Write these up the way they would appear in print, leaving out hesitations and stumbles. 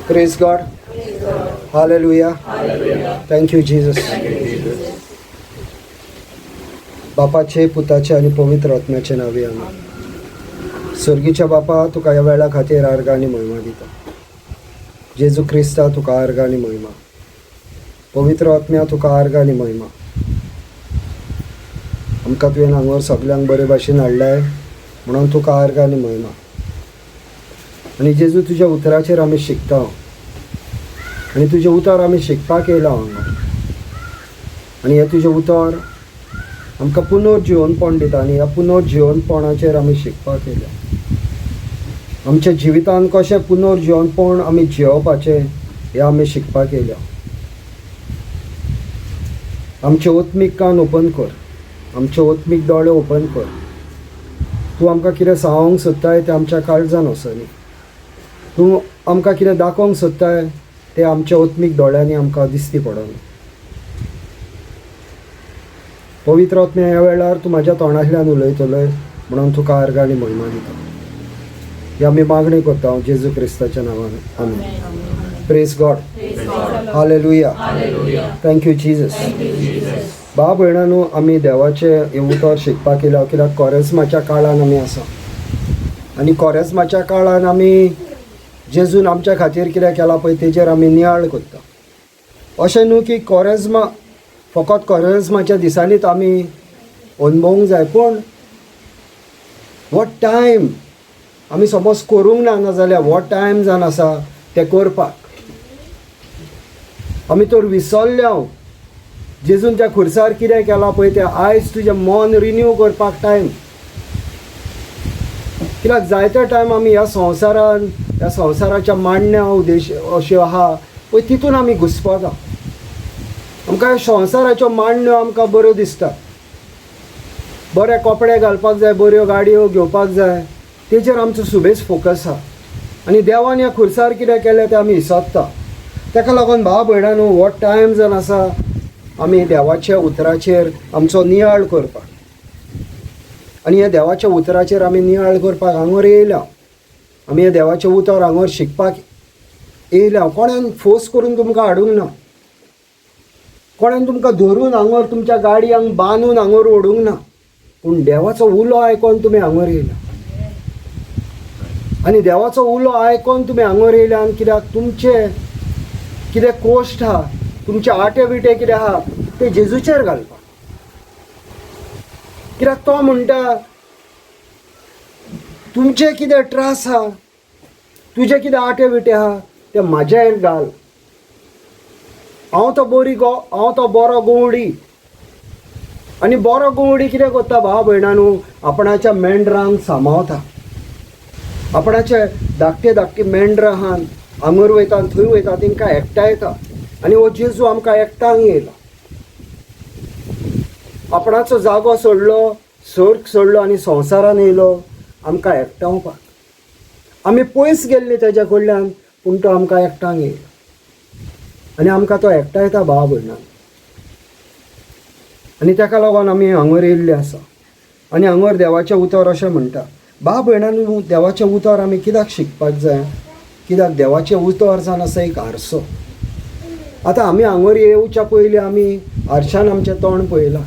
Praise God. Hallelujah. Thank you Jesus. बापाचे, पुताचे आनी पवित्र आत्म्याचे नावे, आमेन. स्वर्गीच्या बापा, तुका ह्या वेळा खातीर आर्गां आनी म्हयमा दिता. जेजू क्रिस्ता, तुका आर्गां आनी म्हयमा. पवित्र आत्म्या, तुका आर्गां आनी म्हयमा. आमकां तुवें हांगार सगल्यांक बरे भाशेन हाडल्याय म्हणून तुका आर्गां आनी म्हयमा. आनी जेजू, तुज्या उतराचेर आमी शिकता आनी तुजें उतर आमी शिकपाक येयला हांगा. आनी हें तुजें उतर आमकां पुनर्जिवनपण दिता आनी ह्या पुनर्जिवनपणाचेर आमी शिकपाक येयल्या. आमच्या जिवितान कशें पुनर्जिवनपण आमी जियोवपाचें हें आमी शिकपाक येयल्या. आमचे ओत्मीक कान ओपन कर, आमचे ओत्मीक दोळे ओपन कर. तूं आमकां कितें सांगूंक सोदताय तें आमच्या काळजान वचनी. तूं आमकां कितें दाखोवंक सोदताय तें आमच्या ओत्मीक दोळ्यांनी आमकां दिसती पडोनी. पवित्र आत्म्या, ह्या वेळार तूं म्हाज्या तोंडांतल्यान उलयतलोय म्हणून तुका आर्गां आनी म्हयमा दिता. ही आमी मागणी करता हांव जेजू क्रिस्ताच्या नांवान, आमेन. Praise God. Hallelujah. Thank you Jesus. भाव भयणांनो, आमी देवाचें हें उतर शिकपाक येयला कित्याक कोरेस्माच्या काळान आमी आसा आनी कोरेस्माच्या काळान आमी जेजून आमच्या खातीर कितें केलां पळय तेजेर आमी नियाळ करता. अशें न्हू की कोरेज्मा फकत कोरेज्माच्या दिसांनीच आमी अनुभवूंक जाय, पूण हो टायम आमी समज करूंक ना, नाजाल्यार हो टायम जावन आसा तें करपाक. आमी तर विसरले हांव जेजून त्या खुर्सार कितें केलां पळय तें. आयज तुजें मन रिन्यू करपाक टायम, कित्याक जायते टायम आमी ह्या संवसारान, ह्या संवसाराच्या मांडण्या उद्देश अश्यो आहा पळय तितून आमी घुसपता. आमकां ह्या संवसाराच्यो मांडण्यो आमकां बऱ्यो दिसता. बरे कपडे घालपाक जाय, बऱ्यो गाडयो घेवपाक जाय, तेजेर आमचो सुबेज फोकस आहा आनी देवान ह्या खुर्सार कितें केलें तें आमी विसरता. ताका लागून भाव भयणांनो, हो टायम जावन आसा आमी देवाच्या उतराचेर आमचो नियाळ करपाक. आनी ह्या देवाच्या उतराचेर आमी नियाळ करपाक हांगर येयल्या. आमी ह्या देवाचें उतर हांगर शिकपाक येयल्या. कोणान फोर्स करून तुमकां हाडूंक ना, कोणान तुमकां धरून हांगर तुमच्या गाडयांक बांदून हांगर ओडूंक ना, पूण देवाचो उलो आयकोन तुमी हांगर येयल्या. आनी देवाचो उलो आयकोन तुमी हांगर येयल्यान कित्याक तुमचे कितें कोश्ट आहा, तुमचे आटे विटे कितें आहा ते जेजूचेर घालपाक, कित्याक तो म्हणटा, तुमचे कितें त्रास आहा, तुजे कितें आटे विटे आहा ते म्हाजेर घाल. हांव तो बरी गो, हांव तो बरो गवळी. आनी बरो गवळी कितें करता भाव भयणांनो? आपणाच्या मेंढरांक सांबाळता. आपणाचे धाकटे धाकटे मेंढरां आहात, हांगर वयता, थंय वयता, तेंकां एकठांयता. आनी हो जेजू आमकां एकठांय येयला. आपणाचो जागो सोडलो, सर्ग सोडलो आनी संवसारान येयलो आमकां एकठांवपाक. आमी पयस गेल्ली तेज्या कडल्यान, पूण तो आमकां एकठांय येयलो आनी आमकां तो एकठांयता भाव भयणां. आनी ताका लागून आमी हांगर येयल्ले आसा. आनी हांगर देवाचें उतर अशें म्हणटा, भाव भयणांनो, देवाचें उतर आमी कित्याक शिकपाक जाय? कित्याक देवाचें उतर जावन आसा एक आरसो. आतां आमी हांगर येवच्या पयलीं आमी आरशान आमचें तोंड पळयलां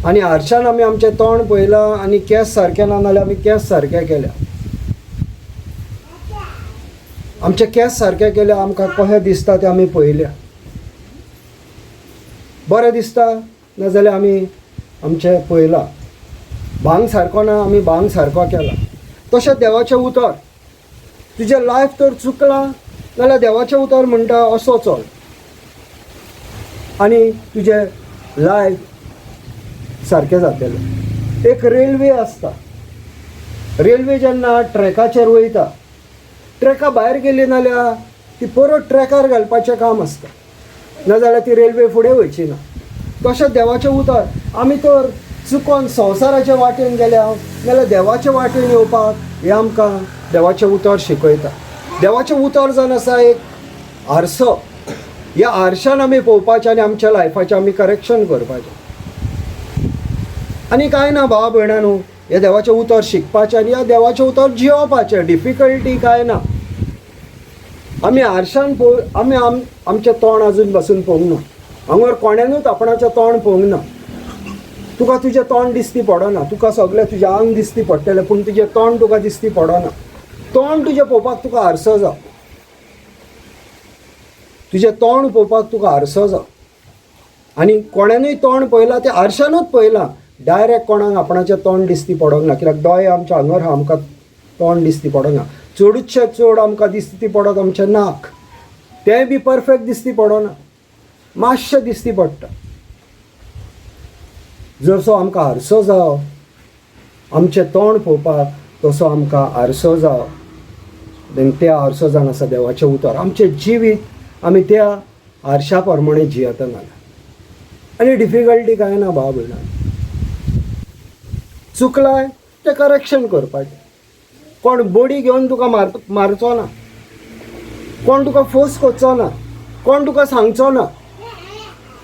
आनी आरशान आमी आमचें तोंड पळयलां आनी केंस सारके ना जाल्यार आमी केंस सारके केल्या. आमचे केंस सारके केल्या, आमकां कशें दिसता तें आमी पळयल्या. बरें दिसता नाजाल्यार आमी आमचें पळयलां. भांग सारको ना, आमी भांग सारको केला. तशें देवाचें उतर, तुजें लायफ तर चुकलां जाल्यार देवाचें उतर म्हणटा, असो चल आनी तुजें लायफ सारकें जातलें. एक रेल्वे आसता. रेल्वे जेन्ना ट्रॅकाचेर वयता, ट्रॅका भायर गेली नाल्यार ती परत ट्रॅकार घालपाचें काम आसता, नाजाल्यार ती रेल्वे फुडें वयची ना. तशें देवाचें उतर, आमी तर चुकोन संवसाराचे वाटेन गेल्या नाल्यार देवाचे वाटेन येवपाक हें आमकां देवाचें उतर शिकयता. देवाचें उतर जावन आसा एक आरसो. ह्या आरशान आमी पळोवपाचें आनी आमच्या लायफाचें आमी करेक्शन करपाचें. आनी कांय ना भावा भयणांनो, हें देवाचें उतर शिकपाचें आनी ह्या देवाचें उतर जियोवपाचें. डिफिकल्टी कांय ना. आमी आरशान पळोव आमी आमचें तोंड अजून बसून पळोवंक ना. हांगर कोणेनूच आपणाचें तोंड पळोवंक ना. तुका तुजें तोंड दिसती पडना, तुका सगळें तुजें आंग दिसती पडटलें, पूण तुजें तोंड तुका दिसती पडना. तोंड तुजें पळोवपाक तुका आरसो जाव, तुजें तोंड पळोवपाक तुका आरसो जाव. आनी कोणेनूय तोंड पळयलां तें आरशानूच पळयलां, डायरेक्ट कोणाक आपणाचें तोंड दिसती पडोंक ना. कित्याक दोळे आमच्या हांगर आहा, आमकां तोंड दिसती पडना. चडूचशें चड आमकां दिसती पडत आमचें नाक, तें बी परफेक्ट दिसती पडना, मातशें दिसती पडटा. जसो आमकां आरसो जाव आमचें तोंड पळोवपाक, तसो आमकां आरसो जाव. देन त्या आरसो जावन आसा देवाचें उतर. आमचें जिवीत आमी त्या आरशा प्रमाणे जियेतना जाल्यार आनी डिफिकल्टी कांय ना. भाव भयणा, चुकलाय तें करेक्शन करपाचें. कोण बडी घेवन तुका मारचो ना, कोण तुका फोर्स करचो ना, कोण तुका सांगचो ना.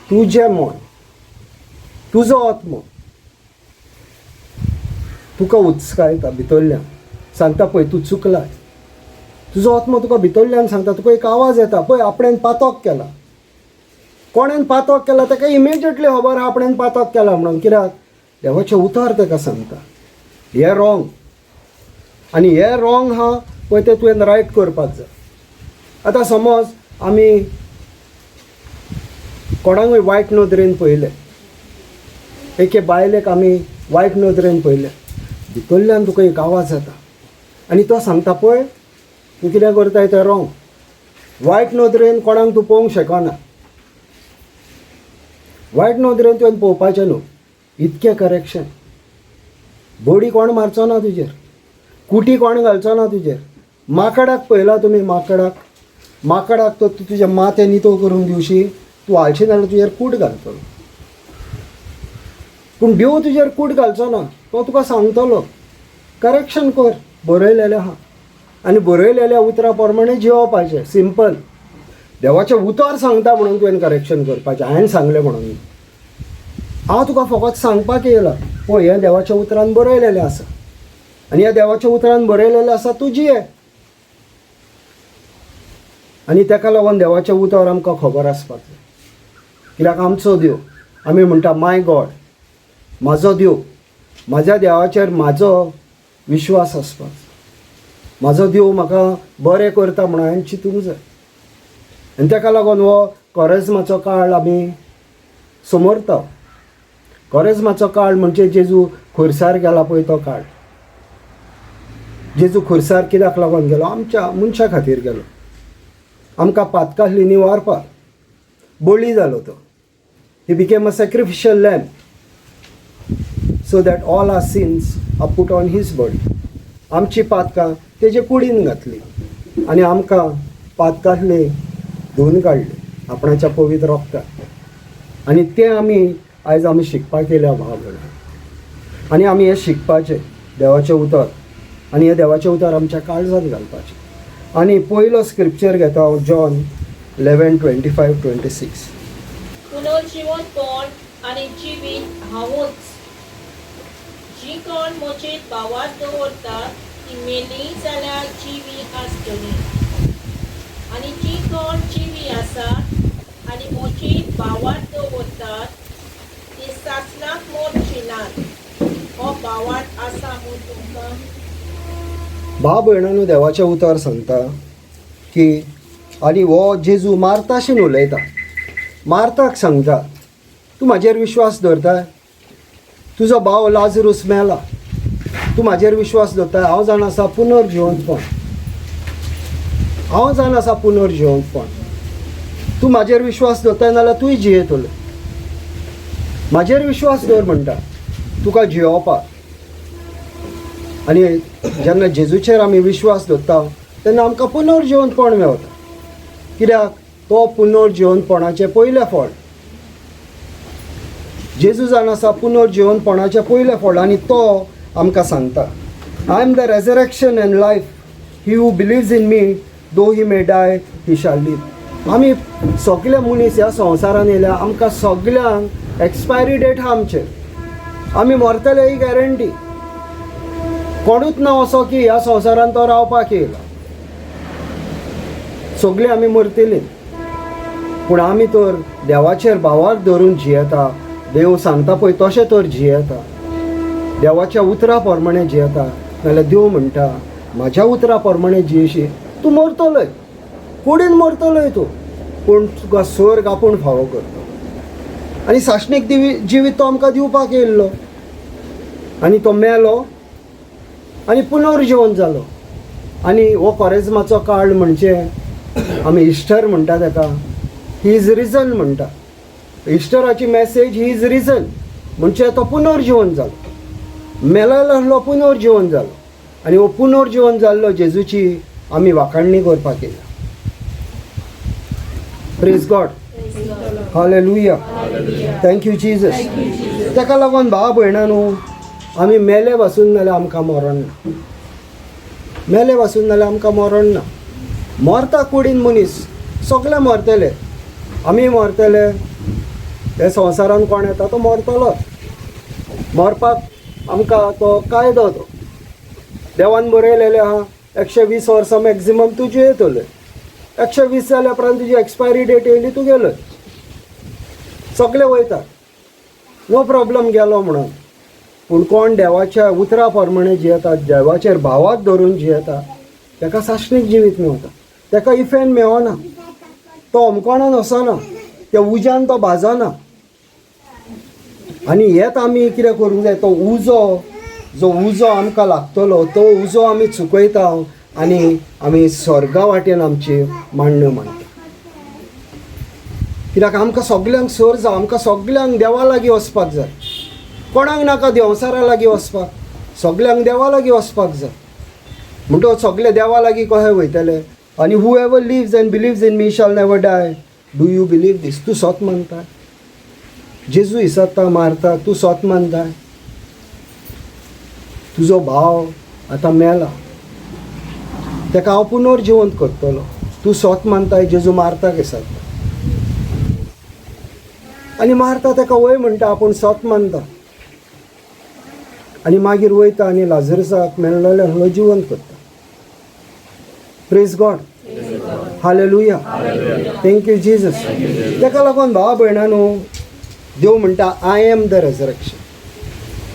तुजें मन, तुजो आत्मो तुका उचकायता भितरल्यान, सांगता पळय तूं चुकलाय. तुजो आत्मो तुका भितरल्यान सांगता, तुका एक आवाज येता, पळय आपणेन पातक केला. कोणेन पातक केला ताका इमिजिएटली खबर आहा आपणेन पातक केला म्हणून. कित्याक देवाचें उतर ताका सांगता हें रॉंग, आनी हें रॉंग आहा पळय तें तुवें रायट करपाक जाय. आतां समज आमी कोणाकूय वायट नदरेन पळयलें, एके बायलेक आमी वायट नदरेन पळयलें, भितरल्यान तुका एक आवाज येता आनी तो सांगता पळय तूं कितें करताय तें रॉंग. वायट नदरेन कोणाक तूं पळोवंक शकना, वायट नदरेन तुवें पळोवपाचें न्हू. इतकें करेक्शन. बडी कोण मारचो ना तुजेर, कुटी कोण घालचो ना तुजेर. माकडाक पळयला तुमी? माकडाक, माकडाक तर तूं तुजें माथें नितळ करूंक दिवशी, तूं हालशी जाल्यार तुजेर कूट घालतलो. पूण देव तुजेर कूट घालचो ना, तो तुका सांगतलो करेक्शन कर, बरयलेलें आहा. आनी बरयलेल्या उतरा प्रमाणे जियोवपाचें. सिंपल. देवाचें उतर सांगता म्हणून तुवें करेक्शन करपाचें. हांवें सांगलें म्हणून हांव तुका फकत सांगपाक येयला, पळय हें देवाच्या उतरान बरयलेलें आसा आनी ह्या देवाच्या उतरान बरयलेलें आसा, तूं जिये. आनी ताका लागून देवाचें उतर आमकां खबर आसपाक जाय. कित्याक आमचो देव, आमी म्हणटा माय गॉड, म्हाजो देव, म्हाज्या देवाचेर म्हाजो विश्वास आसपाक जाय. म्हाजो देव म्हाका बरें करता म्हणून हांवें चिंतूंक जाय. आनी ताका लागून हो कोरेज्माचो काळ आमी समोरता. कोरेज्माचो काळ म्हणजे जेजू खुर्सार गेला पळय तो काळ. जेजू खुर्सार कित्याक लागून गेलो? आमच्या मनशा खातीर गेलो, आमकां पातकांतली निवारपाक बळी जालो तो. He became a sacrificial lamb so that all our sins are put on his body. आमची पातकां तेजे कुडीन घातली आनी आमकां पातकांतले धुवन काडले आपणाच्या पवित्र रोगतान. आनी तें आमी आयज आमी शिकपाक येयल्या भाव भयणां. आनी आमी हें शिकपाचें देवाचें उतर, आनी हें देवाचें उतर आमच्या काळजांत घालपाचें. आनी पयलो स्क्रिप्चर घेता हांव, जॉन 11:25-26. पुनर्जिवंतपण आनी जिवीत हांवूच. जी कोण म्हजेर भावार्थ दवरतात ती मेली जाल्यार जिवी आसतली, आनी जी कोण जिवी आसात आनी म्हजेर भावार्थ दवरतात ती सासणाक मरची नात. हो भावार्थ आसा म्हूण तुमकां. भाव भयणांनो, देवाचें उतर सांगता की, आनी हो जेजू मार्ताशीन उलयता. मार्ताक सांगता, तूं म्हाजेर विश्वास दवरता, तुजो भाव लाजरूस मेला, तूं म्हाजेर विश्वास दवरता, हांव जाण आसा पुनर्जिवंतपण, हांव जाण आसा पुनर्जिवंतपण. तूं म्हाजेर विश्वास दवरताय नाल्यार तूंय जियेतलो. म्हाजेर विश्वास दवर म्हणटा, तुका जियोवपाक. आनी जेन्ना जेजूचेर आमी विश्वास दवरता तेन्ना आमकां पुनर्जिवंतपण मेवता. कित्याक तो पुनर्जिवंतपणाचें पयलें फळ. जेजू जावन आसा पुनर्जिवंतपणाचें पयलें फळ. आनी तो आमकां सांगता, I am the resurrection and life, he who believes in me, though he may die, he shall live. आमी सगळे मनीस ह्या संवसारान येयल्या, आमकां सगल्यांक एक्सपायरी डेट आहा आमचेर. आमी मरतले ही गॅरंटी. कोणूच ना असो की ह्या संवसारान तो रावपाक येयला. सगळीं आमी मरतलीं. पूण आमी तर देवाचेर भावार धरून जियेता. देव सांगता पळय तशें तर जियेता, देवाच्या उतरा प्रमाणे जियेता. नाल्यार देव म्हणटा म्हाज्या उतरा प्रमाणे जियेशी तूं मरतलोय, कुडीन मरतलोय तूं, पूण तुका स्वर्ग आपूण फावो करता. आनी सासणीक जिवीत तो आमकां दिवपाक येयल्लो आनी तो मेलो आनी पुनर्जिवन जालो. आनी हो कोरेज्माचो काळ म्हणजे आमी इस्टर म्हणटा ताका, he is reason म्हणटा. इस्टराची मॅसेज he is reason म्हणजे तो पुनर्जिवन जालो, मेलेलो आहलो पुनर्जिवन जालो. आनी हो पुनर्जिवन जाल्लो जेजूची आमी वाखाणणी करपाक येयला. Praise God, hallelujah, thank you Jesus. ताका लागून भाव भयणां आमी मेले पासून जाल्यार आमकां मरण ना, मेले पासून जाल्यार आमकां मरण ना. मरता कुडीन मनीस, सगळे मरतले, आमी मरतले. हे संवसारान कोण येता तो मरतलोच. मरपाक आमकां तो कायदो तो देवान बरयलेलें आहा. 120 वर्सां मॅक्झिमम तूं जियेतले. 120 जाल्या उपरांत तुजी एक्सपायरी डेट येयली, तूं गेलो. सगळे वयतात, नो प्रॉब्लम गेलो म्हणून. पूण कोण देवाच्या उतरा प्रमाणे जियेता, देवाचेर भावाक धरून जियेता, ताका सासणीक जिवीत मेवता. ताका इफेन मेवना, तो अमकोणान वचना, त्या उज्यान तो भाजना. आनी हेत आमी कितें करूंक जाय, तो उजो जो उजो आमकां लागतलो तो उजो आमी चुकयता आनी आमी स्वर्गा वाटेन आमची मांडण्यो मांडटा. कित्याक आमकां सगल्यांक सर जावं, आमकां सगल्यांक देवा लागीं वचपाक जाय. कोणाक नाका देंवचारा लागीं वचपाक, सगल्यांक देवा लागीं वचपाक जाय. म्हणटकच सगळे देवा लागीं कशें वयतले? आनी whoever lives and believes in me shall never die. Do you believe this? तूं सत मानता? जेजू इसत्ता मारता, तूं सत मानता? तुजो भाव आतां मेला, ताका हांव पुनर्जिवंत करतलो. तूं सत मानताय? जेजू मारता इसत्ता. आनी मारता ताका वय म्हणटा आपूण सत मानता. आनी मागीर वयता आनी लाजरसाक मेल्लेलो आहलो जिवंत करता. Praise God, hallelujah, thank you Jesus. ताका लागून भावा भयणां देव म्हणटा I am the resurrection.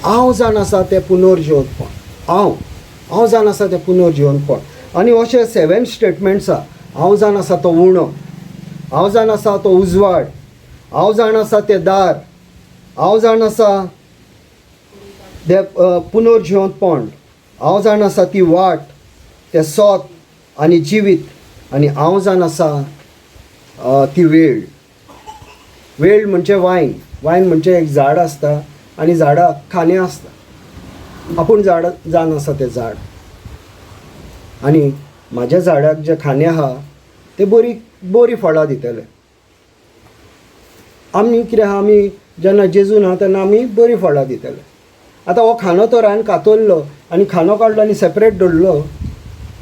हांव जाण आसा तें पुनर्जिवंतपण, हांव जाण आसा तें पुनर्जिवंतपण. आनी अशे 7 स्टेटमेंट्स आहा. हांव जाण आसा तो उणो, हांव जाण आसा तो उजवाड, हांव जाण आसा तें दार, हांव जाण आसा तें पुनर्जिवंतपण, हांव जाण आसा ती वाट, तें सत आनी जिवीत, आनी हांव जाण आसा ती वेळ. वेळ म्हणजे वायन. वायन म्हणजे एक झाड आसता आनी झाडाक खांदे आसता. आपूण झाड जाण आसा तें झाड, आनी म्हाज्या झाडाक जे खांदे आहा ते बरी बरी फळां दितले. आमी कितें आहा, आमी जेन्ना जेजू ना तेन्ना आमी बरीं फळां दितले. आतां हो खांदो तर हांवें कातरलो आनी खांदो काडलो आनी सेपरेट दवरलो,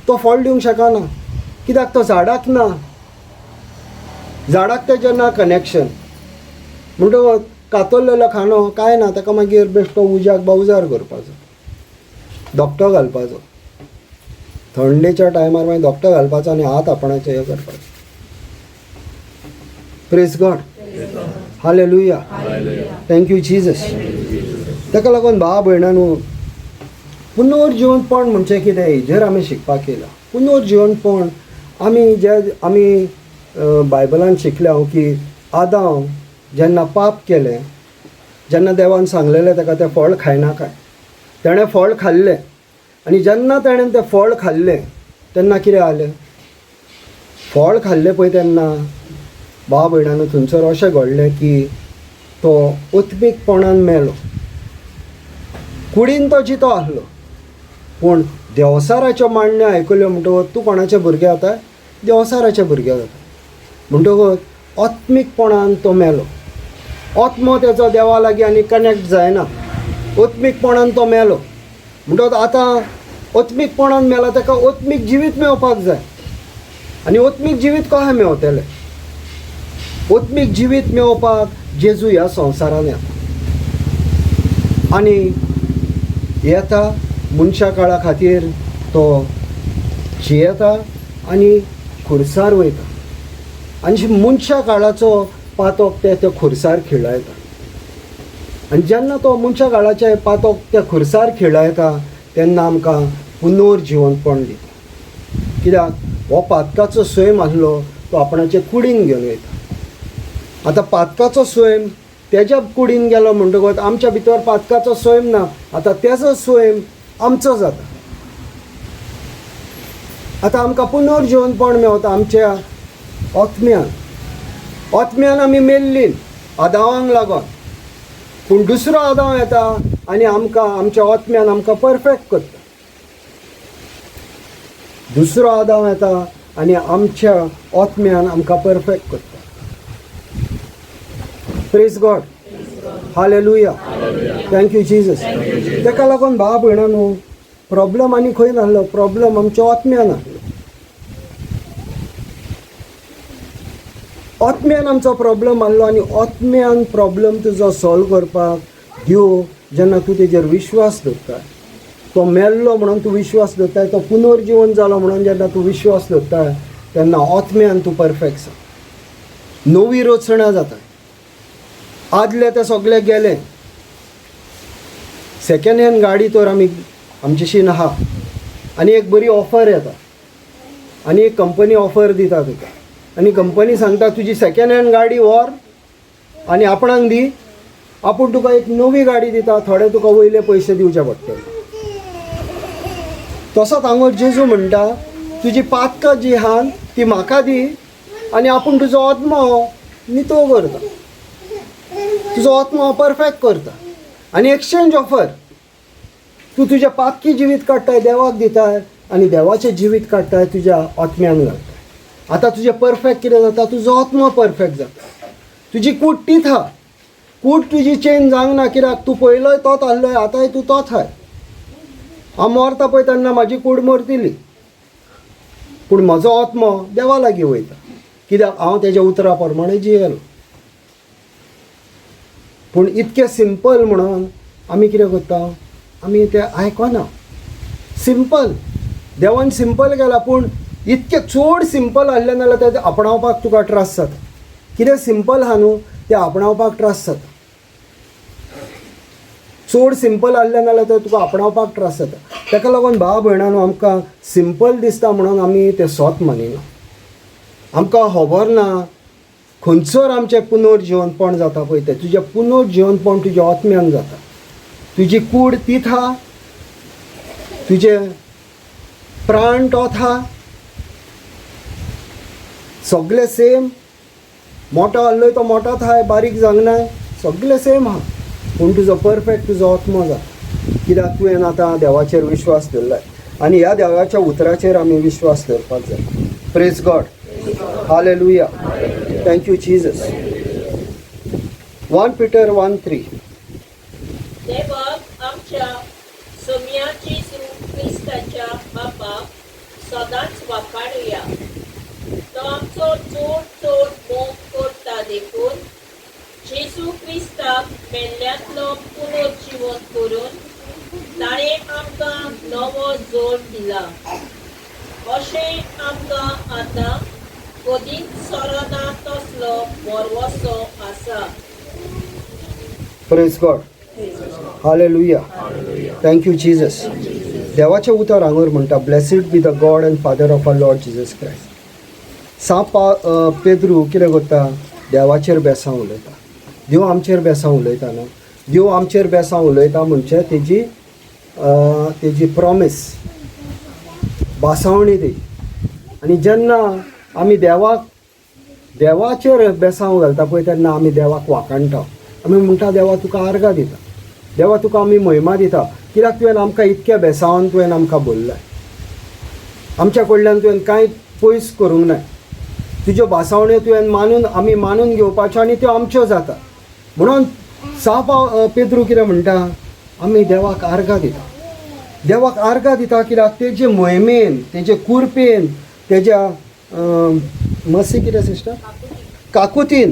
तो फळ दिवंक शकना. कित्याक? तो झाडाक ना, झाडाक तेजें ना कनेक्शन. म्हणटकच कातरलेलो खांदो कांय ना, ताका मागीर बेश्टो उज्याक बावजार करपाचो, धोपटो घालपाचो. थंडेच्या टायमार मागीर धोपटो घालपाचो आनी हात आपणाचे हें करपाचो. Praise God, hallelujah, thank you Jesus. ताका लागून भाव भयणां पुनर्जिवंतपण म्हणजे कितें हेजेर आमी शिकपाक येयला. पुनर्जिवंतपण आमी जे आमी बायबलान शिकल्या की आदांव जेन्ना पाप केलें, जेन्ना देवान सांगलेलें ताका तें फळ खायनाका, तेणें फळ खाल्लें. आनी जेन्ना तेणें तें फळ खाल्लें तेन्ना कितें जालें? फळ खाल्लें पळय तेन्ना भाव भयणांनो थंयसर अशें घडलें की तो उत्मीकपणान मेलो. कुडीन तो जितो आसलो, पूण देंवचाराच्यो मांडण्यो आयकल्यो म्हणटकच तूं कोणाचे भुरगे जाता? देंवचाराचे भुरगे जाता. म्हणटकच आत्मीकपणान तो मेलो. आत्मो तेजो देवा लागीं आनी कनेक्ट जायना. आत्मीकपणान तो मेलो. म्हणटकच आतां आत्मीकपणान मेला, ताका आत्मीक जिवीत मेळपाक जाय. आनी आत्मीक जिवीत कशें मेवतलें? आत्मीक जिवीत मेळोवपाक जेजू ह्या संवसारान येता आनी येता मनशा काळा खातीर तो जियेता आनी खुर्सार वयता आनी मनशा काळाचो पातोक ते त्या खुर्सार खिळायता. आनी जेन्ना तो मनशा काळाचे पातोक त्या खुर्सार खिळायता तेन्ना आमकां पुनर्जिवंतपण दिता. कित्याक हो पातकाचो सैम आसलो तो आपणाचे कुडीन घेवन वयता. आतां पातकाचो सैम तेज्या कुडीन गेलो म्हणटकच आमच्या भितर पातकाचो सैम ना, आतां तेजो सैम आमचो जाता. आतां आमकां पुनर्जिवंतपण मेवता आमच्या आत्म्यान. आत्म्यान आमी मेल्लीं आदावांक लागून, पूण दुसरो आदाव येता आनी आमकां आमच्या आत्म्यान आमकां परफेक्ट करता. दुसरो आदाव येता आनी आमच्या आत्म्यान आमकां परफेक्ट करता. Praise God, hallelujah, thank you Jesus. ताका लागून भाव भयणा न्हू, प्रॉब्लम आनी खंय नासलो, प्रॉब्लम आमच्या आत्म्यान आसलो. आत्म्यान आमचो प्रॉब्लम आसलो आनी आत्म्यान प्रॉब्लम तुजो सॉल्व करपाक देव जेन्ना तूं तेजेर विश्वास दवरता, तो मेल्लो म्हणून तूं विश्वास दवरताय, तो पुनर्जिवन जालो म्हणून जेन्ना तूं विश्वास दवरताय तेन्ना आत्म्यान तूं परफेक्ट जाता, नवी रचणा जाता. आदले ते सगळे गेले. सेकेंड हँड गाडी तर आमी आमचेशी आहा आनी एक बरी ऑफर येता आनी एक कंपनी ऑफर दिता तुका आनी कंपनी सांगता तुजी सेकेंड हँड गाडी व्हर आनी आपणाक दी, आपूण तुका एक नवी गाडी दिता, थोडे तुका वयले पयशे दिवचे पडटले. तसोच हांगा जेजू म्हणटा तुजी पातकां जी आहा ती म्हाका दी आनी आपूण तुजो आत्मो नितो करता, तुजो आत्मो परफेक्ट करता. आनी एक्सचेंज ऑफर, तूं तुजें पातकी जिवीत काडटाय देवाक दिताय आनी देवाचें जिवीत काडटाय तुज्या आत्म्यान घालताय. आतां तुजें परफेक्ट कितें जाता, तुजो आत्मो परफेक्ट जाता. तुजी कूड तीच आहा, कूड तुजी चेंज जावंक ना, कित्याक तूं पयलोय तोच आसलोय, आतांय तूं तोच आहाय. हांव मरता पळय तेन्ना म्हाजी कूड मरतली, पूण म्हजो आत्मो देवा लागीं वयता, कित्याक हांव तेज्या उतरा प्रमाणे जियेलो. पूण इतकें सिंपल म्हणून आमी कितें करता, आमी तें आयकना. सिंपल देवान सिंपल केला, पूण इतकें चड सिंपल आसलें नाल्यार तें आपणावपाक तुका त्रास जाता. कितें सिंपल आहा न्हू तें आपणावपाक त्रास जाता. चड सिंपल आसलें नाल्यार तें तुका आपणावपाक त्रास जाता. ताका लागून भाव भयणां आमकां सिंपल दिसता म्हणून आमी तें सोत मानिना. आमकां खबर ना खंयसर आमचें पुनर्जिवनपण जाता पळय तें. तुजें पुनर्जिवनपण तुज्या आत्म्यान जाता. तुजी कूड तीच आहा, तुजें प्राण तोच आहा, सगळें सेम. मोटो आहलोय तो मोटोच आहाय, बारीक जावंक ना, सगळें सेम आहा, पूण तुजो परफेक्ट तुजो आत्मो जाता, कित्याक तुवें आतां देवाचेर विश्वास दवरलाय आनी ह्या देवाच्या उतराचेर आमी विश्वास दवरपाक जाय. Praise God, hallelujah, thank you Jesus. 1 Peter 1:3. देवाक आमच्या सोम्या जेजू क्रिस्ताच्या बापाक सदांच वाखाणुया. तो आमचो चड चड मोग करता देखून जेजू क्रिस्ताक मेल्ल्यांतलो पुनर्जिवन करून ताणें आमकां नवो जोड दिला. अशें आमकां आतां कदींच सरना तसलो भरवसो आसा. Praise God, hallelujah, thank you Jesus. देवाचें उतर हांगर म्हणटा, blessed be the God and father of our Lord Jesus Christ. सांत पेद्रू कितें करता, देवाचेर बेसां उलयता. देव आमचेर बेसां उलयता न्हू, देव आमचेर बेसां उलयता म्हणजे तेजी तेजी प्रॉमीस बासावणी तेजी. आनी जेन्ना आमी देवाक देवाचेर बेसांव घालता पळय तेन्ना आमी देवाक वाखाणटा. आमी म्हणटा देवा तुका आर्गां दिता, देवा तुका आमी महिमा दिता, कित्याक तुवें आमकां इतक्या बेसावान तुवें आमकां बोल्लाय, आमच्या कडल्यान तुवें कांय पयस करूंक नाय. तुज्यो भासावण्यो तुवें मानून आमी मानून घेवपाच्यो आनी त्यो आमच्यो जाता. म्हणून सांत पेद्रू कितें म्हणटा, आमी देवाक आर्गां दिता, देवाक आर्गां दिता कित्याक तेजे मोहिमेन, तेजे कुरपेन, तेज्या मसी कितें सिस्टर काकुतीन,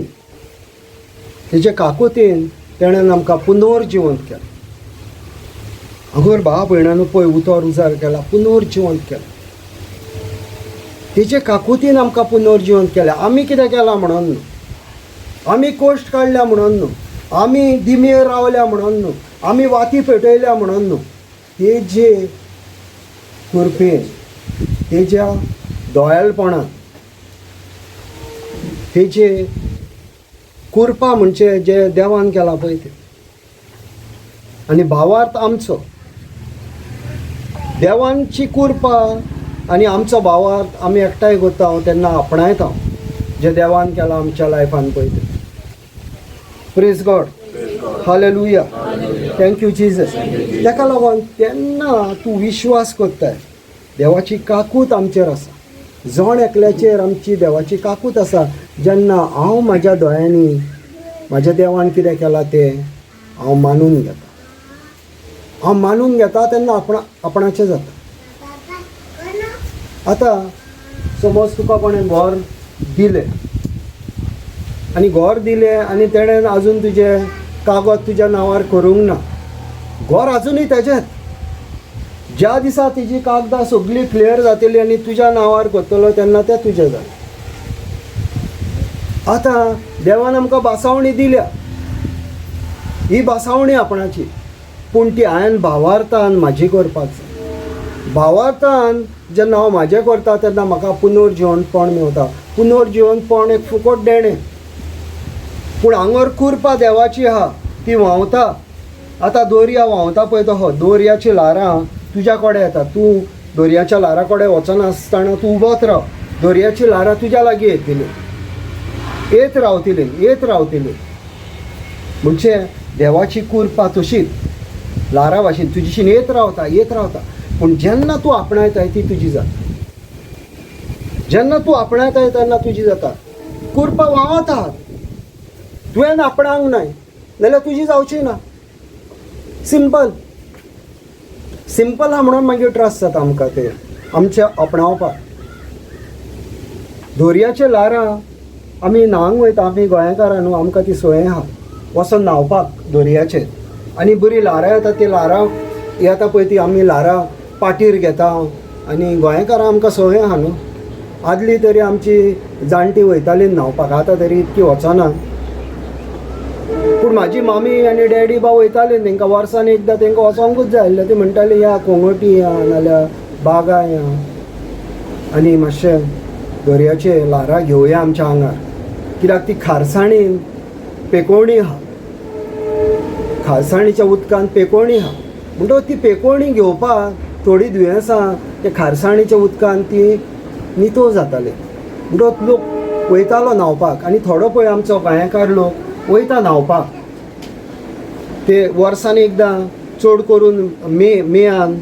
तेजे काकुतीन तेणेन आमकां पुनर्जिवंत केलें. अगोर भाव भयणांनो पळय उतर उजार केला, पुनर्जिवंत केला. तेजे काकुतीन आमकां पुनर्जिवन केलें. आमी कितें केलां म्हणून न्हू, आमी कोश्ट काडल्या म्हणून न्हू, आमी दिमेर रावल्या म्हणून न्हू, आमी वाती पेटयल्या म्हणून न्हू, तेजे कृपेन, तेज्या दोयालपणान, तेजे कुरपा म्हणजे जे देवान केलां पळय तें. आनी भावार्थ आमचो, देवांची कुरपा आनी आमचो भावार्थ आमी एकठांय करता तेन्ना आपणायता जें देवान केलां आमच्या लायफान पळय तें. Praise God, hallelujah, thank you Jesus. ताका लागून तेन्ना तूं विश्वास करताय देवाची काकूत आमचेर आसा, जण एकल्याचेर आमची देवाची काकूत आसा. जेन्ना हांव म्हाज्या दोळ्यांनी म्हाज्या देवान कितें केलां तें हांव मानून घेता, हांव मानून घेता तेन्ना आपणाचें जाता. आतां समज तुका कोणें घर दिलें आनी घर दिलें आनी तेणें आजून तुजें कागद तुज्या नांवार करूंक ना, घर आजुनूय तेजेंच. ज्या दिसा तेजी कागदां सगळीं क्लियर जातली आनी तुज्या नांवार करतलो तेन्ना तें तुजें जालें. आतां देवान आमकां बासावणी दिल्या, ही बासावणी आपणाची, पूण ती हांवें भावार्थान म्हाजी करपाक जाय. भावार्थान जेन्ना हांव म्हाजें करता तेन्ना म्हाका पुनर्जिवनपण मेवता. पुनर्जिवनपण एक फुकट देणें, पूण हांगर कुरपा देवाची आहा ती व्हांवता. आतां दर्या व्हांवता पळय तसो दर्याची ल्हारां तुज्या कडेन येता, तूं दर्याच्या ल्हारां कडेन वचनासतना तूं उबोच राव, दर्याची ल्हारां तुज्या लागीं येतली, येत रावतली, येत रावतली. म्हणजे देवाची कुरपा तशीच ल्हारां भाशेन तुजीशीन येत रावता, येत रावता. पूण जेन्ना तूं आपणायताय ती तुजी जाता, जेन्ना तूं आपणायताय तेन्ना तुजी जाता. कुरपा व्हांवत आहात, तुवें आपणांक नाय जाल्यार तुजी जावची ना. सिंपल सिंपल आहा म्हणून मागीर ट्रस्ट जाता आमकां ते आमच्या आपणावपाक. दर्याचे ल्हारां आमी न्हांवंक वयता, आमी गोंयकारां न्हू, आमकां ती संवय आहा वचोन न्हांवपाक दर्याचेर. आनी बरीं ल्हारां येता, ती ल्हारां येता पळय ती आमी ल्हारां पाटीर घेता. आनी गोंयकारां आमकां संवय आहा न्हू, आदली तरी आमची जाणटी वयताली न्हांवपाक, आतां तरी इतकी वचना. पूण म्हाजी मामी आनी डॅडी बा वयताली, तेंकां वर्सान एकदां तेंकां वचोंकूच जाय आसलें. ती म्हणटाली या कोंगोटी या नाल्यार बागा या आनी मातशें दर्याचे ल्हारां घेवया आमच्या आंगार, कित्याक ती खारसाणीन पेकोवणी आहा, खारसाणीच्या उदकान पेकोवणी आहा. म्हणटकच ती पेकोवणी घेवपाक थोडीं दुयेंसां ते खारसाणीच्या उदकान ती नितळ जाताली. म्हणटकच लोक वयतालो न्हांवपाक. आनी थोडो पळय आमचो गोंयकार लोक वयता न्हांवपाक, ते वर्सान एकदां चड करून मेयान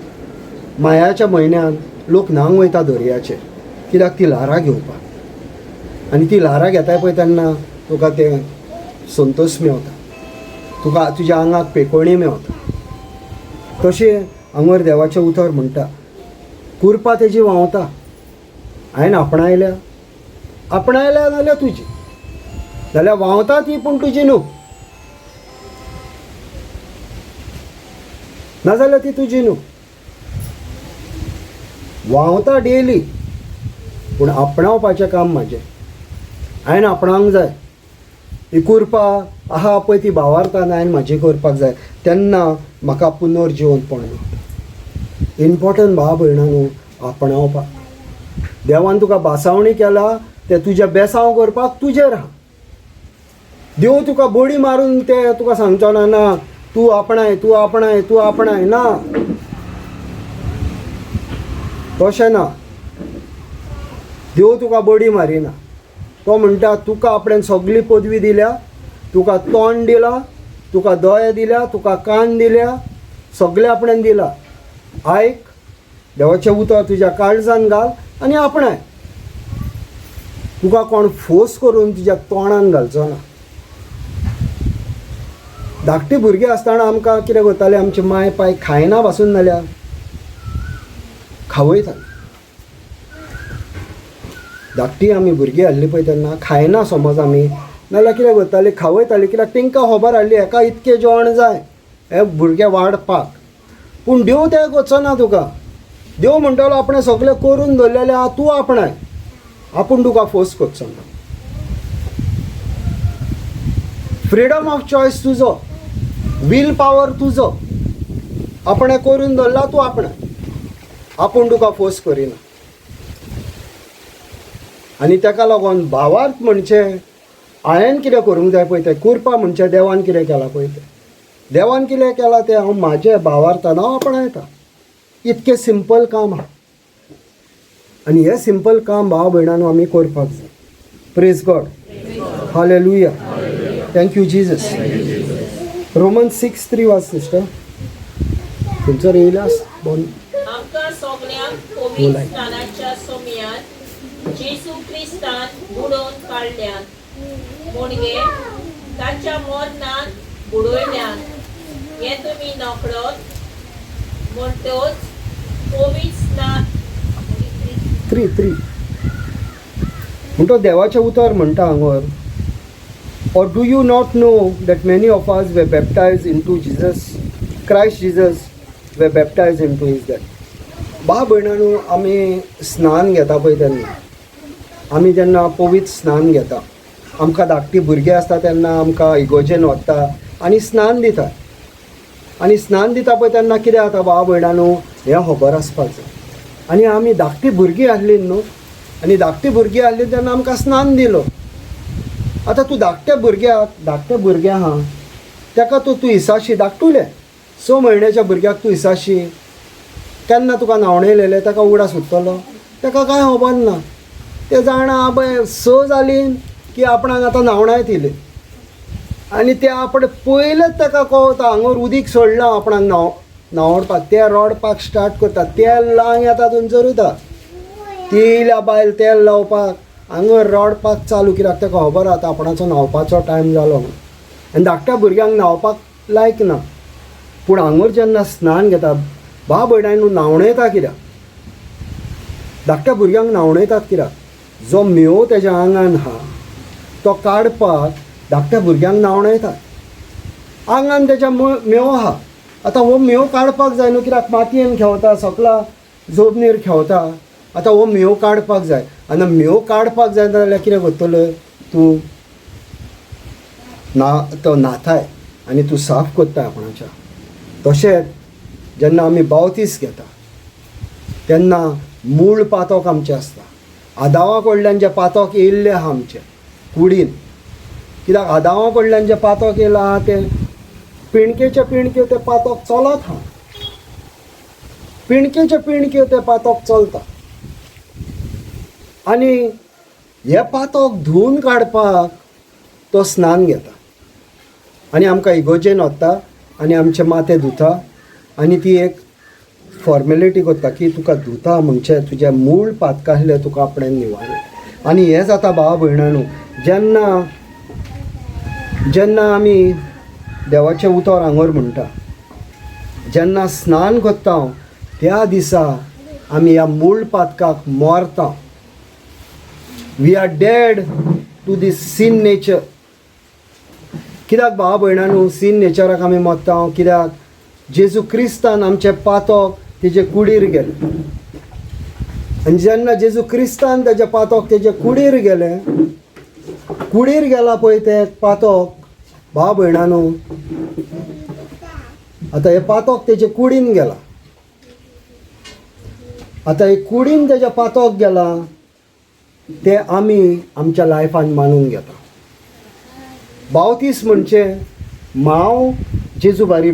मायाच्या म्हयन्यान लोक न्हावंक वयता दर्याचेर, कित्याक ती ल्हारां घेवपाक. आनी ती ल्हारां घेताय पळय तेन्ना तुका तें संतोश मेवता, तुका तुज्या आंगाक पेकोवणी मेवता. तशें हांगर देवाचें उतर म्हणटा, कुरपा तेजी व्हांवता, हांवें आपणायल्या, आपणायल्या जाल्यार तुजी, जाल्यार व्हांवता ती पूण तुजी न्हू, नाजाल्यार ती तुजी न्हू. व्हांवता डेली, पूण आपणावपाचें काम म्हाजें, हांवें आपणावंक जाय. ही कुरपा आहा पळय ती भावार्थान हांवें म्हाजी करपाक जाय, तेन्ना म्हाका पुनर्जिवनपण मेळटा. इम्पोर्टंट भाव भयणां न्हू आपणावपाक. देवान तुका बासावणी केला तें तुजें बेसांव करपाक तुजेर आहा. देव तुका बडी मारून ते तुका सांगचो ना, ना तूं आपणाय, तूं आपणाय, तूं आपणाय, ना तशें ना. देव तुका बडी मारिना, तो म्हणटा तुका आपणें सगळी पदवी दिल्या, तुका तोंड दिला, तुका दोळे दिल्या, तुका कान दिल्या, सगळें आपणें दिला. आयक देवाचें उतर तुज्या काळजान घाल आनी आपणाय. तुका कोण फोर्स करून तुज्या तोंडान घालचो ना. धाकटी भुरगीं आसतना आमकां कितें करताले, आमचे माय पाय खायना पासून जाल्यार खावयताले. धाकटी आमी भुरगीं आहली पळय तेन्ना खायना समज आमी, नाल्यार कितें करताली खावयताली, कित्याक तांकां खबर आहली हेका इतकें जेवण जाय हे भुरगे वाडपाक. पूण देव तें करचो ना तुका. देव म्हणटलो आपणें सगळें करून दवरलेलें आहा, तूं आपणाय. आपूण तुका फोर्स करचो ना. फ्रिडम ऑफ चॉयस तुजो, will power तुजो, आपणें करून दवरला तूं आपणें, आपूण तुका फोर्स करिना. आनी ताका लागून भावार्थ म्हणचे हांवें कितें करूंक जाय पळय तें करपा म्हणचें देवान कितें केलां पळय तें, देवान कितें केलां तें हांव म्हाजें भावार्थान हांव आपणायता. इतकें सिंपल काम आहा आनी हें सिंपल काम भाव भयणांनो आमी करपाक जाय. Praise God, hallelujah, thank you Jesus. Roman 6:3 वाच सिस्टर, खंयचो येयला बोन. आमकां सगल्यांक पवित्र स्नानाच्या सोम्यान जेजू क्रिस्तान बुडोवन काडल्यान, म्हणजे ताच्या मरणान बुडयल्यान, हें तुमी नकळत. म्हणटच पवित्र स्नान 3:3 म्हणटो देवाचें उतर म्हणटा हांगर, Or do you not know that many of us were baptized into Jesus, Christ Jesus, were baptized into his death? भाव भयणांनो, आमी स्नान घेता पळय तेन्ना, आमी जेन्ना पवित्र स्नान घेता, आमकां धाकटी भुरगीं आसता तेन्ना आमकां इगोजेन वता आनी स्नान दिता. आनी स्नान दिता पळय तेन्ना कितें जाता भाव भयणांनो, हें खबर आसपाक जाय. आनी आमी धाकटी भुरगीं आसलीं न्हू, आनी धाकटी भुरगीं आसलीं तेन्ना आमकां स्नान दिलो. आतां तूं धाकट्या भुरग्याक, धाकट्या भुरग्या आहा ताका तूं तूं इसाशी, धाकटुलें 6 म्हयन्याच्या भुरग्याक तूं इसाशी केन्ना तुका न्हावणयलेलें ताका उगडास उरतलो? ताका कांय खबर ना. ते जाणा आबय 6 जालीं की आपणाक आतां न्हावणायतली, आनी ते आपण पयलेच ताका कळता हांगर उदीक सोडलां आपणाक न्हावडपाक, ते रडपाक स्टार्ट करता, तेल लावंक येता थंयसर वयता, ती येयल्या बायल तेल लावपाक, हांगर रडपाक चालू, कित्याक ताका खबर आतां आपणाचो न्हावपाचो टायम जालो म्हणून. आनी धाकट्या भुरग्यांक न्हावपाक लायक ना, पूण हांगर जेन्ना स्नान घेता भाव भयणांनो, न्हावणयता कित्याक? धाकट्या भुरग्यांक न्हावणयतात कित्याक? जो मेव तेज्या आंगान आहा तो काडपाक धाकट्या भुरग्यांक न्हावणयतात. आंगान तेज्या मेव आहा, आतां हो मेव काडपाक जाय न्हू, कित्याक मातयेन खेवता, सकला जमनीर खेवता, आतां हो मेव काडपाक जाय. आनी मेव काडपाक जाय जाल्यार कितें करतलो तूं? ना तो न्हाताय आनी तूं साफ करता आपणाच्या. तशेंच जेन्ना आमी बावतीस घेता तेन्ना मूळ पातक आमचें आसता, आदावा कडल्यान जें पातक येयल्लें आहा आमचें कुडीन, कित्याक आदावा कडल्यान जें पातक येयलां आहा तें पिणकेचे पिणक्यो तें पातक चलत आहा, पिणकेचे पिणक्यो तें पातक चलता. आनी हें पातक धुवन काडपाक तो स्नान घेता आनी आमकां इगोजेन वता आनी आमचें माथें धुता आनी ती एक फॉर्मेलिटी करता की तुका धुता म्हणजे तुजें मूळ पातक आसलें तुका आपणें निवारलें. आनी हें जाता भावा भयणांनो, जेन्ना जेन्ना आमी देवाचें उतर हांगर म्हणटा, जेन्ना स्नान करता त्या दिसा आमी ह्या मूळ पातकाक मरता. We are dead to this sin nature. कित्याक भावा भयणांनो सीन नेचराक आमी मरता? कित्याक जेजू क्रिस्तान आमचें पातक तेजे कुडीर गेलें, आनी जेन्ना जेजू क्रिस्तान तेजें पातक तेजे कुडीर गेलें, कुडीर गेला पळय तें पातक भाव भयणांनो, आतां हें पातक तेजे कुडीन गेलां, आतां हे कुडीन तेज्या पातक गेलां तें आमी आमच्या लायफान मानून घेता. बावतीस म्हणजे हांव जेजू बारी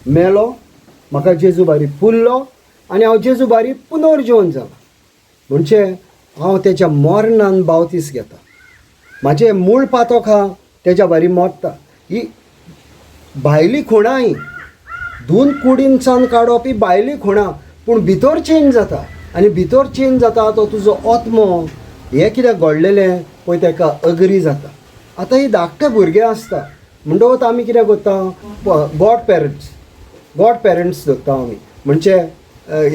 मेलो, म्हाका जेजू बारी पुरलो आनी हांव जेजू बारी पुनर्जिवन जाला, म्हणजे हांव तेच्या मरणान बावतीस घेता. म्हाजें मूळ पातक आहा तेज्या बारी मरता. ही भायली खुणां ही धुवन कुडीनसान काडप ही भायली खुणां, पूण भितर चेंज जाता आनी भितर चेंज जाता तो तुजो आत्मो हें कितें घडलेलें पळय ताका अग्री जाता. आतां ही धाकटे भुरगे आसता म्हणटकूच आमी कितें करता, गॉड पेरंट्स, गॉड पेरंट्स धरता आमी, म्हणजे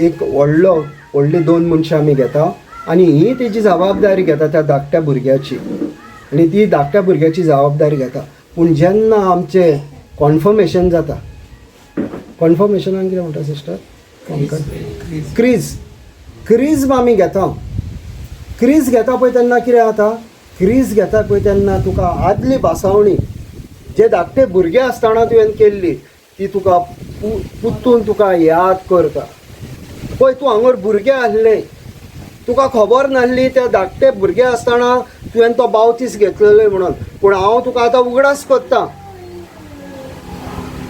एक व्हडलो व्हडली 2 मनशां आमी घेता आनी ही तेजी जबाबदारी घेता त्या धाकट्या भुरग्याची, आनी ती धाकट्या भुरग्याची जबाबदारी घेता. पूण जेन्ना आमचें कॉन्फर्मेशन जाता, कॉन्फर्मेशनान कितें म्हणटा सिस्टर? क्रीज, क्रीज आमी घेता. क्रीज घेता पळय तेन्ना कितें जाता, क्रीज घेता पळय तेन्ना तुका आदली भासावणी जे धाकटे भुरगे आसतना तुवें केल्ली ती तुका पुत्तून तुका याद करता. पळय तूं हांगर भुरगे आसले, तुका खबर नासली त्या धाकटे भुरगे आसतना तुवें तो बावतीस घेतलेलो म्हणून, पूण हांव तुका आतां उगडास करता.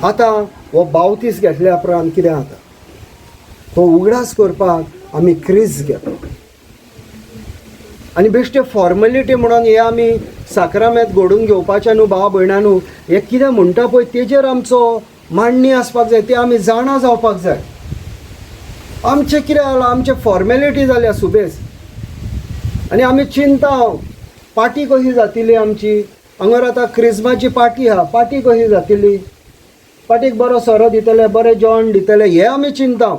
आतां हो बावतीस घेतल्या उपरांत कितें जाता, तो उगडास करपाक आमी क्रीज घेता. आनी बेश्टे फॉर्मेलिटी म्हणून हे आमी साक्रामेंत घडोवन घेवपाचें न्हू भाव भयणां न्हू. हें कितें म्हणटा पळय तेजेर आमचो मांडणी आसपाक जाय, तें आमी जाणा जावपाक जाय. आमचें कितें जालां, आमचें फॉर्मेलिटी जाल्या सुबेज. आनी आमी चिंता पार्टी कशी जातली आमची, हांगर आतां क्रिस्माची पार्टी आहा, पार्टी कशी जातली, पार्टीक बरो सोरो दितले, बरें जेवण दितले, हें आमी चिंता.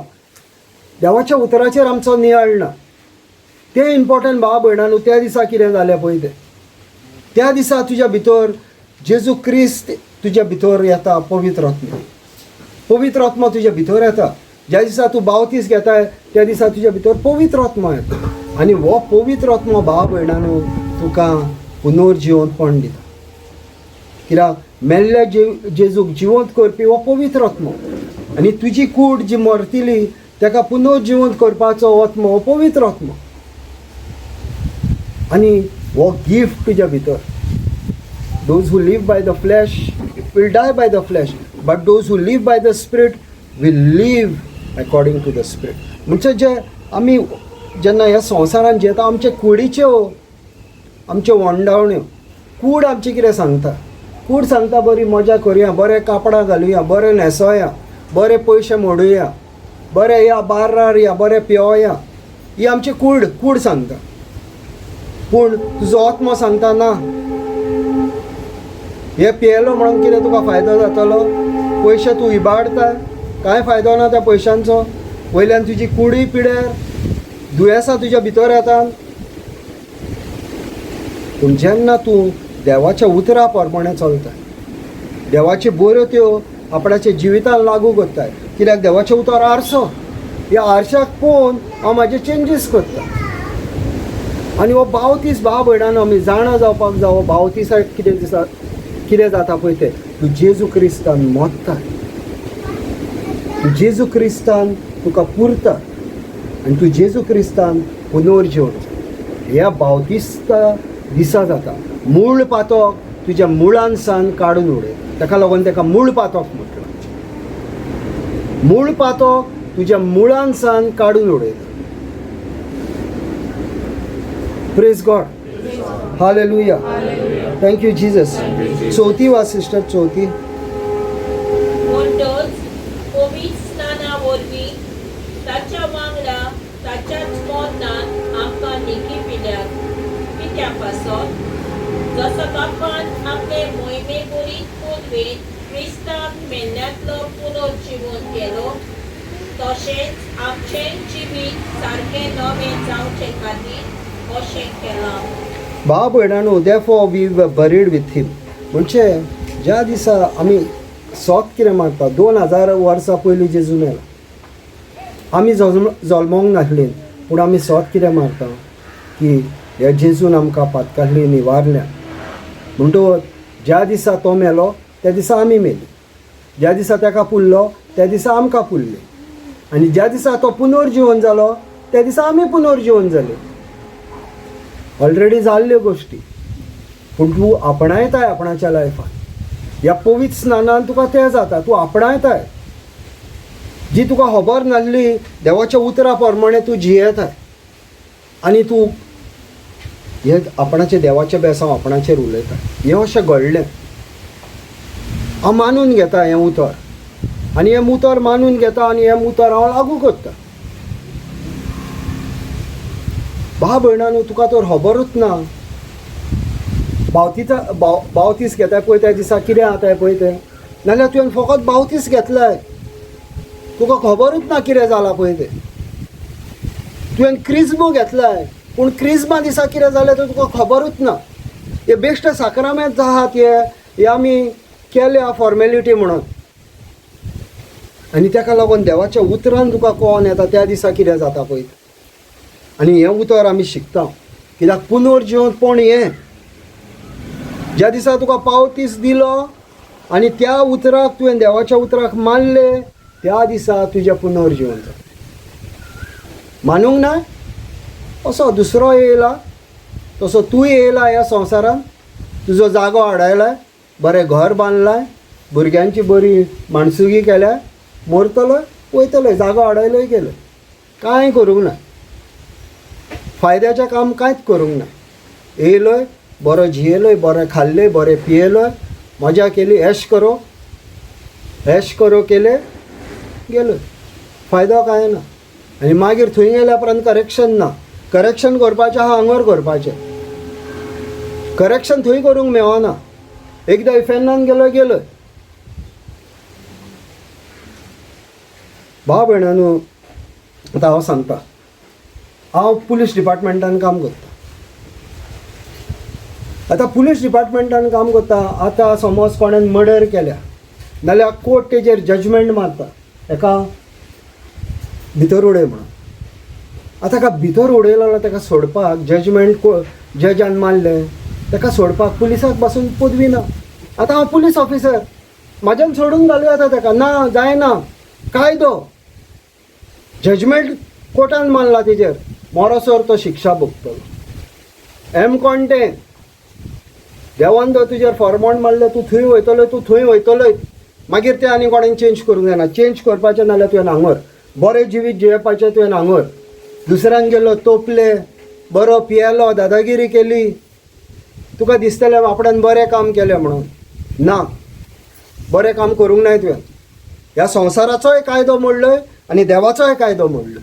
देवाच्या उतराचेर आमचो नियाळ ना. तें इम्पोर्टंट भाव भयणां न्हू. त्या दिसा कितें जालें पळय तें, त्या दिसा तुज्या भितर जेजू क्रिस्त तुज्या भितर येता, पवित्र आत्मा, पवित्र आत्मा तुज्या भितर येता. ज्या दिसा तूं बावतीस घेताय त्या दिसा तुज्या भितर पवित्र आत्मा येता. आनी हो पवित्र आत्मा भाव भयणां न्हू तुका पुनर्जिवंतपण दिता. कित्याक मेल्ल्या जेजूक जिवंत करपी हो पवित्र आत्मो, आनी तुजी कूड जी मरतली ताका पुनर्जिवंत करपाचो आत्मो हो पवित्र आत्मो. आनी हो गिफ्ट तुज्या भितर. Those who live by the flesh will die by the flesh, but those who live by the Spirit will live according to the Spirit. म्हणजे जे आमी जेन्ना ह्या संवसारान जियेता, आमचे कुडीच्यो आमच्यो वंडावण्यो, कूड आमची कितें सांगता, कूड सांगता बरी मजा करुया, बरें कापडां घालुया, बरें न्हेसोया, बरे पयशे मोडुया, बरें या बार्रार या, बरें पिवया, ही आमची कूड, कूड सांगता. पूण तुजो आत्मो सांगता ना, हे पियेलो म्हणून कितें तुका फायदो जातलो, पयशे तूं इबाडता, कांय फायदो ना त्या पयशांचो, वयल्यान तुजी कुडूय पिड्यार, दुयेंसां तुज्या भितर येतात. पूण जेन्ना तूं देवाच्या उतरा प्रमाणे चलता, देवाच्यो बऱ्यो त्यो आपणाच्या जिवितान लागू करताय, कित्याक देवाचें उतर आरसो, ह्या आरशाक पळोवन हांव म्हाजे चेंजीस करता. आनी हो बावतीस भाव भयणांनो आमी जाणा जावपाक जाय, हो बावतीसाक कितें दिसा कितें जाता पळय तें, तूं जेजू क्रिस्तान मोत्ता, तूं जेजू क्रिस्तान तुका पुरता, आनी तूं जेजू क्रिस्तान पुनर्जिवन. ह्या बावतिस्ता दिसा जाता. मूळ पातक तुज्या मुळान सावन काडून उडय, ताका लागून ताका मूळ पातक म्हटलां. मूळ पातक तुज्या मुळान सावन काडून उडयता. Praise God, hallelujah, thank you Jesus. चवथी वा सिस्टर, चवथी. म्हणटच पवित्र स्नाना वरवीं ताच्या वांगडा ताच्याच मरणान आमकां निकी पिल्यात. कित्या पासत जसो बापान आपले मोहिमे बरीत पुनवेन क्रिस्ताक मेल्ल्यांतलो पुनर्जिवन केलो, तशेंच आमचें जिवीत सारकें नवें जावचे खातीर अशें केलां. भाव भयणांनो, therefore we were buried with him. म्हणजे ज्या दिसा आमी सोत कितें मारता, 2000 वर्सां पयलीं जेजू मेला, आमी जल्मोंक नासली, पूण आमी सोत कितें मारता की ह्या जेजून आमकां पातकांतली निवारल्या. म्हणटकच ज्या दिसा तो मेलो त्या दिसा आमी मेली, ज्या दिसा ताका पुरलो त्या दिसा आमकां पुरले, आनी ज्या दिसा तो पुनर्जिवन जालो त्या दिसा आमी पुनर्जिवन जाले. ऑलरेडी जाल्ल्यो गोश्टी, पूण तूं आपणायताय आपणाच्या लायफान. ह्या पवित्र स्नानान तुका तें जाता, तूं आपणायताय जी तुका खबर नासली, देवाच्या उतरा प्रमाणे तूं जियेताय, आनी तूं हें आपणाचें देवाचें बेसांव आपणाचेर उलयता. हें अशें घडलें, हांव मानून घेता हें उतर, आनी हें उतर मानून घेता आनी हें उतर हांव लागू करता. भाव भयणांनो, तुका तर खबरूच ना, बावतीचा बावतीस घेताय पळय त्या दिसा कितें जाताय पळय तें, नाल्यार तुवें फकत बावतीस घेतलाय, तुका खबरूच ना कितें जालां पळय तें. तुवें क्रिज्मो घेतलाय, पूण क्रिज्मा दिसा कितें जालें तें तुका खबरूच ना. हे बेश्टे साक्रामेंत आहात, हे आमी केल्या फॉर्मेलिटी म्हणून, आनी ताका लागून देवाच्या उतरान तुका कळोन येता त्या दिसा कितें जाता पळय. आनी हें उतर आमी शिकता. कित्याक पुनर्जिवंतपण हें ज्या दिसा तुका पावतीस दिलो आनी त्या उतराक तुवें देवाच्या उतराक मानलें त्या दिसा तुजें पुनर्जिवन जाता. मानूंक ना असो दुसरो येयला तसो तूं येयला ह्या संवसारांत, तुजो जागो आडायलाय, बरें घर बांदलाय, भुरग्यांची बरी माणसुकी केल्या, मरतलो वयतलो, जागो आडायलोय गेलो, कांय करूंक ना, फायद्याचें काम कांयच करूंक ना. येयलोय बरो जियेलोय, बरें खाल्लें, बरें पियेलोय, मजा केली, एश करो एश करो केले गेलो, फायदो कांय ना. आनी मागीर थंय गेल्या उपरांत करेक्शन ना, करेक्शन करपाचें आहा हांगर करपाचें, करेक्शन थंय करूंक मेळना. एकदां इफेन्नान गेलो गेलो. भाव भयणांनो, आतां हांव सांगता, हांव पुलीस डिपार्टमेंटान काम करता. आतां पुलीस डिपार्टमेंटान काम करता, आतां समज कोणेन मर्डर केल्या नाल्यार कोर्ट तेजेर जजमेंट मारता, एका भितर उडय म्हणून. आतां ताका भितर उडयलो जाल्यार ताका सोडपाक जजमेंट जजान मारलें ताका सोडपाक पुलिसाक पासून पदवी ना. आतां हांव पुलीस ऑफिसर, म्हाज्यान सोडून घालूं येता ताका? ना, जायना. कायदो जजमेंट कोर्टान मारला तेजेर, मरोसर तो शिक्षा भोगतलो. एम कोण तें देवान जर तुजेर फॉर्मोण मारलें तूं थंय वयतलो, तूं थंय वयतलोय. मागीर तें आनी कोणें चेंज करूंक जायना. चेंज करपाचें नाल्यार तुवें हांगर बरें जिवीत जियेवपाचें, तुवें हांगर दुसऱ्यान गेलो तोपले, बरो पियेलो, दादागिरी केली, तुका दिसतलें आपणान बरें काम केलें म्हणून. ना, बरें काम करूंक नाय तुवें. ह्या संवसाराचोय कायदो मोडलोय आनी देवाचोय कायदो मोडलोय.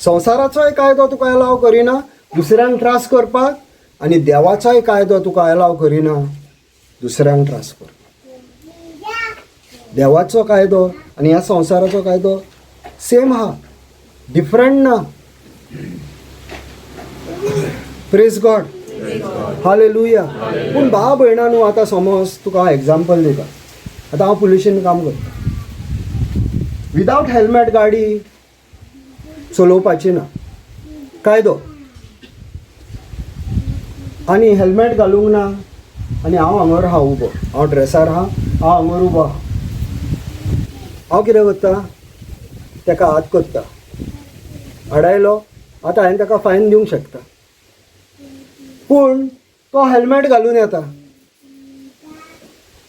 संवसाराचोय कायदो तुका एलाव करिना दुसऱ्यांक त्रास करपाक, आनी देवाचोय कायदो तुका एलाव करिना दुसऱ्यांक त्रास करपाक. देवाचो कायदो आनी ह्या संवसाराचो कायदो सेम आहा, डिफरंट ना. Praise God, hallelujah. पूण भाव भयणा न्हू, आतां समज तुका हांव एग्जाम्पल दिता. आतां हांव पुलिशेन काम करता, विदावट हेल्मेट गाडी चलोवपाची ना, कायदो. आनी हेल्मेट घालूंक ना आनी हांव हांगर आहा उबो, हांव ड्रेसार आहा, हांव हांगर उबो आहा. हांव कितें करता, ताका हात करता, आडायलो. आतां हांवें ताका फायन दिवंक शकता, पूण तो हेल्मेट घालून येता,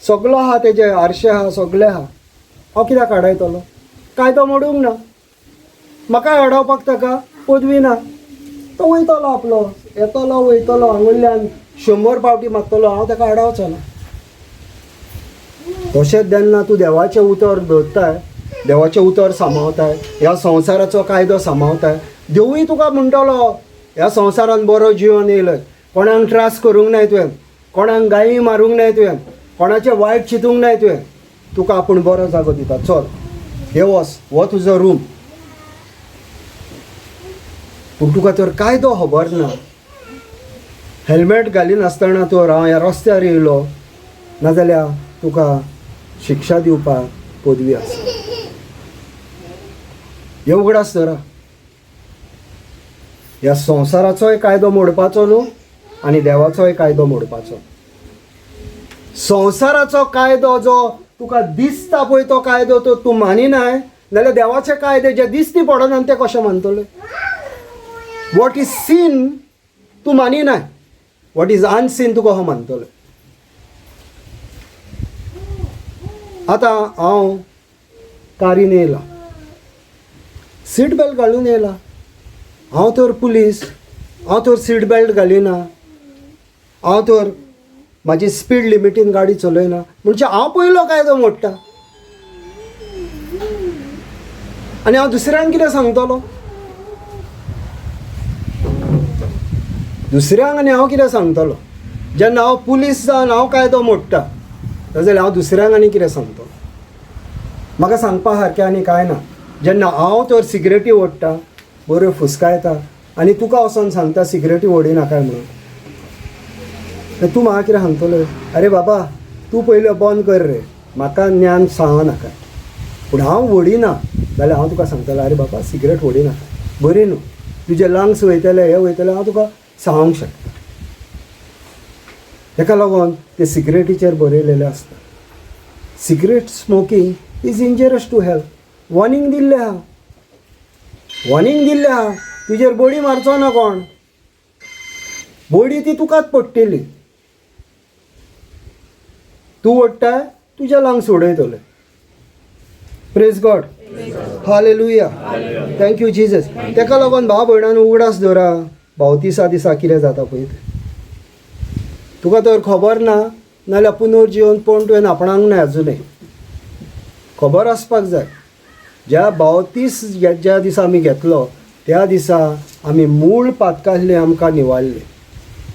सगलो आहा, तेजे आरशे आहा, सगळे आहा. हांव कित्याक आडायतलो? कायदो मोडूंक ना, म्हाका आडावपाक ताका पदवी ना. तो वयतलो आपलो, येतलो वयतलो, हांगुल्ल्यान 100 पावटी मागतलो, हांव ताका आडावचो ना. तशेंच जेन्ना तूं देवाचें उतर धरताय, देवाचें उतर सांबाळताय, ह्या संवसाराचो कायदो सांबाळताय, देवूय तुका म्हणटलो ह्या संवसारान बरो जिवन येयलो, कोणाक त्रास करूंक नाय तुवें, कोणाक गायी मारूंक नाय तुवें, कोणाचें वायट चिंतूंक नाय तुवें, तुका आपूण बरो जागो दिता. चल हे वच, हो तुजो रूम. पूण तुका तर कायदो खबर ना, हेल्मेट घालिनासतना तर हांव ह्या रस्त्यार येयलो नाजाल्यार तुका शिक्षा दिवपाक पदवी आसा. हे उगडास धरा, ह्या संवसाराचोय कायदो मोडपाचो न्हू आनी देवाचोय कायदो मोडपाचो. संवसाराचो कायदो जो तुका दिसता पळय तो कायदो तो तूं मानिनाय जाल्यार देवाचे कायदे जे दिसती पडना ते कशें मानतले? What is scene तूं मानिनाय, what is unseen तूं कसो मानतले? आतां हांव कारीन येयला, सीट बेल्ट घालून येयला, हांव तर पुलीस, हांव तर सीट बेल्ट घालिना, हांव तर म्हाजी स्पीड लिमिटीन गाडी चलयना, म्हणजे हांव पयलो कायदो मोडटा आनी हांव दुसऱ्यांक कितें सांगतलो? दुसऱ्यांक आनी हांव कितें सांगतलो? जेन्ना हांव पुलीस जावन हांव कायदो मोडटा जाल्यार हांव दुसऱ्यांक आनी कितें सांगतलो? म्हाका सांगपा सारकें आनी कांय ना. जेन्ना हांव तर सिगरेटी ओडटा, बऱ्यो फुसकायता आनी तुका वचोन सांगता सिगरेटी ओडिनाकाय म्हणून, तूं म्हाका कितें सांगतलो? अरे बाबा तूं पयल्यो बंद कर रे, म्हाका ज्ञान सांगो नाका. पूण हांव ओडिना जाल्यार हांव तुका सांगतलो, अरे बाबा सिगरेट ओडिनाका, बरी न्हू. तुजे लंग्स वयतले, हे वयतले, हांव तुका सांगूंक शकता. तेका लागून ते सिगरेटीचेर बरयलेलें आसता, "Cigarette smoking is injurious to health." Warning दिल्लें आहा, वॉर्निंग दिल्लें आहा. तुजेर बडी मारचो ना कोण, बडी ती तुकाच पडटली. तूं ओडटाय, तुज्या lungs उडयतले. Praise God, hallelujah, thank you Jesus. तेका लागून भाव भयणान उगडास दवरा, बावतिसा दिसा कितें जाता पळय तें तुका तर खबर ना, नाल्यार पुनर्जिवनपण तुवें आपणाक ना अजुनय खबर आसपाक जाय. ज्या बावतीस ज्या दिसा आमी घेतलो त्या दिसा आमी मूळ पातकासले आमकां निवारले,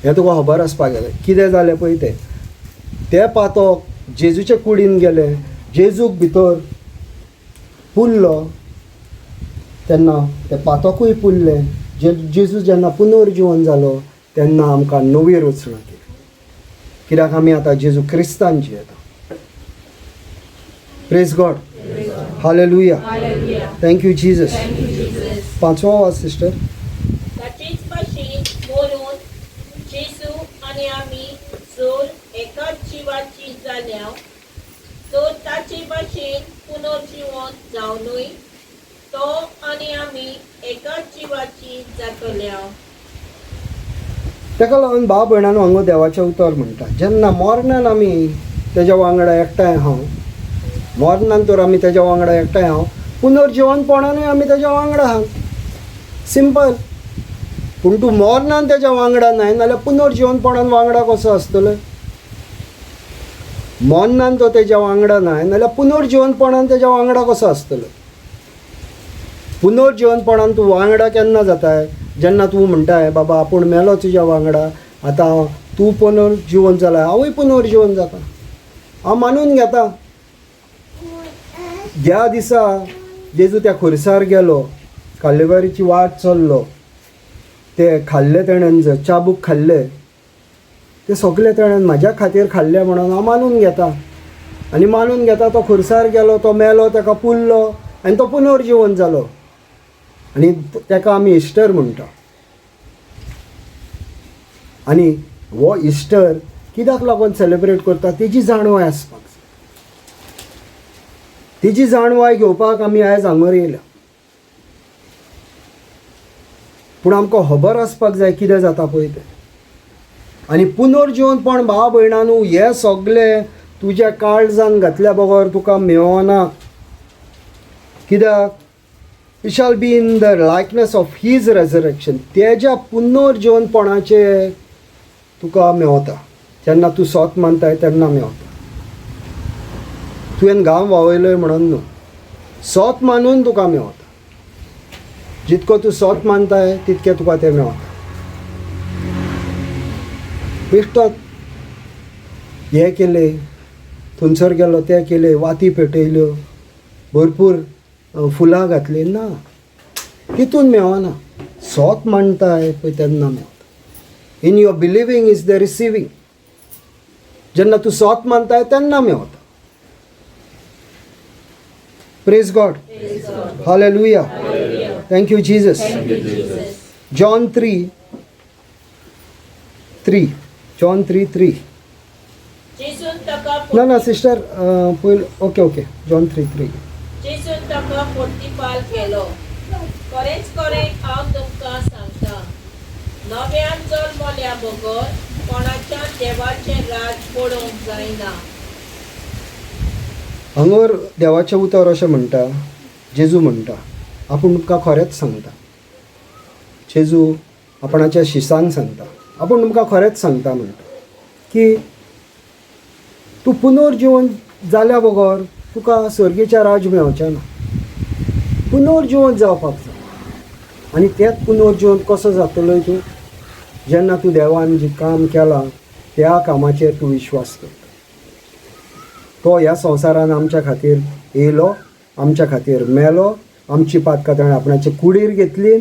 हें तुका खबर आसपाक जाय. कितें जालें पळय तें, तें पातक जेजूच्या कुडीन गेलें, जेजूक भितर पुरलो, तेन्ना तें पातकूय पुरलें. जेजू जेन्ना पुनर्जिवन जालो तेन्ना आमकां नवी रचणा केली, कित्याक आमी आतां जेजू क्रिस्तान जियेता. Praise God, hallelujah, thank you Jesus. Thank you Jesus. पांचवो वाच सिस्टर. ताचेच भाशेन मरून जेजू आनी आमी जर एकाच जिवाची जाल्या, तर ताचे भाशेन पुनर्जिवन जावनूय तो आनी आमी एकाच जिवाची जातल्या. ताका लागून भाव भयणान हांगा देवाचें उतर म्हणटा, जेन्ना मरणान आमी तेज्या वांगडा एकठांय आहा, मरणान तर आमी तेज्या वांगडा एकठांय आहा, पुनर्जिवनपणानूय आमी तेज्या वांगडा आहा. सिंपल. पूण तूं मरणान तेज्या वांगडा नाय नाल्यार पुनर्जिवनपणान वांगडा कसो आसतलो? मरणान तो तेज्या वांगडा नाय नाल्यार पुनर्जिवनपणान तेज्या वांगडा कसो आसतलो? पुनर्जिवनपणान तूं वांगडा केन्ना जाताय? जेन्ना तूं म्हणटाय, बाबा आपूण मेलो तुज्या वांगडा, आतां तूं पुनर्जिवन जाला, हांवूय पुनर्जिवन जाता, हांव मानून घेता. ज्या दिसा जेजू त्या खुरसार गेलो, कालेवारीची वाट चल्लो, ते खाल्ले तेणेन, चाबूक खाल्ले, ते सगळे तेणेन म्हाज्या खातीर खाल्ले म्हणून हांव मानून घेता. आनी मानून घेता, तो खुरसार गेलो, तो मेलो, ताका पुरलो आनी तो पुनर्जिवन जालो आनी ताका आमी इस्टर म्हणटा. आनी हो इस्टर कित्याक लागून सेलिब्रेट करता तेजी जाणवाय आसपाक जाय. तेजी जाणवाय घेवपाक आमी आयज हांगर येयल्या. पूण आमकां खबर आसपाक जाय कितें जाता पळय तें. आनी पुनर्जिवनपण भाव भयणानू, हे सगळे तुज्या काळजान घातल्या बगर तुका मेळना. कित्याक it shall be in the likeness of his resurrection. तेज्या पुनर्जिवनपणाचे तुका मेवता जेन्ना तूं सोत मानताय तेन्ना मेवता. तुवें घाम व्हांवयलोय म्हणून न्हू, सोत मानून तुका मेवता. जितको तूं सोत मानताय तितकें तुका तें मेवता. बेश्टो हें केलें, थंयसर गेलो, तें केलें, वाती पेटयल्यो, भरपूर फुलां घातलीं, ना, तितून मेवना. सोत मानताय पळय तेन्ना मेवता. In your believing is the receiving. जेन्ना तूं सोत मानताय तेन्ना मेवता. Praise God, hallelujah, thank you Jesus. Thank you Jesus. John 3:3, John 3:3. जेजून ताका ना ना सिस्टर, पयल, ओके ओके, जॉन 3:3. जेजून ताका प्रतिपाल केलो, खरेंच खरें हांव तुमकां सांगता, नव्यान जल्मल्या बगर कोणाच्यान देवाचें राज पळोवंक जायना. हांगर देवाचें उतर अशें म्हणटा, जेजू म्हणटा, आपूण तुमकां खरेंच सांगता. जेजू आपणाच्या शिसांक सांगता, आपूण तुमकां खरेंच सांगता म्हणटा की तूं पुनर्जिवन जाल्या बगर तुका सर्गेचें राज मेवचें ना. पुनर्जिवन जावपाक जाय. आनी तेंच पुनर्जिवन कसो जातलो तूं? जेन्ना तूं देवान जें काम केलां त्या कामाचेर तूं विश्वास करता. तो ह्या संवसारान आमच्या खातीर येयलो, आमच्या खातीर मेलो, आमची पातकां ताणें आपणाचे कुडीर घेतली,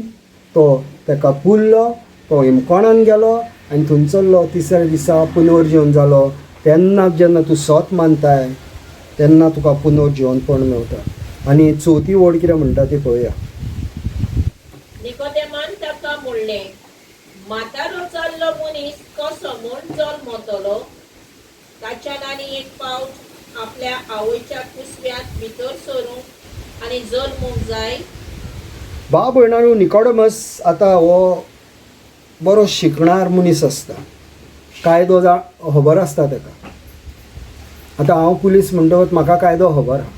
तो ताका पुरलो, तो हिमकोणान गेलो आनी थंयसरलो तिसऱ्या दिसा पुनर्जिवन जालो. तेन्ना जेन्ना तूं सत मानताय तेन्ना तुका पुनर्जिवनपण मेवता. आनी चवथी ओड कितें म्हणटा ती पळोवया. निकोदेमान जेजून ताका म्हणलें, म्हातारो जाल्लो मनीस कसो म्हूण जल्मतलो? ताच्यान आनी एक पावट आपल्या आवयच्या कुसव्यांत भितर सरूंक आनी जल्मूंक जाय. भाव भयणांनो, निकोडमस आतां हो बरो शिकणार मनीस आसता, कायदो जा खबर आसता ताका. आतां हांव पुलीस म्हणटकच म्हाका कायदो खबर आहा,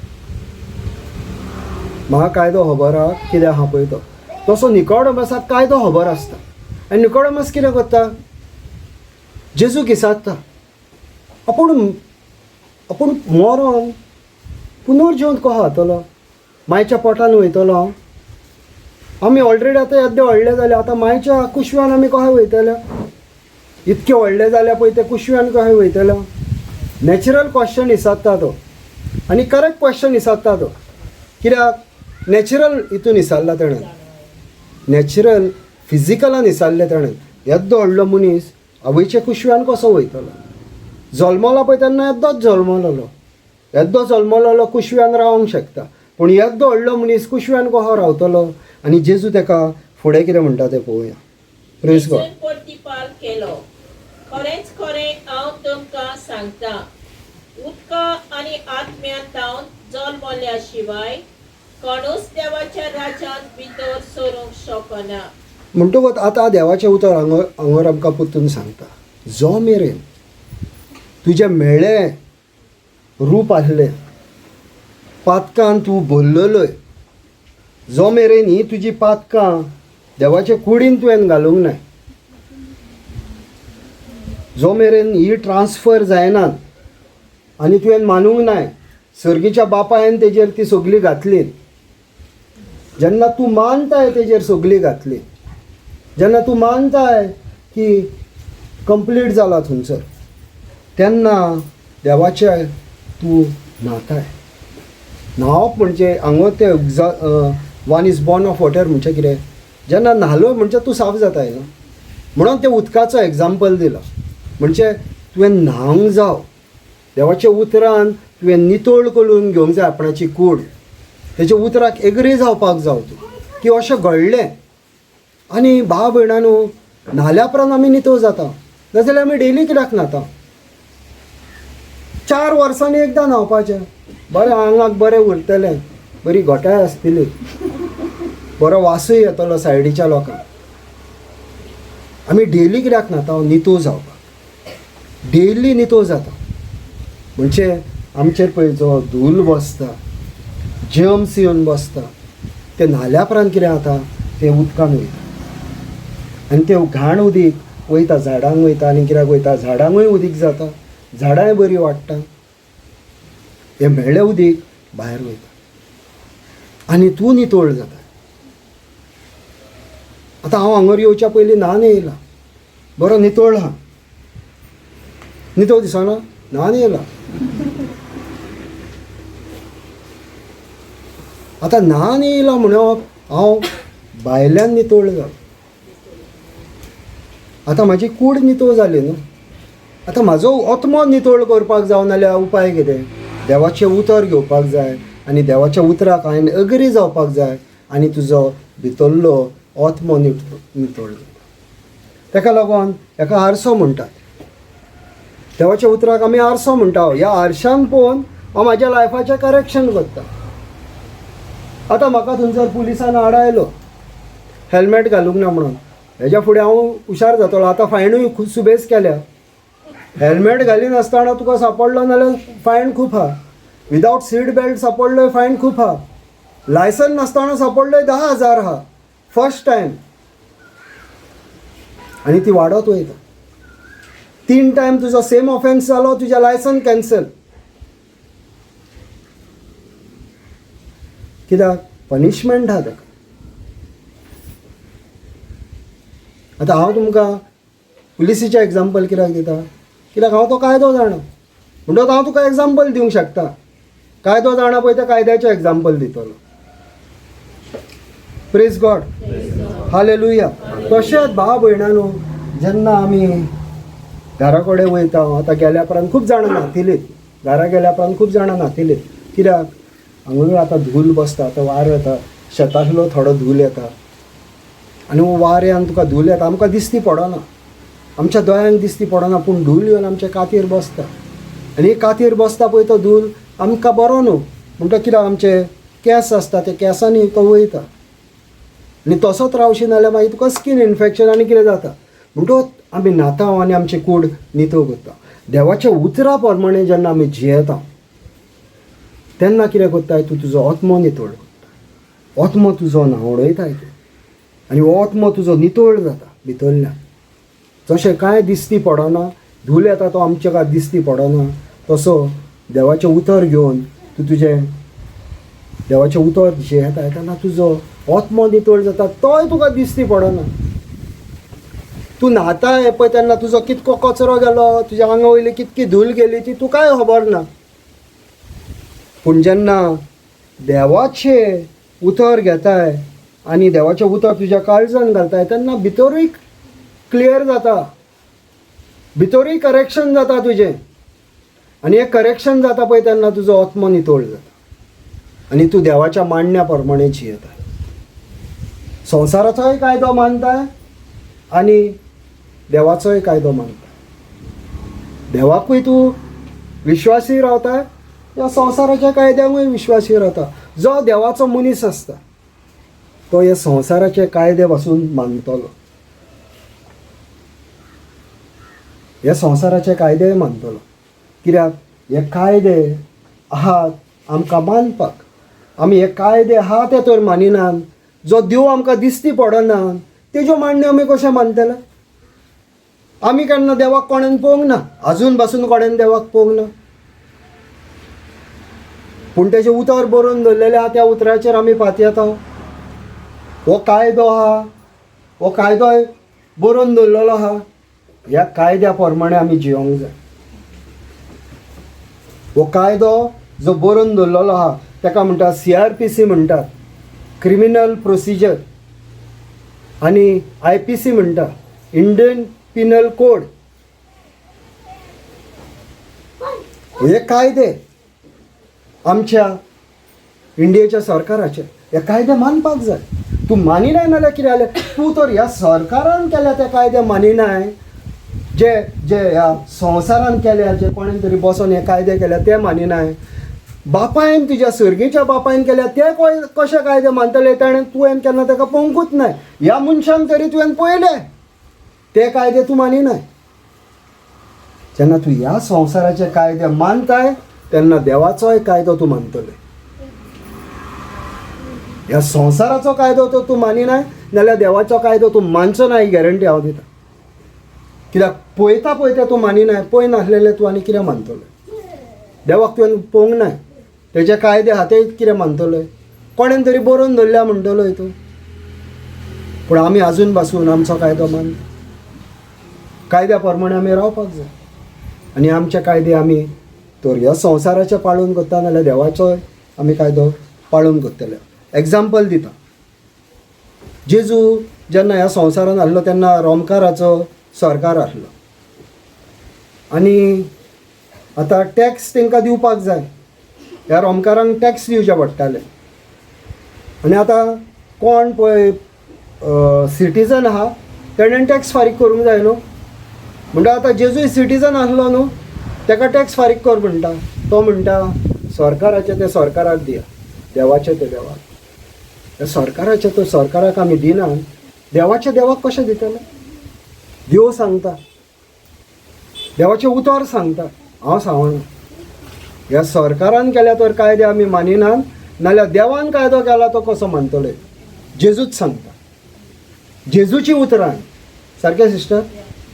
म्हाका कायदो खबर आहा कितें आहा पळय तो. तसो निकोडमसाक कायदो खबर आसता. आनी निकोडमस कितें करता, जेजूक विचारता, आपूण आपूण मरोन पुनर्जिवन कसो जातलो, मायच्या पोटान वयतलो हांव? आमी ऑलरेडी आतां येद्दे व्हडले जाले, आतां मायच्या कुशव्यान आमी कशें वयतले? इतके व्हडले जाल्या पळय ते कुशव्यान कशें वयतले? नॅचरल क्वेश्चन विचारता तो आनी करेक्ट क्वेश्चन विचारता तो, कित्याक नॅचरल हितून विचारला तेणें, नॅचरल फिजिकलान विचारलें तेणें. येद्दो व्हडलो मनीस आवयच्या कुशव्यान कसो वयतलो? जल्मलो पळय तेन्ना येद्दोच जल्मलेलो, येद्दो जल्मलेलो कुशव्यान रावंक शकता, पूण येद्दो व्हडलो मनीस कुशव्यान कसो रावतलो? आनी जेजू ताका फुडें कितें म्हणटा तें पळोवया. Praise God. जेजून प्रतिपाल केलो, खरेंच खरें हांव तुमकां सांगता, उदका आनी आत्म्यान तावन जल्मल्या शिवाय कोणूच देवाच्या राज्यांत भितर सरूंक शकना. म्हणटकच आतां देवाचें उतर हांगा हांगर आमकां परतून सांगता, जो मेरेन तुजें मेळ्ळें रूप आसलें, पातकान तूं भरलेलोय, जो मेरेन ही तुजी पातकां देवाचे कुडीन तुवें घालूंक नाय, जो मेरेन ही ट्रान्सफर जायनात आनी तुवें मानूंक नाय सर्गीच्या बापायन तेजेर ती सगली घातली, जेन्ना तूं मानताय तेजेर सगली घातली, जेन्ना तूं मानताय की कंप्लीट जाला थंयसर, तेन्ना देवाचे तूं न्हाताय. न्हांवप म्हणजे हांगा तें one is born of water म्हणजे कितें, जेन्ना न्हालो म्हणजे तूं साफ जाताय न्हू, म्हणून तें उदकाचो एग्जाम्पल दिला. म्हणजे तुवें न्हावंक जाव, देवाच्या उतरान तुवें नितळ करून घेवंक जाय आपणाची कूड, तेच्या उतराक एग्री जावपाक जाव तूं की अशें घडलें. आनी भाव भयणांनो, न्हाल्या उपरांत आमी नितळ जाता, नाजाल्यार आमी डेली कित्याक न्हाता? 4 वर्सांनी एकदां न्हांवपाचें, बरें आंगाक बरें उरतलें, बरी घोटाय आसतली, बरो वासूय येतलो सायडीच्या लोकांक. आमी डेली कित्याक न्हाता? नितळ जावपाक. डेली नितळ जाता म्हणजे आमचेर पळय जो धूल बसता, जर्म्स येवन बसता, ते न्हाल्या उपरांत कितें जाता, तें उदकान वयता आनी तें घाण उदीक वयता झाडांक वयता. आनी कित्याक वयता, झाडांकूय उदीक जाता, झाडांय बरीं वाडटा, हें म्हेळें उदीक भायर वयता आनी तूं नितळ जाता. आतां हांव हांगर येवच्या पयलीं न्हान येयला, बरो नितळ आहा, नितळ दिसना, न्हान येयला. आतां न्हान येयला म्हणप हांव भायल्यान नितळ जालो, आतां म्हाजी कूड नितळ जाली न्हू, आतां म्हाजो आत्मो नितळ करपाक जावं नाल्यार उपाय कितें? देवाचें उतर घेवपाक जाय आनी देवाच्या उतराक हांवें अग्री जावपाक जाय आनी तुजो भितरलो आत्मो नितळ जाता. ताका लागून हेका आरसो म्हणटात. देवाच्या उतराक आमी आरसो म्हणटा. ह्या आरशान पळोवन हांव म्हाज्या लायफाचें करेक्शन करता. आतां म्हाका थंयसर पुलिसान आडायलो हेल्मेट घालूंक ना म्हणून, हेज्या फुडें हांव हुशार जातलो. आतां फायनूय खूब सुबेज केल्या, हेल्मेट घालिनासतना तुका सांपडलो नाल्यार फायन खूब आहा, विदावट सीट बेल्ट सांपडलो फायन खूब आहा, लायसन नासतना सांपडलो 10,000 आहा फर्स्ट टायम, आनी ती वाडत वयता. 3 टायम तुजो सेम ऑफेन्स जालो, तुजें लायसन कॅन्सल. कित्याक? पनिशमेंट आहा ताका. आतां हांव तुमकां पुलिसीचें एग्जाम्पल कित्याक दिता, कित्याक हांव तो कायदो जाणा, म्हणटकच हांव तुका एग्जाम्पल दिवंक शकता. कायदो जाणा पळय त्या कायद्याचें एग्जाम्पल दितलो. Praise God, hallelujah. तशेंच भाव भयणांनो, जेन्ना आमी घरा कडेन वयता, आतां गेल्या उपरांत खूब जाणां न्हातिलीत, घरा गेल्या उपरांत खूब जाणां न्हातिलीत, कित्याक हांगा आतां धूल बसता, आतां वारो येता, शेतांतलो थोडो धूल येता. आनी वाऱ्यान तुका धूल येता, आमकां दिसती पडना, आमच्या दोळ्यांक दिसती पडना, पूण धूल येवन आमच्या कातीर बसता. आनी कातीर बसता पळय तो धूल आमकां बरो न्हू, म्हणटा कित्याक आमचे केंस आसता ते केंसांनी तो वयता आनी तसोच रावशी नाल्यार मागीर तुका स्कीन इन्फेक्शन आनी कितें जाता. म्हणटकच आमी न्हाता आनी आमची कूड नितळ करता. देवाच्या उतरा प्रमाणे जेन्ना आमी जियेता तेन्ना कितें करताय तूं, तुजो आत्मो नितळ करता, आत्मो तुजो न्हावडयताय तूं, आनी हो आत्मो तुजो नितळ जाता भितरल्यान. जशें कांय दिसती पडना, धूल येता तो आमच्या काय दिसती पडना, तसो देवाचें उतर घेवन तूं तुजें देवाचें उतर जियेता तेन्ना तुजो आत्मो नितळ जाता, तोय तुका दिसती पडना. तूं न्हाताय पळय तेन्ना तुजो कितको कचरो गेलो, तुज्या आंगा वयली कितकी धूल गेली ती तुकाय खबर ना. पूण जेन्ना देवाचें उतर घेताय आनी देवाचें उतर तुज्या काळजान घालताय तेन्ना भितरूय क्लियर जाता, भितरूय करेक्शन जाता तुजें. आनी हें करेक्शन जाता पळय तेन्ना तुजो आत्मो नितळ जाता आनी तूं देवाच्या मांडण्या प्रमाणे जियेता. संवसाराचोय कायदो मानताय आनी देवाचोय कायदो मानता. देवाकूय तूं विश्वासी रावता, ह्या संवसाराच्या कायद्यांकूय विश्वासी रावता. जो देवाचो मनीस आसता तो हे संवसाराचे कायदे पासून मानतलो, हे संवसाराचे कायदे मानतलो. कित्याक हे कायदे आहात आमकां मानपाक. आमी हे कायदे आहा ते तर मानिनात, जो देव आमकां दिसती पडना तेज्यो मांडण्यो आमी कशें मानतले? आमी केन्ना देवाक कोणेन पळोवंक ना, आजून पासून कोणेन देवाक पळोवंक ना, पूण तेजें उतर बरोवन दवरलेलें आहा त्या उतराचेर आमी पातयेता. हो कायदो आहा, हो कायदो बरोवन दवरलेलो आहा, ह्या कायद्या प्रमाणे आमी जियोंक जाय. हो कायदो जो बरोवन दवरलेलो आहा ताका म्हणटात CRPC म्हणटात, क्रिमिनल प्रोसिजर, आनी IPC म्हणटा, इंडियन पिनल कोड. हे कायदे आमच्या इंडियेच्या सरकाराचे, हे कायदे मानपाक जाय. तूं मानिनाय नाल्यार कितें जालें, तूं तर ह्या सरकारान केल्या ते कायदे मानिनाय, जे जे ह्या संवसारान केल्या, जे कोणेन तरी बसोन हे कायदे केल्या ते मानिनाय, बापायन तुज्या सर्गीच्या बापायन केल्या ते कशे कायदे मानतले? ताणें तुवें केन्ना ताका पळोवंकूच नाय, ह्या मनशान तरी तुवें पळयले ते कायदे तूं मानिनाय. जेन्ना तूं ह्या संवसाराचे कायदे मानताय तेन्ना देवाचोय कायदो तूं मानतले. ह्या संवसाराचो कायदो तो तूं मानिनाय नाल्यार देवाचो कायदो तूं मानचो ना, ही गॅरंटी हांव दिता. कित्याक पळयता पळयता तूं मानिनाय, पळय नासलेलें तूं आनी कितें मानतले? देवाक तुवें पळोवंक नाय, तेजे कायदे आहा ते कितें मानतले? कोणेन तरी बरोवन दवरल्या म्हणटलोय तूं, पूण आमी आजून पासून आमचो कायदो मानता. कायद्या प्रमाणे आमी रावपाक जाय आनी आमचे कायदे आमी तर ह्या संवसाराचें पाळून करता नाल्यार देवाचोय आमी कायदो पाळून करतले. एग्जाम्पल दिता, जेजू जेन्ना ह्या संवसारान आसलो तेन्ना रोमकाराचो सरकार आसलो आनी आतां टॅक्स तांकां दिवपाक जाय, ह्या रोमकारांक टॅक्स दिवचे पडटाले. आनी आतां कोण पळय सिटीजन आहा तेणेन टॅक्स फारीक करूंक जाय न्हू, म्हणटा आतां जेजूय सिटीजन आसलो न्हू ताका टॅक्स फारीक कर म्हणटा. तो म्हणटा सरकाराचें तें सरकाराक दिया, देवाचें तें देवाक. सरकाराचें तो सरकाराक आमी दिना, देवाचें देवाक कशें दितले? देव सांगता, देवाचें उतर सांगता, हांव सांगना. ह्या सरकारान केल्या तर कायदे आमी मानिनात, नाल्यार देवान कायदो केला तो कसो मानतले? जेजूच सांगता, जेजूची उतरां. सारकें सिस्टर,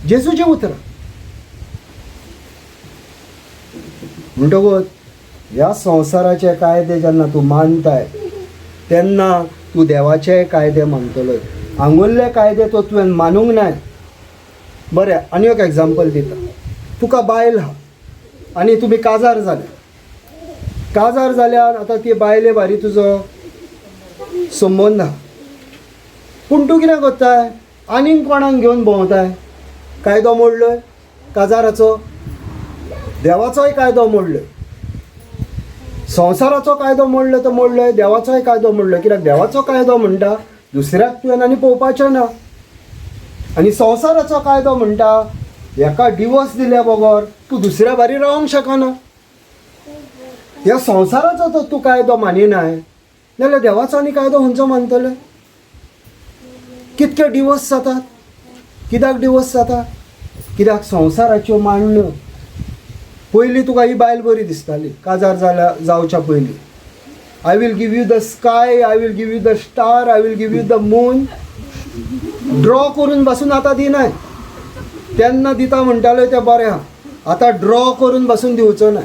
जेजूची उतरां. म्हणटकूच ह्या संवसाराचे कायदे जेन्ना तूं मानताय तेन्ना तूं देवाचे कायदे मानतलोय. आंगुल्ले कायदे तो तुवें मानूंक नाय. बरें, आनी एक एग्जाम्पल दिता. तुका बायल आहा आनी तुमी काजार जाले, काजार जाल्यार आतां ती बायले बारी तुजो संबंद आहा, पूण तूं कितें करताय, आनीक कोणाक घेवन भोंवताय? कायदो मोडलोय काजाराचो, देवाचोय कायदो मोडलोय, संवसाराचो कायदो मोडलो तो मोडलोय, देवाचोय कायदो मोडलो. कित्याक देवाचो कायदो म्हणटा दुसऱ्याक तुवें आनी पळोवपाचें ना. आनी संवसाराचो कायदो म्हणटा हेका डिवोर्स दिल्या बगर तूं दुसऱ्या बारी रावंक शकना. ह्या संवसाराचो तर तूं कायदो मानिनाय जाल्यार देवाचो आनी कायदो खंयचो मानतले? कितके डिवोर्स जातात? कित्याक डिवोर्स जाता? कित्याक संवसाराच्यो मांडण्यो. पयलीं तुका ही बायल बरी दिसताली काजार जाल्या जावच्या पयलीं. I will give you the sky, I will give you the star, I will give you the moon. Draw करून बसून आतां दिनाय. तेन्ना दिता म्हणटाले तें बरें आहा, आतां ड्रॉ करून बसून दिवचो ना.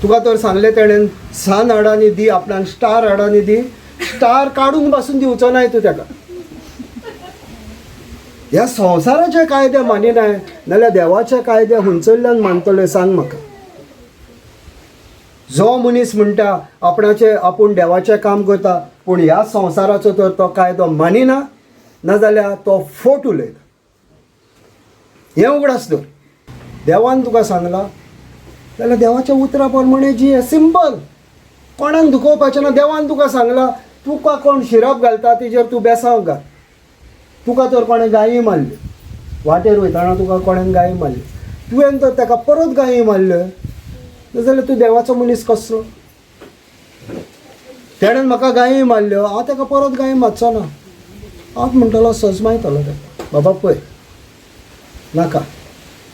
तुका तर सांगलें तेणेन सन हाड आनी दी, आपणान स्टार हाड आनी दी, स्टार काडून बसून दिवचो नाय तूं तेका. ह्या संवसाराचे कायदे मानिनाय नाल्यार देवाचे कायदे हुंचरल्यान मानतले सांग म्हाका. जो मनीस म्हणटा आपणाचे आपूण देवाचें काम करता, पूण ह्या संवसाराचो तर तो कायदो मानिना, नाजाल्यार तो फोट उलयता. हें उगडास दवर. देवान तुका सांगलां जाल्यार देवाच्या उतरा प्रमाणे जी सिंपल, कोणाक दुखोवपाचें ना. देवान तुका सांगलां तुका कोण शिरप घालता तेजेर तूं बेसांव घाल. तुका तर कोणें गायी मारल्यो वाटेर वयतना, तुका कोणें गायी मारल्यो, तुवें तर ताका परत गायी मारल्यो नाजाल्यार तूं देवाचो मनीस कसलो? तेणेन म्हाका गायी मारल्यो, हांव ताका परत गायी मारचो ना. हांव म्हणटलो सजमायतलो ताका, बाबा पळय नाका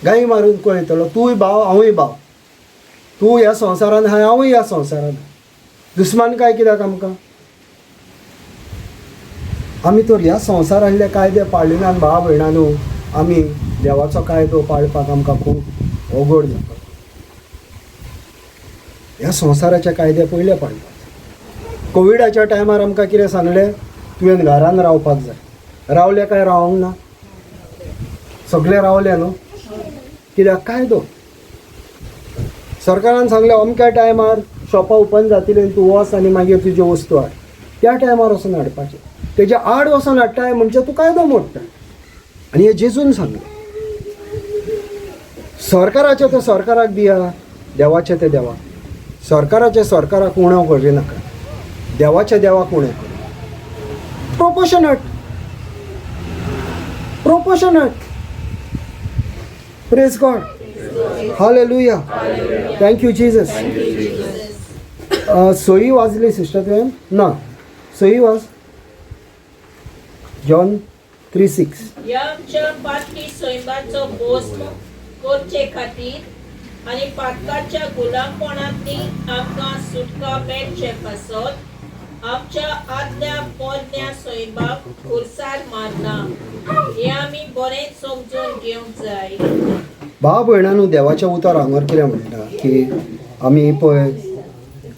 गायी मारून पळयतलो, तूंय भाव हांवूय भाव, तूं ह्या संवसारान आहा हांवूय ह्या संवसारान. दुस्मान काय कित्याक आमकां? आमी तर ह्या संवसारांतले कायदे पाळिनात भाव भयणांनो, आमी देवाचो कायदो पाळपाक आमकां खूब अवघड जाता. ह्या संवसाराचे कायदे पयले पाळपाक. कोविडाच्या टायमार आमकां कितें सांगलें? तुवें घरान रावपाक जाय. रावले काय रावंक ना? सगळे रावले न्हू? कित्याक? कायदो. सरकारान सांगलें अमक्या टायमार शॉपां ओपन जातली आनी तूं वच आनी मागीर तुज्यो वस्तू हाड. त्या टायमार वचून हाडपाचें. तेज्या आड वचून हाडटाय म्हणजे तूं कायदो मोडटा. आनी हें जेजून सांगलें. सरकाराचें तें सरकाराक दिया, देवाचें तें देवाक. सरकाराचें सरकाराक उणें करी नाका, देवाचें देवाक उणें कर. Proportionate, proportionate. Praise God, hallelujah, thank you Jesus. सोयी वाजली सिस्टर तुवें? ना, सोयी वाज. जॉन 3:6. ह्या आमच्या पातकी सैमाचो भस्म करचे खातीर आनी पातकाच्या गुलामपणांतली आमकां सुटका मेळचे पासत आमच्या आदल्या पोरण्या सैमाक खुर्सार मारला हें आमी बरें समजून घेवंक जाय. भाव भयणांनो, देवाचें उतर हांगर कितें म्हणटा की आमी पळय,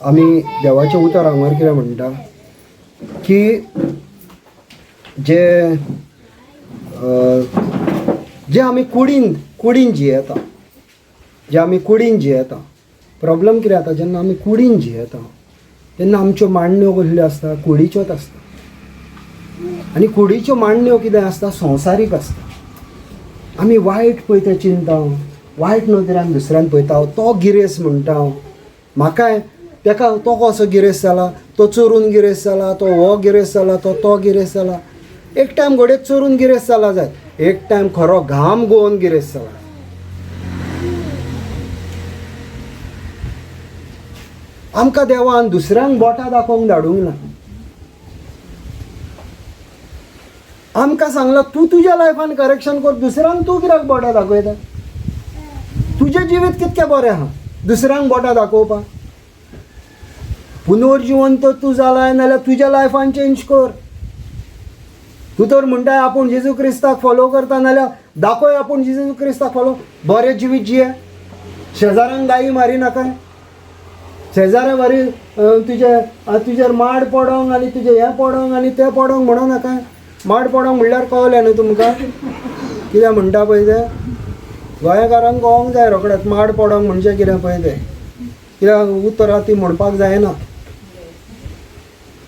आमी देवाचें उतर हांगर कितें म्हणटा की जे जे आमी कुडीन कुडीन जियेता, जे आमी कुडीन जियेता, प्रॉब्लम कितें जाता जेन्ना आमी कुडीन जियेता तेन्ना आमच्यो मांडण्यो कसल्यो आसता? कुडीच्योच आसता. आनी कुडीच्यो मांडण्यो कितें आसता? संवसारीक आसता. आमी वायट पळय तें चिंता, वायट नदरेन दुसऱ्यान पळयता, तो गिरेस्त म्हणटा म्हाकाय तेका, तो कसो गिरेस्त जाला, तो चोरून गिरेस्त जाला, तो हो गिरेस्त जाला, तो तो गिरेस्त जाला. एक टायम घडये चोरून गिरेस्त जाला जायत, एक टायम खरो घाम गोवन गिरेस्त जाला. आमकां देवान दुसऱ्यांक बोटां दाखोवंक धाडूंक ना. आमकां सांगलां तूं तुज्या लायफान करेक्शन कर, दुसऱ्यांक तूं कित्याक बोटां दाखयता? तुजें जिवीत कितकें बरें आहा दुसऱ्यांक बोटां दाखोवपाक? पुनर्जिवन तर तूं जालाय नाल्यार तुज्या लायफान चेंज कर. तूं तर म्हणटाय आपूण जेजू क्रिस्ताक फॉलो करता, नाल्यार दाखय आपूण जेजू क्रिस्ताक फॉलो. बरें जिवीत जिये, शेजाऱ्यांक गायी मारी नाका, शेजाऱ्या बारी तुजे तुजेर माड पडोंक आनी तुजें हें पडोंक आनी तें पडोंक म्हणो नाका. माड पडोंक म्हणल्यार कळलें न्हू तुमकां कितें म्हणटा पळय तें? गोंयकारांक कळोंक जाय रोखडेंच माड पडोंक म्हणजे कितें पळय तें. कित्याक उतरां ती म्हणपाक जायना,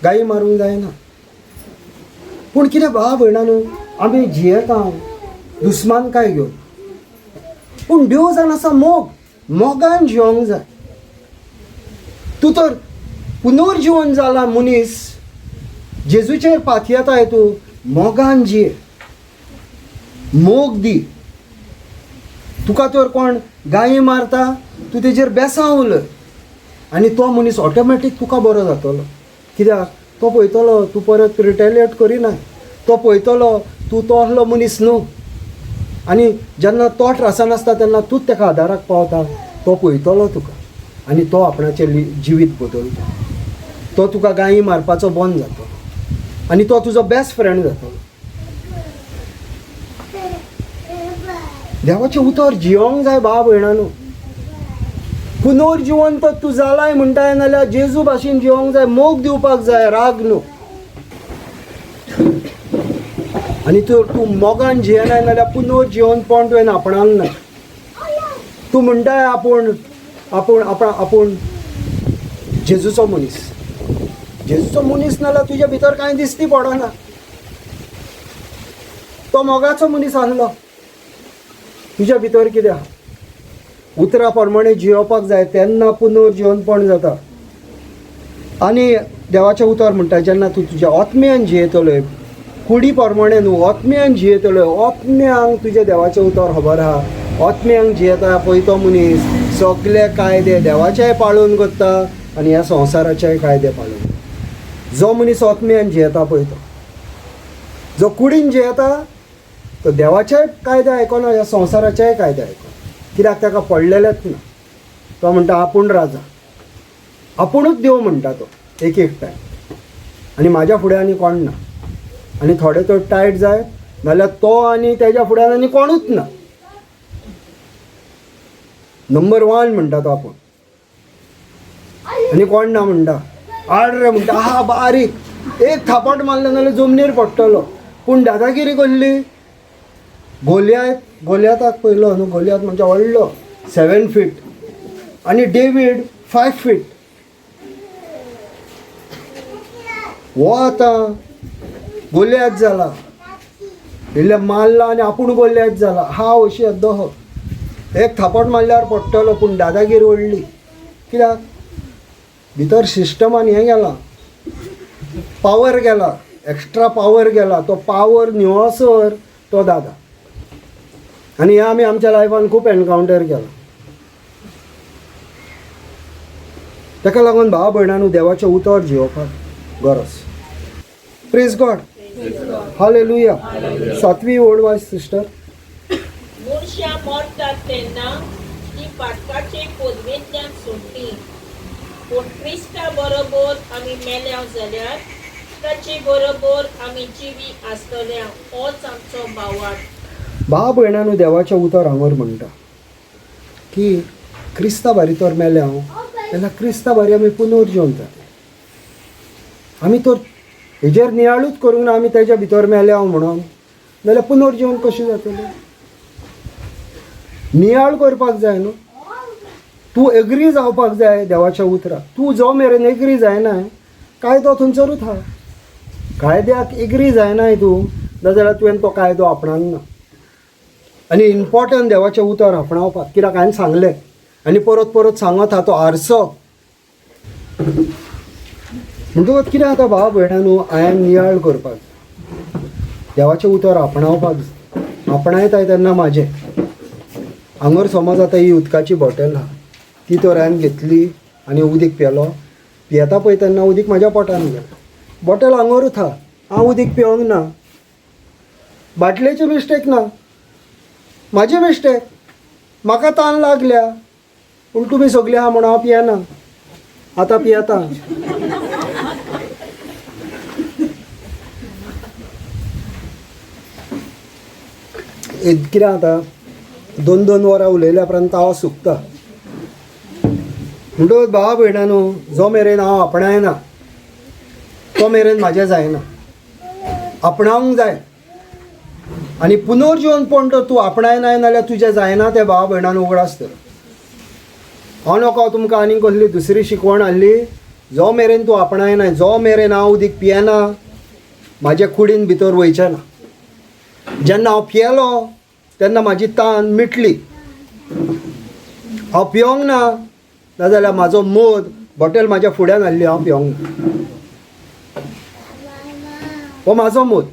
गायी मारूंक जायना. पूण कितें भाव भयणां न्हू, आमी जियेता दुस्मान काय घेवन, पूण देव जावन आसा मोग, मोगान जिवंक जाय. तूं तर पुनर्जिवन जाला मनीस, जेजूचेर पातयेताय तूं, मोगान जिये, मोग दी. तुका तर कोण गायी मारता तूं तेजेर बेसांव उलय आनी तो मनीस ऑटोमॅटीक तुका बरो जातलो. कित्याक तो पळयतलो तूं परत रिटेलिएट करिना, तो पळयतलो तूं तो असलो मनीस न्हू. आनी जेन्ना तो त्रासान आसता तेन्ना तूंच ताका आदाराक पावता, तो पळयतलो तुका आनी तो आपणाचें जिवीत बदलता. तो तुका गायी मारपाचो बंद जातलो आनी तो तुजो बेस्ट फ्रेंड जातलो. देवाचें उतर जियोंक जाय भाव भयणांनो. पुनर्जिवंत तूं जालाय म्हणटाय नाल्यार जेजू भाशेन जिवंक जाय, मोग दिवपाक जाय, राग न्हू. आनी तूं मोगान जियेनाय नाल्यार पुनर्जिवंतपण तुवें आपणाक ना. तूं म्हणटाय आपूण आपूण आपूण आपूण जेजूचो मनीस, जेजूचो मनीस नाल्यार तुज्या भितर कांय दिसती पडना. तो मोगाचो मनीस आसलो, तुज्या भितर कितें आहा? उतरा प्रमाणे जियोवपाक जाय तेन्ना पुनर्जिवनपण जाता. आनी देवाचें उतर म्हणटा जेन्ना तूं तुज्या आत्म्यान जियेतलोय, कुडी प्रमाणे न्हू, आत्म्यान जियेतलोय, आत्म्यांक तुज्या देवाचें उतर खबर आहा. आत्म्यांक जियेता पळय तो मनीस सगळे कायदे देवाचेय पाळून करता आनी ह्या संवसाराचेय कायदे पाळून. जो मनीस आत्म्यान जियेता पळय तो, जो कुडीन जियेता तो देवाचेय कायदे आयकना, ह्या संवसाराचेय कायदे आयकना. कित्याक ताका पडलेलेंच ना. तो म्हणटा आपूण राजा, आपुणूच देव म्हणटा तो एक एक टायम, आनी म्हाज्या फुडें आनी कोण ना. आनी थोडे तर टायट जाय नाल्यार तो आनी तेज्या फुड्यान आनी कोणूच ना. नंबर 1 म्हणटा तो आपूण आनी कोण ना म्हणटा. आड रे म्हणटा, आहा बारीक एक थापट मारलें नाल्यार जमनीर पडटलो. पूण दादागिरी कसली? गोलियात, गोलियाताक पयलो न्हू, गोलियात म्हणजे व्हडलो 7 फीट आनी डेवीड 5 फीट. हो आतां गोलियात जाला, इल्लें मारला आनी आपूण गोलियात जाला. हा अशी दह एक थापट मारल्यार पडटलो. पूण दादागिरी व्हडली. कित्याक भितर सिस्टमान हें गेलां, पावर गेला, एक्स्ट्रा पावर गेला. तो पावर न्हिवसर तो दादा. आनी हें आमी आमच्या लायफान खूब एनकावंटर केलां. ताका लागून भाव भयणांनो देवाचें उतर जियोवपाक गरज. Praise God, hallelujah. सातवी ओड वाज सिस्टर. मनशां मरतात तेन्ना ती पातकाचे पदवेंतल्यान सुट्टी, पूण क्रिस्ता बरोबर आमी मेल्या जाल्यार ताचे बरोबर आमी जिवी आसतल्या, होच आमचो भावार्थ. भाव भयणांनो देवाचें उतर हांगर म्हणटा की क्रिस्ता बारी तर मेल्या हांव तेन्ना क्रिस्ता बारी आमी पुनर्जिवन जाता. आमी तर हेजेर नियाळूच करूंक ना आमी तेज्या भितर मेल्या हांव म्हणून, नाल्यार पुनर्जिवन कशें जातलें? नियाळ करपाक जाय न्हू. तूं एग्री जावपाक जाय देवाच्या उतराक. तूं जो मेरेन एग्री जायना कायदो थंयसरूच आहा. कायद्याक एग्री जायनाय तूं नाजाल्यार तुवें तो कायदो आपणांक ना. आनी इम्पोर्टंट देवाचें उतर आपणावपाक, कित्याक हांवें सांगलें आनी परत परत सांगत आहा तो आरसो. म्हणटकच कितें जाता भाव भयणांनो, हांवें नियाळ करपाक देवाचें उतर आपणावपाक जाय. आपणायताय तेन्ना म्हाजें हांगर समज आतां ही उदकाची बॉटल आहा, ती तर हांवें घेतली आनी उदीक पियेलो. पियेता पळय तेन्ना उदीक म्हाज्या पोटान गेलें. बॉटल हांगरूच आहा, हांव उदीक पिवंक ना, बाटलेची मिस्टेक ना, म्हाजी मिस्टेक. म्हाका तान लागल्या पूण तुमी सगळीं आहा म्हणून हांव पियेना, आतां पियेता. कितें जाता 2-2 वरां उलयल्या उपरांत ताव सुकता. म्हणटकच भावा भयणांनो जो मेरेन हांव आपणायना तो मेरेन म्हाजें जायना. आपणावंक जाय. आनी पुनर्जिवनपण तर तूं आपणायना नाल्यार तुजें जायना तें भावा भयणान उगडास तर. हांव नको तुमकां आनी कसली दुसरी शिकवण हाडली. जो मेरेन तूं आपणायना, जो मेरेन हांव उदीक पियेना, म्हाज्या कुडीन भितर वयचें ना. जेन्ना हांव पियेलो तेन्ना म्हाजी तान मिटली. हांव पिवंक ना नाजाल्यार म्हाजो मोद बॉटल म्हाज्या फुड्यान हाडली, हांव पिवंक ना. हो म्हाजो मत.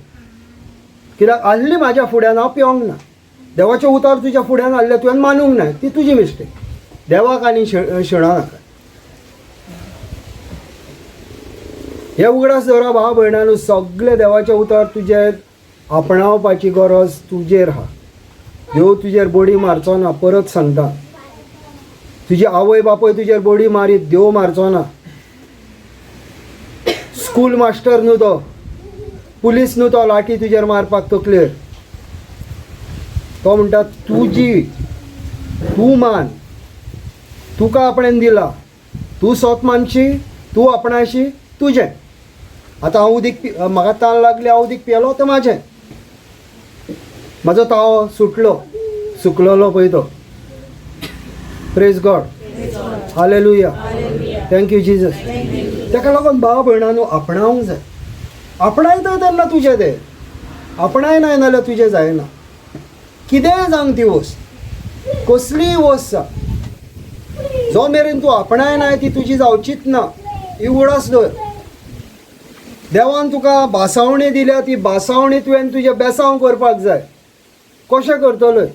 कित्याक आहली म्हाज्या फुड्यान हांव पिवंक ना. देवाचें उतर तुज्या फुड्यान आहलें तुवें मानूंक ना, ती तुजी मिस्टेक. देवाक आनी शिणो नाका. हे उगडास दवरा भाव भयणांनो, सगळें देवाचें उतर तुजें आपणावपाची गरज तुजेर आहा. देव तुजेर बडी मारचो ना, परत सांगता. तुजी आवय बापूय तुजेर बडी मारीत, देव मारचो ना. स्कूल मास्टर न्हू तो, पुलीस न्हू तो लाठी तुजेर मारपाक तकलेर. तो म्हणटा तुजी तूं मान, तुका आपणेन दिला, तूं सोत मानशी, तूं आपणायशी, तुजें. आतां हांव उदीक म्हाका तान लागली, हांव उदीक पियेलो तें म्हाजें. म्हाजो तावो सुटलो, सुकलोलो पळय तो. Praise God, hallelujah, thank you Jesus. ताका लागून भाव भयणांनो आपणावंक जाय. आपणायता तेन्ना तुजें तें, आपणायना नाल्यार तुजें जायना. कितेंय जावं ती वस्त, कसलीय वस्त जावं, जो मेरेन तूं आपणायना ती तुजी जावचीच ना. ही उगडास दवर. देवान तुका भासावणी दिल्या, ती भासावणी तुवें तुजें बेसांव करपाक जाय. कशें करतलो?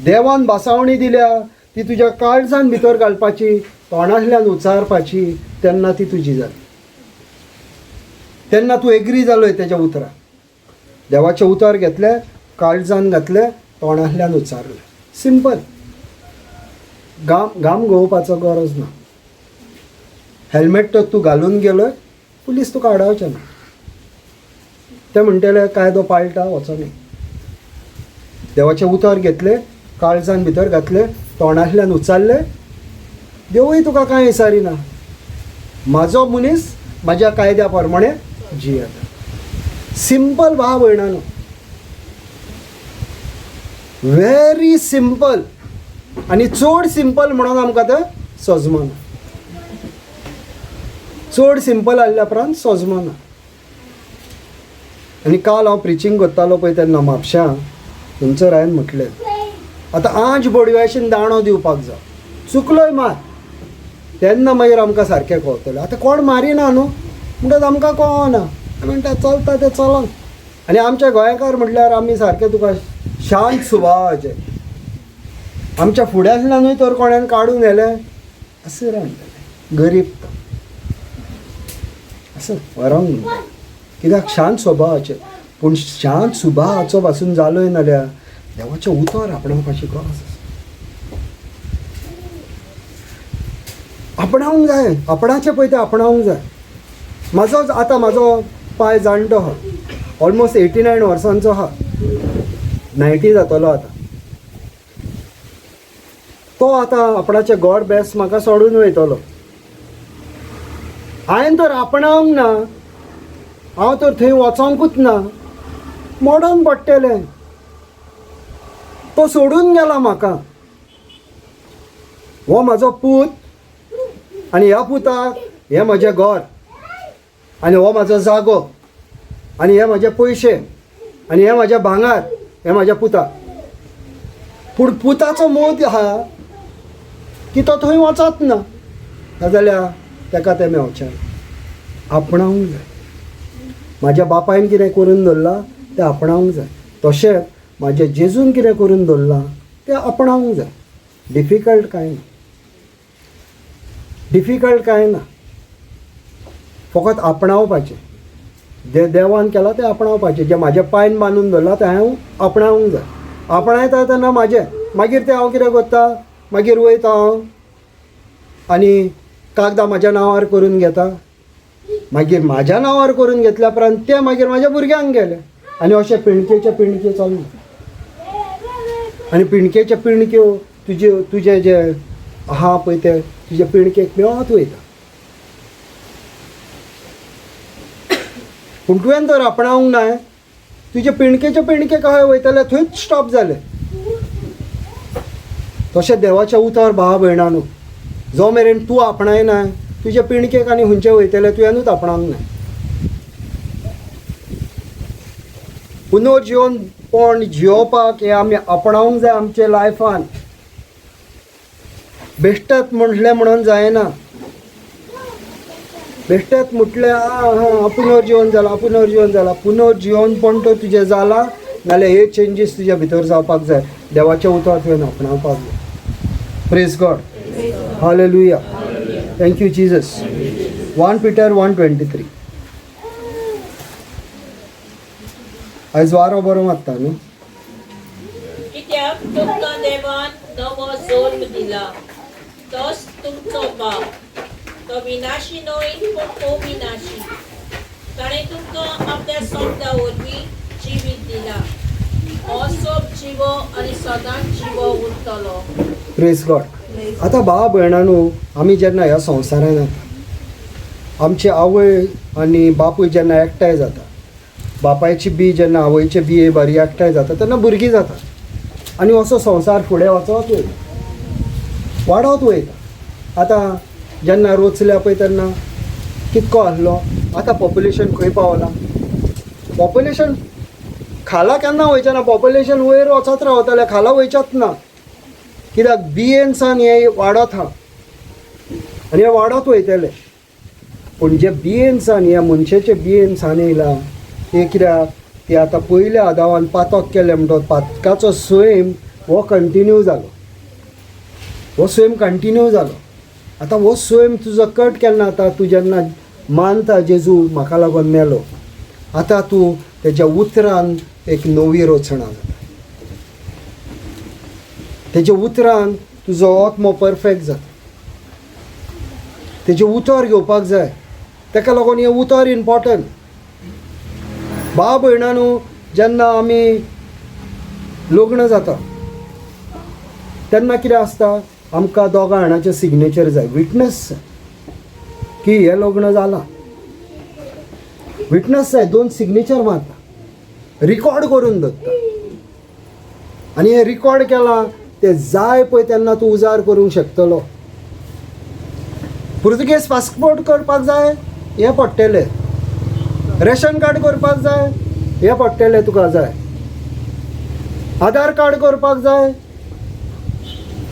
देवान भासावणी दिल्या ती तुज्या काळजान भितर घालपाची, तोंडांतल्यान उचारपाची, तेन्ना ती तुजी जाली. तेन्ना तूं एग्री जालोय तेज्या उतराक. देवाचें उतर घेतलें, काळजान घातलें, तोंडांतल्यान उचारलें. सिंपल. घाम घाम गळोवपाचो गरज ना. हेल्मेट तर तूं घालून गेलोय, पुलीस तुका आडावचे ना. ते म्हणटले कायदो पाळटा, वचोनी. देवाचें उतर घेतलें, काळजान भितर घातलें, तोंडांतल्यान उचारलें, देवूय तुका कांय विचारिना. म्हाजो मनीस म्हाज्या कायद्या प्रमाणे जियेता. सिंपल भाव भयणांनो, व्हेरी सिंपल. आनी चड सिंपल म्हणून आमकां तें सजमना. चड सिंपल आहल्या उपरांत सजमना. आनी काल हांव प्रिचींग करतालो पळय तेन्ना म्हापश्यां थंयसर हांवें म्हटलें, आतां आंज बडव्याशीन दांडो दिवपाक जाय, चुकलोय मार, तेन्ना मागीर आमकां सारकें कळटलें. आतां कोण मारिना न्हू म्हणटच आमकां कळना, आमी म्हणटा चलता तें चलोन. आनी आमचे गोंयकार म्हटल्यार आमी सारकें तुका शांत सुभावाचे. आमच्या फुड्यांतल्यानूय तर कोणेन काडून व्हेलें अशें म्हणटलें, गरीब तो, असो व्हरोंक म्हणटा. कित्याक शांत स्वभावाचे. पूण शांत सुभावाचो पासून जालोय नाल्यार देवाचें उतर आपणावपाची गरज आसा. आपणावंक जाय, आपणाचें पळय तें आपणावंक जाय. म्हाजोच आतां म्हाजो पाय जाणटो आहा, ऑलमोस्ट 89 वर्सांचो आहा, 90 जातलो आतां. तो आतां आपणाचें गॉड बेस्ट म्हाका सोडून वयतलो. हांवें तर आपणावंक ना, हांव तर थंय वचोंकूच ना, मोडोन पडटलें. तो सोडून गेला म्हाका. हो म्हाजो पूत आनी ह्या पुताक हें म्हजें घर आनी हो म्हाजो जागो आनी हे म्हाजे पयशे आनी हे म्हाजें भांगर, हें म्हाज्या पुताक. पूण पुताचो मोद आहा की तो थंय वचत ना, नाजाल्यार ताका तें मेवचें. आपणावंक जाय. म्हाज्या बापायन कितें करून दवरलां तें आपणावंक जाय, तशेंच म्हाज्या जेजून कितें करून दवरलां तें आपणावंक जाय. डिफिकल्ट कांय ना, डिफिकल्ट कांय ना, फकत आपणावपाचें. जें देवान केलां तें आपणावपाचें, जें म्हाज्या पायन बांदून दवरलां तें हांव आपणावंक जाय. आपणायता तेन्ना म्हाजें, मागीर तें हांव कितें करता, मागीर वयता हांव आनी कागदां म्हाज्या नांवार करून घेता. मागीर म्हाज्या नांवार करून घेतल्या उपरांत तें मागीर म्हाज्या भुरग्यांक गेलें. आनी अशें पिणकेचे पिणके चल्लें. आनी पिणकेचे पिणक्यो तुजे तुजें जें आहा पळय तें तुजे पिणकेक मेळत वयता. पूण तुवें तर आपणावंक ना, तुजे पिणकेचे पिणके कशें वयतले, थंयच स्टॉप जालें. तशें देवाचें उतर भाव भयणांनो, जो मेरेन तूं आपणायना तुजे पिणकेक आनी खंयचे वयतले, तुवेंनूच आपणावंक ना. पुनर्जिवनपण जियोवपाक हें आमी आपणावंक जाय आमच्या लायफान. बेश्टत म्हटलें म्हणून जायना. बेश्टेच म्हटलें आं पुनर्जिवन जालां, पुनर्जिवन जालां. पुनर्जिवन पण तर तुजें जालां नाल्यार हे चेंजीस तुज्या भितर जावपाक जाय. देवाचें उतर तुवें आपणावपाक जाय. Praise God, hallelujah, thank you Jesus. 1 Peter 1:23. आयज वारो बरो मारता न्हू. कित्याक तुमकां देवान नवो जल्म दिला, तोच तुमचो बाप, तो विनाशी न्हय पूण अविनाशी. ताणें तुमकां आपल्या शब्दा वरवीं जिवीत दिला. हो सोब जिवो आनी सदांच जिवो उरतलो. प्रेज गॉड. आतां भाव भयणांनो, आमी जेन्ना ह्या संवसारांत येता, आमची आवय आनी बापूय जेन्ना एकठांय जाता, बापायची बी जेन्ना आवयचे बिये बारी एकठांय जाता तेन्ना भुरगीं जाता आनी असो संवसार फुडें वचत वयता, वाडत वयता. आतां जेन्ना रोचल्या पळय तेन्ना कितको आसलो, आतां पॉप्युलेशन खंय पावलां. पॉप्युलेशन खाला केन्ना वयचें ना, पॉप्युलेशन वयर वचत रावतलें, खाला वयचेंच ना. कित्याक बियेनसान हें वाडत आहा आनी हें वाडत वयतलें. पूण जे बियेनसान ह्या मनशाचे बियेनसान येयलां तें कित्याक ती आतां पयल्या आदावान पातक केलें म्हणटकच पातकाचो सैम हो कंटिन्यू जालो, हो सैम कंटिन्यू जालो. आतां हो सैम तुजो कट केन्ना जाता, तूं जेन्ना मानता जेजू म्हाका लागून मेलो, आतां तूं तेज्या उतरान एक नवी रचणा जाता, तेज्या उतरान तुजो आत्मो परफेक्ट जाता. तेजें उतर घेवपाक जाय, ताका लागून हें उतर इम्पोर्टंट. भाव भयणांनो, जेन्ना आमी लग्न जाता तेन्ना कितें आसता, आमकां दोगां जाणांचें सिग्नेचर जाय, विटनस की हें लग्न जालां. विटनस जाय, 2 सिग्नेचर मारता, रिकॉर्ड करून दवरता आनी हें रिकॉर्ड केलां तें जाय पळय तेन्ना तूं उजार करूंक शकतलो. पुर्तुगेज पासपोर्ट करपाक जाय, हें पडटलें. रेशन कार्ड करपाक जाय, हें पडटलें तुका जाय. आधार कार्ड करपाक जाय,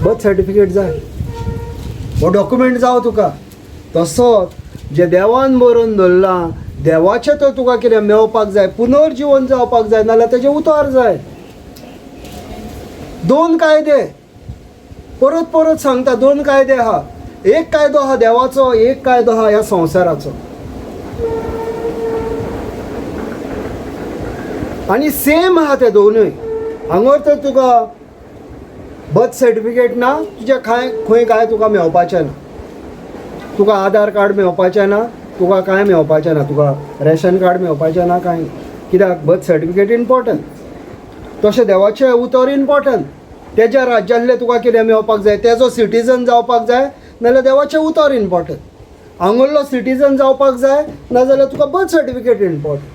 बर्थ सर्टिफिकेट जाय, हो डॉक्युमेंट जावं तुका. तसोच जे देवान बरोवन दवरलां देवाचें तर तुका कितें मेळपाक जाय, पुनर्जिवन जावपाक जाय, नाल्यार तेजें उतर जाय. 2 कायदे परत परत सांगता, 2 कायदे आहा. एक कायदो आहा देवाचो, एक कायदो आहा ह्या संवसाराचो. आनी सेम आहा ते दोनूय. हांगर तर तुका बर्थ सर्टिफिकेट ना, तुज्या कांय खंय कांय तुका मेळपाचें ना, तुका आधार कार्ड मेळपाचें ना, तुका कांय मेळपाचें ना, तुका रेशन कार्ड मेळपाचें ना, कांय. कित्याक बर्थ सर्टिफिकेट इम्पोर्टंट. तशें देवाचें उतर इम्पोर्टंट. तेज्या राज्यांतलें तुका कितें मेळपाक जाय, तेजो सिटीजन जावपाक जाय, नाल्यार देवाचें उतर इम्पोर्टंट. हांगुल्लो सिटीजन जावपाक जाय, नाजाल्यार तुका birth certificate important.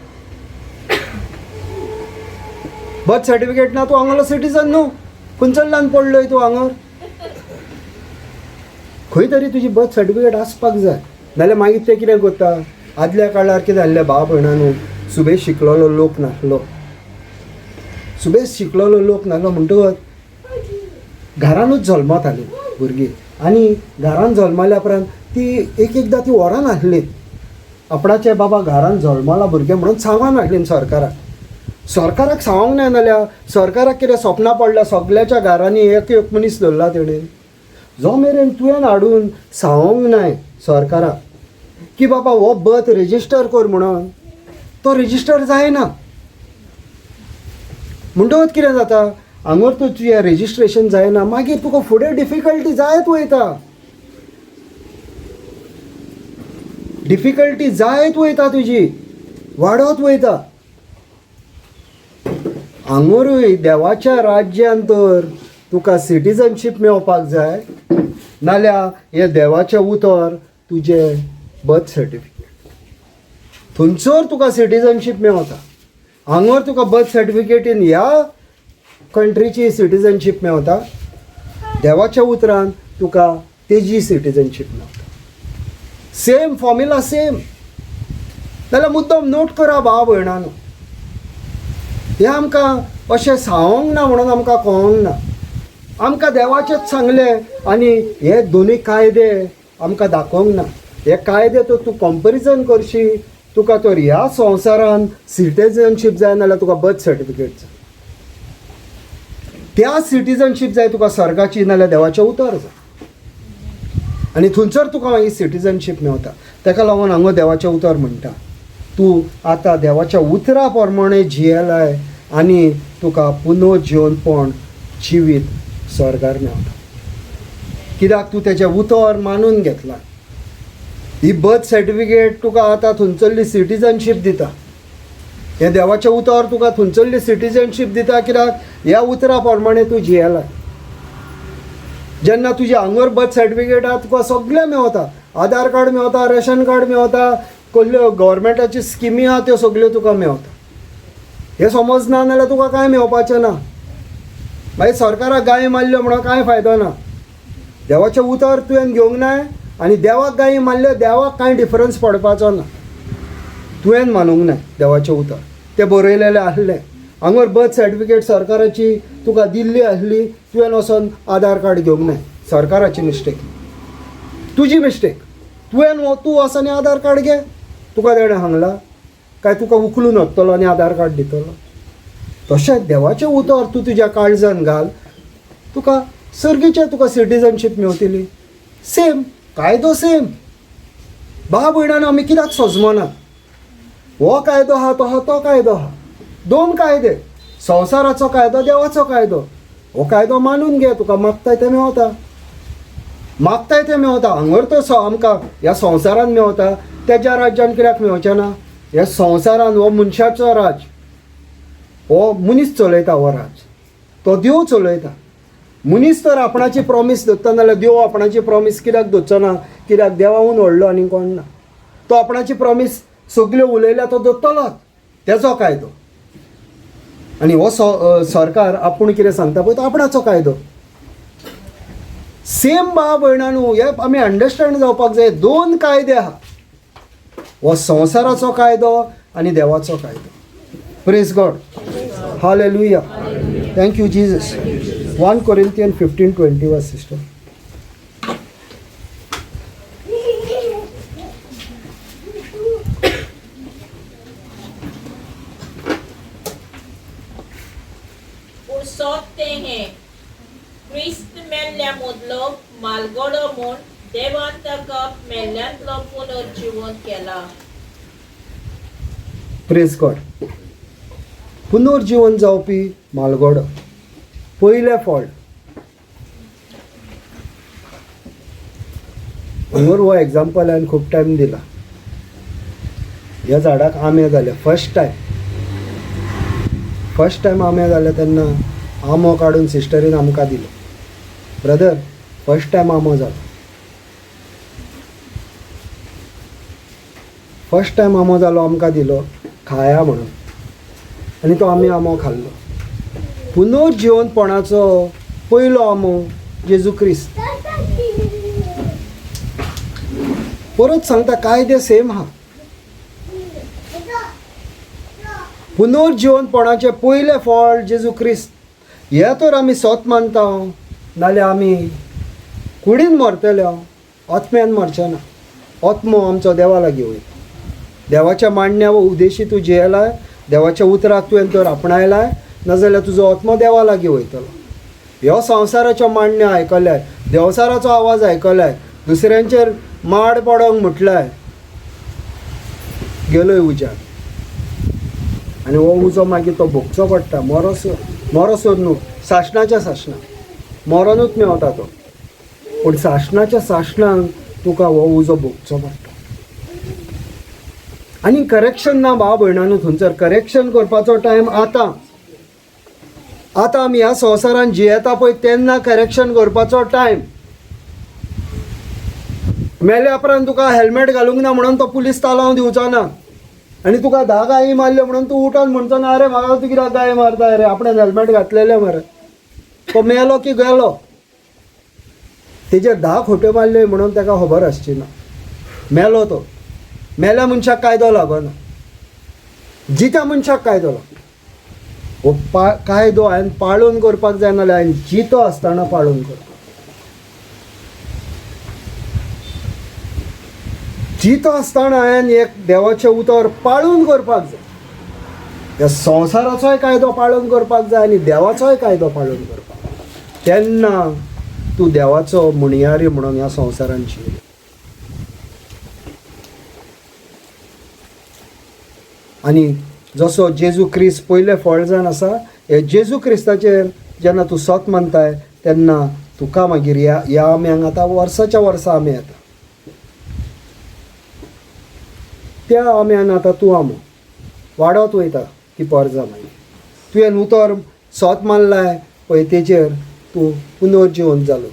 Birth certificate ना, तूं हांगलो सिटीजन न्हू. खंयसरल्यान पडलोय तूं हांगर? खंय तरी तुजी बर्थ सर्टिफिकेट आसपाक जाय, नाल्यार मागीर ते कितें करता. आदल्या काळार कितें जाल्लें भाव भयणांनो, सुबेज शिकलेलो लोक नासलो, सुबेज शिकलेलो लोक नासलो म्हणटकच घरानूच जल्मतालीं भुरगीं आनी घरान जल्मल्या उपरांत ती एक एकदां ती व्हरोन हाडली आपणाचे बाबा घरान जल्मला भुरगें म्हणून सांगून हाडली सरकाराक. सरकाराक सांगूंक ना जाल्यार सरकाराक कितें सपनां पडल्या, सगळ्याच्या घरांनी एक एक मनीस धरला तेणेन. जो मेरेन तुवें हाडून सांगूंक नाय सरकाराक की बाबा हो बर्थ रेजिस्टर कर म्हणून, तो रेजिस्टर जायना. म्हणटकच कितें जाता, हांगर तर तुजें रेजिस्ट्रेशन जायना, मागीर तुका फुडें डिफिकल्टी जायत वयता, डिफिकल्टी जायत वयता, तुजी वाडत वयता. हांगरूय देवाच्या राज्यान तर तुका सिटीजनशीप मेळपाक जाय, नाल्यार हें देवाचें उतर तुजें बर्थ सर्टिफिकेट, थंयसर तुका सिटीजनशीप मेवता. हांगर तुका बर्थ सर्टिफिकेटीन ह्या कंट्रीची सिटीजनशीप मेवता, देवाच्या उतरान तुका तेजी सिटीजनशीप मेवता. Same formula same. जाल्यार मुद्दम नोट करा भाव भयणानो, हें आमकां अशें सांगूंक ना म्हणून आमकां कळोंक ना, आमकां देवाचेंच सांगलें आनी हे दोनूय कायदे आमकां दाखोवंक ना. हे कायदे तर तूं कंपेरिजन करशी, तुका तर ह्या संवसारान सिटीजनशीप जाय नाल्यार तुका बर्थ सर्टिफिकेट जाय. त्या सिटीजनशीप जाय तुका स्वर्गाची नाल्यार देवाचें उतर जाय, आनी थंयसर तुका मागीर सिटीजनशीप मेवता. ताका लागून हांगा देवाचें उतर म्हणटा, तूं आतां देवाच्या उतरा प्रमाणे जियेलाय आनी तुका पुनर्जिवनपण जिवीत स्वर्गार मेवता. कित्याक तूं तेजें उतर मानून घेतलां. ही बर्थ सर्टिफिकेट तुका आतां थंयसरली सिटीजनशीप दिता. हें देवाचें उतर तुका थंयसरली सिटीजनशीप दिता, कित्याक ह्या उतरा प्रमाणे तूं जियेला. जेन्ना तुज्या हांगर बर्थ सर्टिफिकेट आहा तुका सगळें मेवता, आधार कार्ड मेवता, रेशन कार्ड मेवता, कसल्यो गव्हर्मेंटाच्यो स्किमी आहा त्यो सगल्यो तुका मेवता. हें समजना नाल्यार तुका कांय मेवपाचें ना. मागीर सरकाराक गाळी मारल्यो म्हणून कांय फायदो ना. देवाचें उतर तुवें घेवंक ना आनी देवाक गाळी मारल्यो, देवाक कांय डिफरन्स पडपाचो ना. तुवें मानूंक ना देवाचें उतर, तें बरयलेलें आसलें. हांगर बर्थ सर्टिफिकेट सरकाराची तुका दिल्ली आसली, तुवें वचोन आधार कार्ड घेवंक ना. सरकाराची मिस्टेक, तुजी मिस्टेक. तुवें तूं वच आनी आधार कार्ड घे. तुका तेणें सांगलां काय तुका उखलून व्हरतलो आनी आधार कार्ड दितलो? तशेंच देवाचें उतर तूं तुज्या काळजान घाल, तुका सर्गीचें तुका सिटीजनशीप मेवतली. सेम कायदो सेम. भाव भयणान आमी कित्याक सजमना? हो कायदो आहा तो आहा, तो कायदो आहा, दोन कायदे, संवसाराचो कायदो, देवाचो कायदो. हो कायदो मानून घे, तुका मागताय तें मेवता, मागताय तें मेवता. हांगर तो आमकां ह्या संवसारान मेवता, तेज्या राज्यान कित्याक मेवचें ना? ह्या संवसारान हो मनशाचो राज, हो मनीस चलयता हो राज, तो देव चलयता. मनीस तर आपणाची प्रॉमीस दवरता, नाल्यार देव आपणाची प्रॉमीस कित्याक दवरचो ना? कित्याक देवाहून व्हडलो आनी कोण ना. तो आपणाची प्रॉमीस सगल्यो उलयल्या तो दवरतलोच, तेजो कायदो. आनी हो सरकार आपूण कितें सांगता पळय तो आपणाचो कायदो. सेम भाव भयणानू, हे आमी अंडरस्टँड जावपाक जाय. दोन कायदे आहा, हो संवसाराचो कायदो आनी देवाचो कायदो. Praise God, hallelujah, thank you Jesus. 1 Corinthians 15:21, sister. पूण सोद तें हें, क्रिस्त मेल्ल्या मदलो मालगडो म्हूण देवान ताका मेल्ल्यांतलो पुनर्जिवन केला. प्रेज गॉड. पुनर्जिवन जावपी मालगडो पयले फावट. हांगर हो एग्जाम्पल हांवें खूब टायम दिला. ह्या झाडाक आंबे जाले फर्स्ट टायम, फर्स्ट टायम आंबे जाले तेन्ना आंबो काडून सिस्टरीन आमकां दिलो. ब्रदर, फर्स्ट टायम आंबो जालो, फर्स्ट टायम आंबो जालो, आमकां दिलो खाया म्हणून, आनी तो आमी आंबो खाल्लो. पुनर्जिवनपणाचो पयलो आंबो जेजू क्रिस्त. परत सांगता, कायदे सेम आहा. पुनर्जिवनपणाचें पयलें फळ जेजू क्रिस्त. हे तर आमी सत मानता, नाल्यार आमी कुडीन मरतले, आत्म्यान मरचे ना. आत्मो आमचो देवा लागीं वयता. देवाच्या मांडण्या उद्देशी तूं जियेलाय, देवाच्या उतराक तुवें तर आपणायलाय, नाजाल्यार तुजो आत्मो देवा लागीं वयतलो. ह्यो संवसाराच्यो मांडण्यो आयकल्याय, देवसाराचो आवाज आयकल्याय, दुसऱ्यांचेर माड पडोंक म्हटल्यार गेलोय उज्यान, आनी हो उजो मागीर तो भोगचो पडटा. मरोसर मरोसर न्हू, सासणाच्या सासणां मरोनूच मेवता तो, पूण सासणाच्या सासणांक तुका हो उजो भोगचो पडटा. आनी करेक्शन ना भाव भयणानू, थंयसर करेक्शन करपाचो टायम आतां. आतां आमी ह्या संवसारान जियेता पळय तेन्ना करेक्शन करपाचो टायम. मेल्या उपरांत तुका हेल्मेट घालूंक ना म्हणून तो पुलीस तालांव दिवचो ना, आनी तुका 10 गायी मारल्यो म्हणून तूं उठोन म्हणचो ना, अरे म्हाका तूं कित्याक गाय मारता रे, आपणें हेल्मेट घातलेलें मरे. तो मेलो की गेलो, तेजेर 10 खोट्यो मारल्यो म्हणून ताका खबर आसची ना. मेलो तो, मेल्या मनशाक कायदो लागना, जित्या मनशाक कायदो लागना. हो कायदो हांवें पाळून करपाक जाय, नाल्यार हांवें जितो आसतना पाळून करपाक. जितो आसतना हांवें एक देवाचें उतर पाळून करपाक जाय. ह्या संवसाराचोय कायदो पाळून करपाक जाय आनी देवाचोय कायदो पाळून करपाक जाय. तेन्ना तूं देवाचो म्हणयारी म्हणून ह्या संवसारान जियेलो. आनी जसो जेजू क्रिस्त पयलें फळ जावन आसा, हे जेजू क्रिस्ताचेर जेन्ना तूं सत मानताय तेन्ना तुका मागीर ह्या ह्या आंब्यांक आतां वर्साच्या वर्सा आंबे येता, त्या आंब्यान आतां तूं आंबो वाडत वयता ती पर्जा. मागीर तुवें उतर सत मानलाय पळय तेजेर तूं पुनर्जिवन जालो.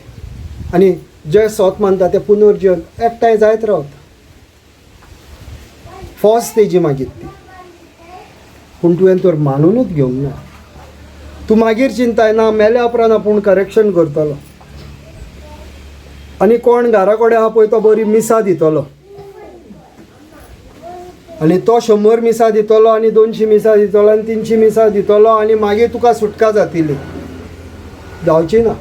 आनी जे सत मानता ते पुनर्जिवन एकठांय जायत रावता, फॉस तेजी मागीर ती. पूण तुवें तर मानुनूच घेवंक ना, तूं मागीर चिंताय ना मेल्या उपरांत आपूण करेक्शन करतलो. आनी कोण घरा कडेन आहा पळय तो बरी मिसां दितलो, आनी तो 100 मिसां दितलो आनी 200 मिसां दितलो आनी 300 मिसां दितलो आनी मागीर तुका सुटका जातली. जावची ना.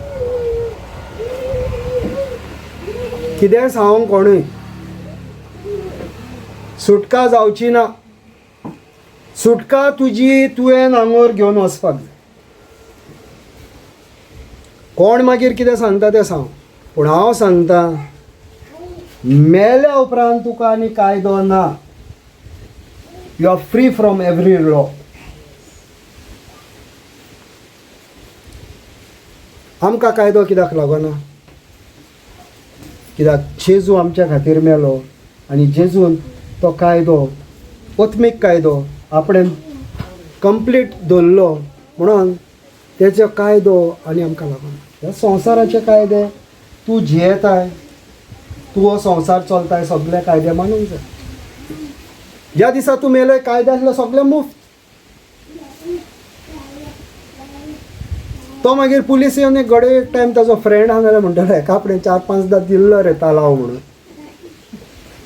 कितेंय सांगूंक कोणूय, सुटका जावची ना. सुटका तुजी तुवें आंगोर घेवन वचपाक जाय. कोण मागीर कितें सांगता तें सांग, पूण हांव सांगता मेल्या उपरांत तुका आनी कायदो ना. You are free from every law. आमकां कायदो कित्याक लागना? कित्याक जेजू आमच्या खातीर मेलो आनी जेजून तो कायदो, आत्मीक कायदो आपणें कंप्लीट दवरलो म्हणून तेजो कायदो आनी आमकां लागना. ह्या संवसाराचे कायदे तूं जियेताय, तूं हो संवसार चलताय, सगळे कायदे मानूंक जाय. ज्या दिसा तूं मेले कायदे आसले सगळे मुफ्त. तो मागीर पुलीस येवन एक घडये एक टायम ताजो फ्रेंड आहा जाल्यार म्हणटलो हेका आपणें 4-5 दिल्लो रे तालाव म्हणून,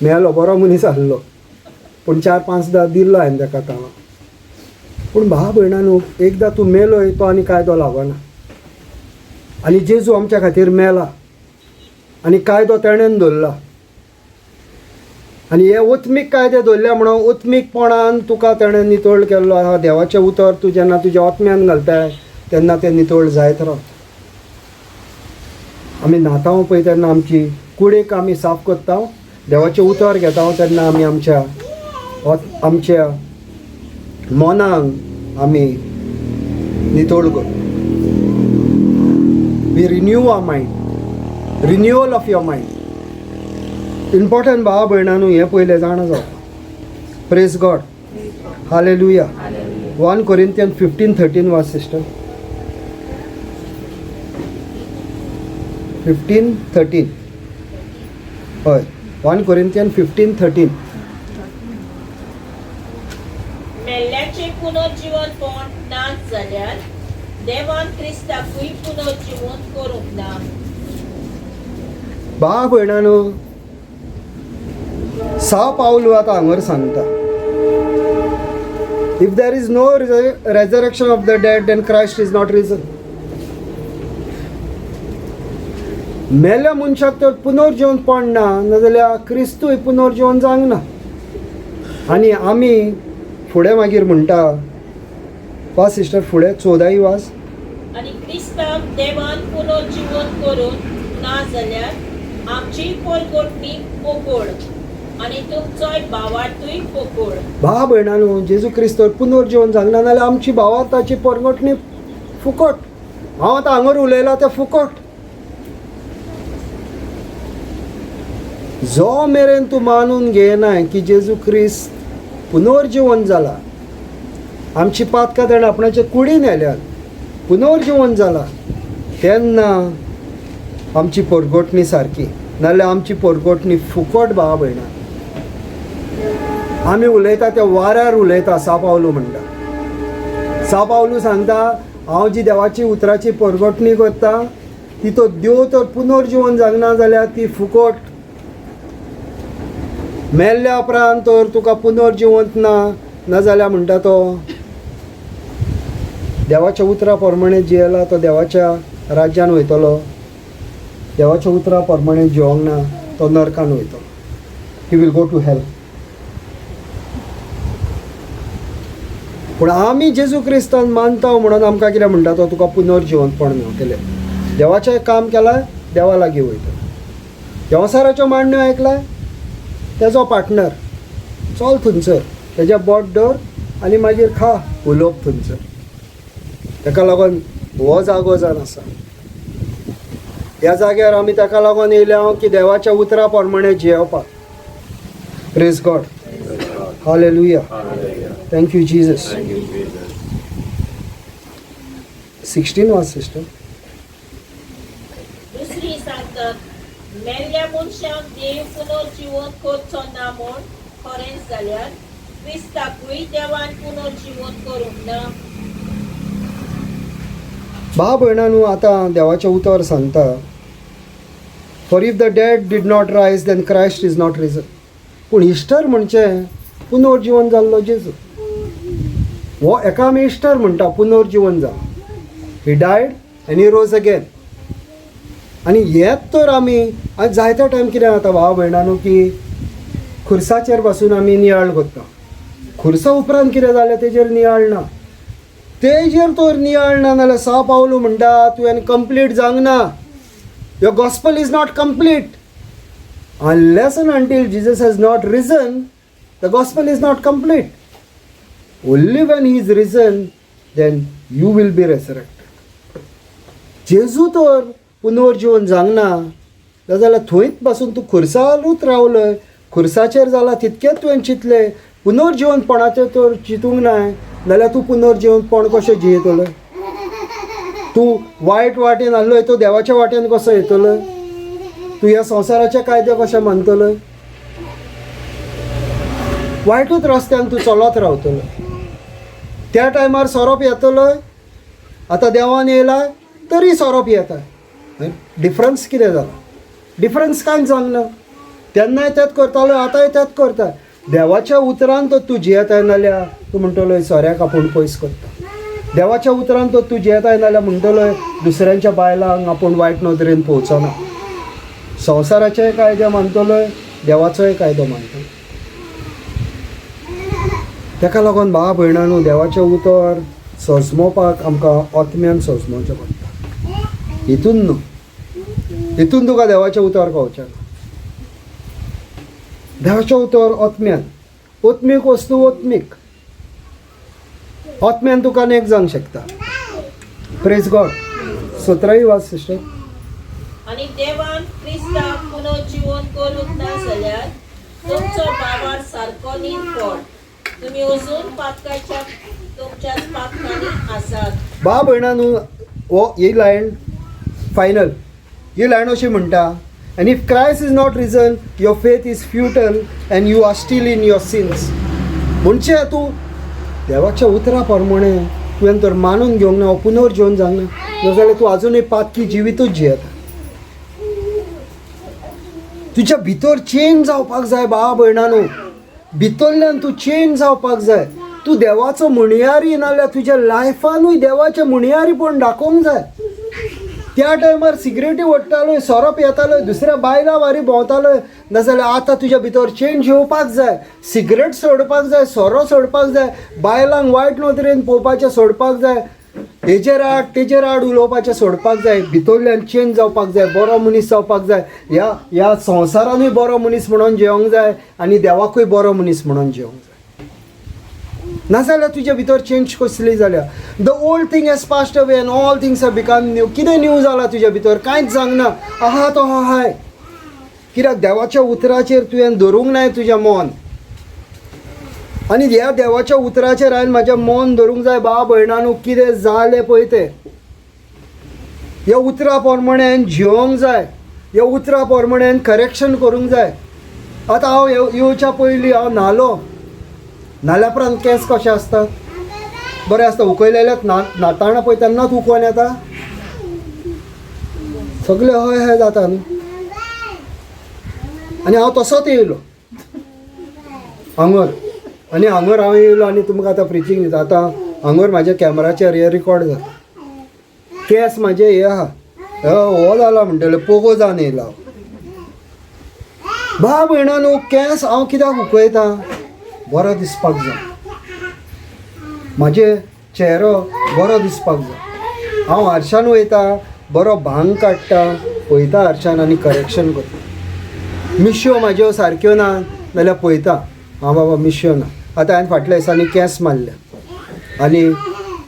मेलो बरो मनीस आसलो पूण 4-5 दिल्लो हांवें ताका तालाव. पूण भाव भयणांनो, एकदां तूं मेलोय तो आनी कायदो लागना. आनी जेजू आमच्या खातीर मेला आनी कायदो तेणेन दवरला. आनी हे आत्मीक कायदे दवरल्या म्हणून आत्मीकपणान तुका तेणें नितळ केल्लो आहा. देवाचें उतर तूं जेन्ना तुज्या आत्म्यान घालताय तेन्ना तें नितळ जायत रावता. आमी न्हाता पळय तेन्ना आमची कुडीक आमी साफ करता, देवाचें उतर घेता तेन्ना आमी आमच्या आमच्या मनाक आमी नितळ करता. We renew our mind, renewal of your mind important. भावा भयणांनो, हें पयलें जाणा जावपाक. Praise God, hallelujah. 1 Corinthians 15:13 was sister. 15:13. हय, 1 Corinthians 15:13. मेल्ल्याचें पुनर्जीवनपण नाच जाल्यार देवान क्रिस्ताकूय पुनर्जीवन करूंक ना. भाव भयणांनो, सा पावलू आतां हांगर सांगता, if there is no resurrection of the dead then Christ is not risen. मेल्या मनशाक तर पुनर्जीवन पडना, नाजाल्यार क्रिस्तूय पुनर्जीवन जावंक ना. आनी आमी फुडें मागीर म्हणटा, वा सिस्टर फुडें 14 वास. आनी क्रिस्ताक देवान पुनर्जीवन करून ना जाल्यार आमची पोरगोटणी पोकोळ आनी तुमचोय भावार्थूय पोकोळ. भाव भयणांनो, जेजू क्रिस्त पुनर्जीवन जावंक ना जाल्यार आमची भावार्थाची पोरगोटणी फुकट. हांव आतां हांगर उलयलां तें फुकट. जो मेरेन तूं मानून घेयनाय की जेजू क्रिस्त पुनर्जीवन जाला, आमची पातकां ताणें आपणाचे कुडीन व्हेल्यात, पुनर्जीवन जाला, तेन्ना आमची पोरगोटणी सारकी, नाजाल्यार आमची पोरगोटणी फुकट. भावा भयणा, आमी उलयता त्या वाऱ्यार उलयता. सा पावलू म्हणटा, सा पावलू सांगता, हांव जी देवाची उतराची पोरगोटणी करता ती तो देव तर पुनर्जीवन जागना जाल्यार ती फुकट. मेल्ल्या उपरांत तर तुका पुनर्जिवंत ना, नाजाल्यार म्हणटा तो देवाच्या उतरा प्रमाणे जियेला तो देवाच्या राज्यान वयतलो, देवाच्या उतरा प्रमाणे जिवंक ना तो नरकान वयतलो. He will go to hell. पूण आमी जेजू क्रिस्तान मानता म्हणून आमकां कितें म्हणटा तो तुका पुनर्जिवंतपण मेवतलें. देवाचें काम केलां, देवा लागीं वयता. देंवचाराच्यो मांडण्यो आयकलाय, तेजो पार्टनर चल थंयसर, तेजें बोट दवर आनी मागीर खा उलोवप थंयसर. ताका लागून हो जागो जावन आसा, ह्या जाग्यार आमी ताका लागून येयल्या हांव की देवाच्या उतरा प्रमाणे जियेवपाक. Praise God, hallelujah, thank you Jesus. 16 वाच सिस्टर. दुसरी सांगतात, मेल्ल्या मनशांक देव पुनर्जिवंत करचो ना म्हूण खरेंच जाल्यार क्रिस्ताकूय देवान पुनर्जिवंत करूंक ना. भाव भयणांनो, आतां देवाचें उतर सांगता, for if the dead did not rise then Christ is not risen. पूण इस्टर म्हणचे पुनर्जिवन जाल्लो जेजू. हो एका आमी इस्टर म्हणटा, पुनर्जिवन जालो. He died and he rose again. आनी हेच तर आमी आनी जायते टायम कितें जाता भाव भयणांनो की खुर्साचेर बसून आमी नियाळ करता. खुर्सा उपरांत कितें जालें तेजेर नियाळ ना, तेजेर तर नियाळ ना जाल्यार सा पावलू म्हणटा तुवें कंप्लीट जावंक ना. Your gospel is not complete unless and until Jesus has not risen. The gospel is not complete. Only when he is risen then you will be resurrected. जेजू तर पुनर्जिवन जावंक ना जाल्यार थंयच बसून तूं खुर्सारूच रावलय, खुर्साचेर जाला तितकेंच तुवें चिंतलें, पुनर्जिवनपणाचें तर चिंतूंक ना जाल्यार तूं पुनर्जिवनपण कशें जियेतलो? तूं वायट वाटेन आहलोय तो देवाच्या वाटेन कसो येतलो? तूं ह्या संवसाराचे कायदे कशे मानतलो? वायटूच रस्त्यान तूं चलत रावतलो. त्या टायमार सोरोप येतलो, आतां देवान येयला तरी सोरोप येता. डिफरन्स कितें जाला? डिफरन्स कांयच जावंक ना. तेन्नाय तेंच करतालो, आतांय तेंच करता. देवाच्या उतरान तर तूं जियेताय नाल्यार तूं म्हणटलो सोऱ्याक आपूण पयस करता. देवाच्या उतरान तर तूं जियेताय नाल्यार म्हणटलो दुसऱ्यांच्या बायलांक आपूण वायट नदरेन पळोवचो ना. संवसाराचेय कायदे मानतलोय, देवाचोय कायदो मानतलो. ताका लागून भाव भयणांनो, देवाचें उतर सजमोवपाक आमकां आत्म्यान सजमोवचें पडटा. हितून न्हू, हितून तुका देवाचें उतर कळचें ना. देवाचें उतर आत्म्यान, आत्मीक वस्तू आत्मीक, आत्म्यान तुका नेक जावंक शकता. Praise God. 17 वाच सिस्टर. आनी देवान क्रिस्ताक पुनर्जिवन करूंक ना जाल्यार तुमचो भावार्थ सारको निरपड, तुमी अजून पातकाच्या तुमच्या पातकांनी आसात. भाव भयणांनो, हो ही लायन फायनल, ही लायन अशी म्हणटा, and if Christ is not risen your faith is futile and you are still in your sins. म्हणजे तूं देवाच्या उतरा प्रमाणे तुवें तर मानून घेवंक ना, हो पुनर्जिवन जावंक ना जाल्यार तूं आजुनूय पातकी जिवितूच जियेता. तुज्या भितर चेंज जावपाक जाय भाव भयणांनो, भितरल्यान तूं चेंज जावपाक जाय. तूं देवाचो म्हणयारी नाल्यार तुज्या लायफानूय देवाचें म्हणयारीपण दाखोवंक जाय. त्या टायमार सिगरेटी ओडटालो, सोरो पियेतालो, दुसऱ्या बायलां वारी भोंवतालो, नाजाल्यार आतां तुज्या भितर चेंज येवपाक जाय. सिगरेट सोडपाक जाय, सोरो सोडपाक जाय, बायलांक वायट नदरेन पळोवपाचें सोडपाक जाय, हेजेर आड तेजेर आड उलोवपाचें सोडपाक जाय. भितरल्यान चेंज जावपाक जाय, बरो मनीस जावपाक जाय. ह्या ह्या संवसारानूय बरो मनीस म्हणून जियोंक जाय आनी देवाकूय बरो मनीस म्हणून जियोंक जाय. नाजाल्यार तुज्या भितर चेंज कसली जाल्या? The old thing has passed away and all things have become new. कितें न्यू जालां तुज्या भितर? कांयच जावंक ना. आहा तो आहाय. कित्याक देवाच्या उतराचेर तुवें धरूंक नाय तुजें मन. आनी ह्या देवाच्या उतराचेर हांवें म्हाजें मन धरूंक जाय. भाव भयणांनो, कितें जालें पळय तें, ह्या उतरा प्रमाणे हांवें जियोंक जाय, ह्या उतरा प्रमाणे हांवें करेक्शन करूंक जाय. आतां हांव येवच्या पयलीं हांव न्हालो, न्हाल्या उपरांत केंस कशे आसतात? बरें आसता. उकयलेल्याच ना न्हाताना पळय तेन्नाच उकोन येता सगळे, हय हय जाता न्हू. आनी हांव तसोच येयलो हांगर, आनी हांगर हांव येयलो आनी तुमकां आतां प्रिचींग दिता. आतां हांगर म्हाज्या कॅमराचेर हे रिकॉर्ड जाता. केंस म्हाजे हे आहा, हो जाला म्हणटले पोगो जावन येयला हांव. भा भयणानो, केंस हांव कित्याक उकयता? बरो दिसपाक जाय, म्हाजे चेहरो बरो दिसपाक जाय. हांव आरशान वयता, बरो भांग काडटा, पळयता आरशान आनी करेक्शन करता. मिश्यो म्हाज्यो सारक्यो ना जाल्यार पळयता, हांव बाबा मिश्यो ना. आतां हांवें फाटल्या दिसांनी केंस मारले आनी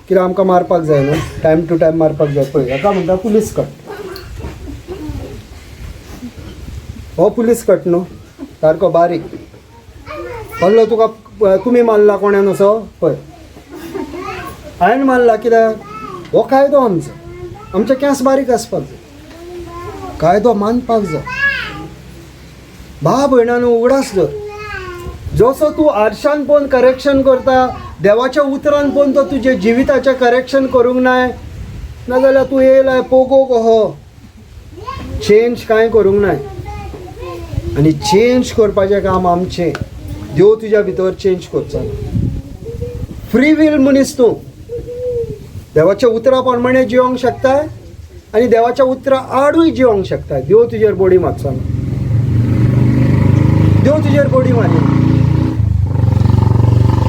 कित्याक आमकां मारपाक जाय न्हू, टायम टू टायम मारपाक जाय. पळय हाका म्हणटा पुलीस कट, हो पुलीस कट न्हू, सारको बारीक कहलो तुका तुमी मारला कोण्यान असो? पळय हांवें मारला कित्याक हो कायदो आमचो, आमचे केंस बारीक आसपाक जाय, कायदो मानपाक जाय. भा भयणानो उगडास धर, जसो तूं आरशान पळोवन करेक्शन करता, देवाच्या उतरान पळोवन तो तुजे जिविताचें करेक्शन करूंक नाय, नाजाल्यार तूं येयलाय पोगो कहो, चेंज कांय करूंक नाय. आनी चेंज करपाचें काम आमचें, देव तुज्या भितर चेंज करचो ना. फ्री will मनीस तूं, देवाच्या उतरा प्रमाणे जिवंक शकता आनी देवाच्या उतरा आडूय जिवंक शकता. देव तुजेर बोडी मारचो ना, देव तुजेर बोडी मारी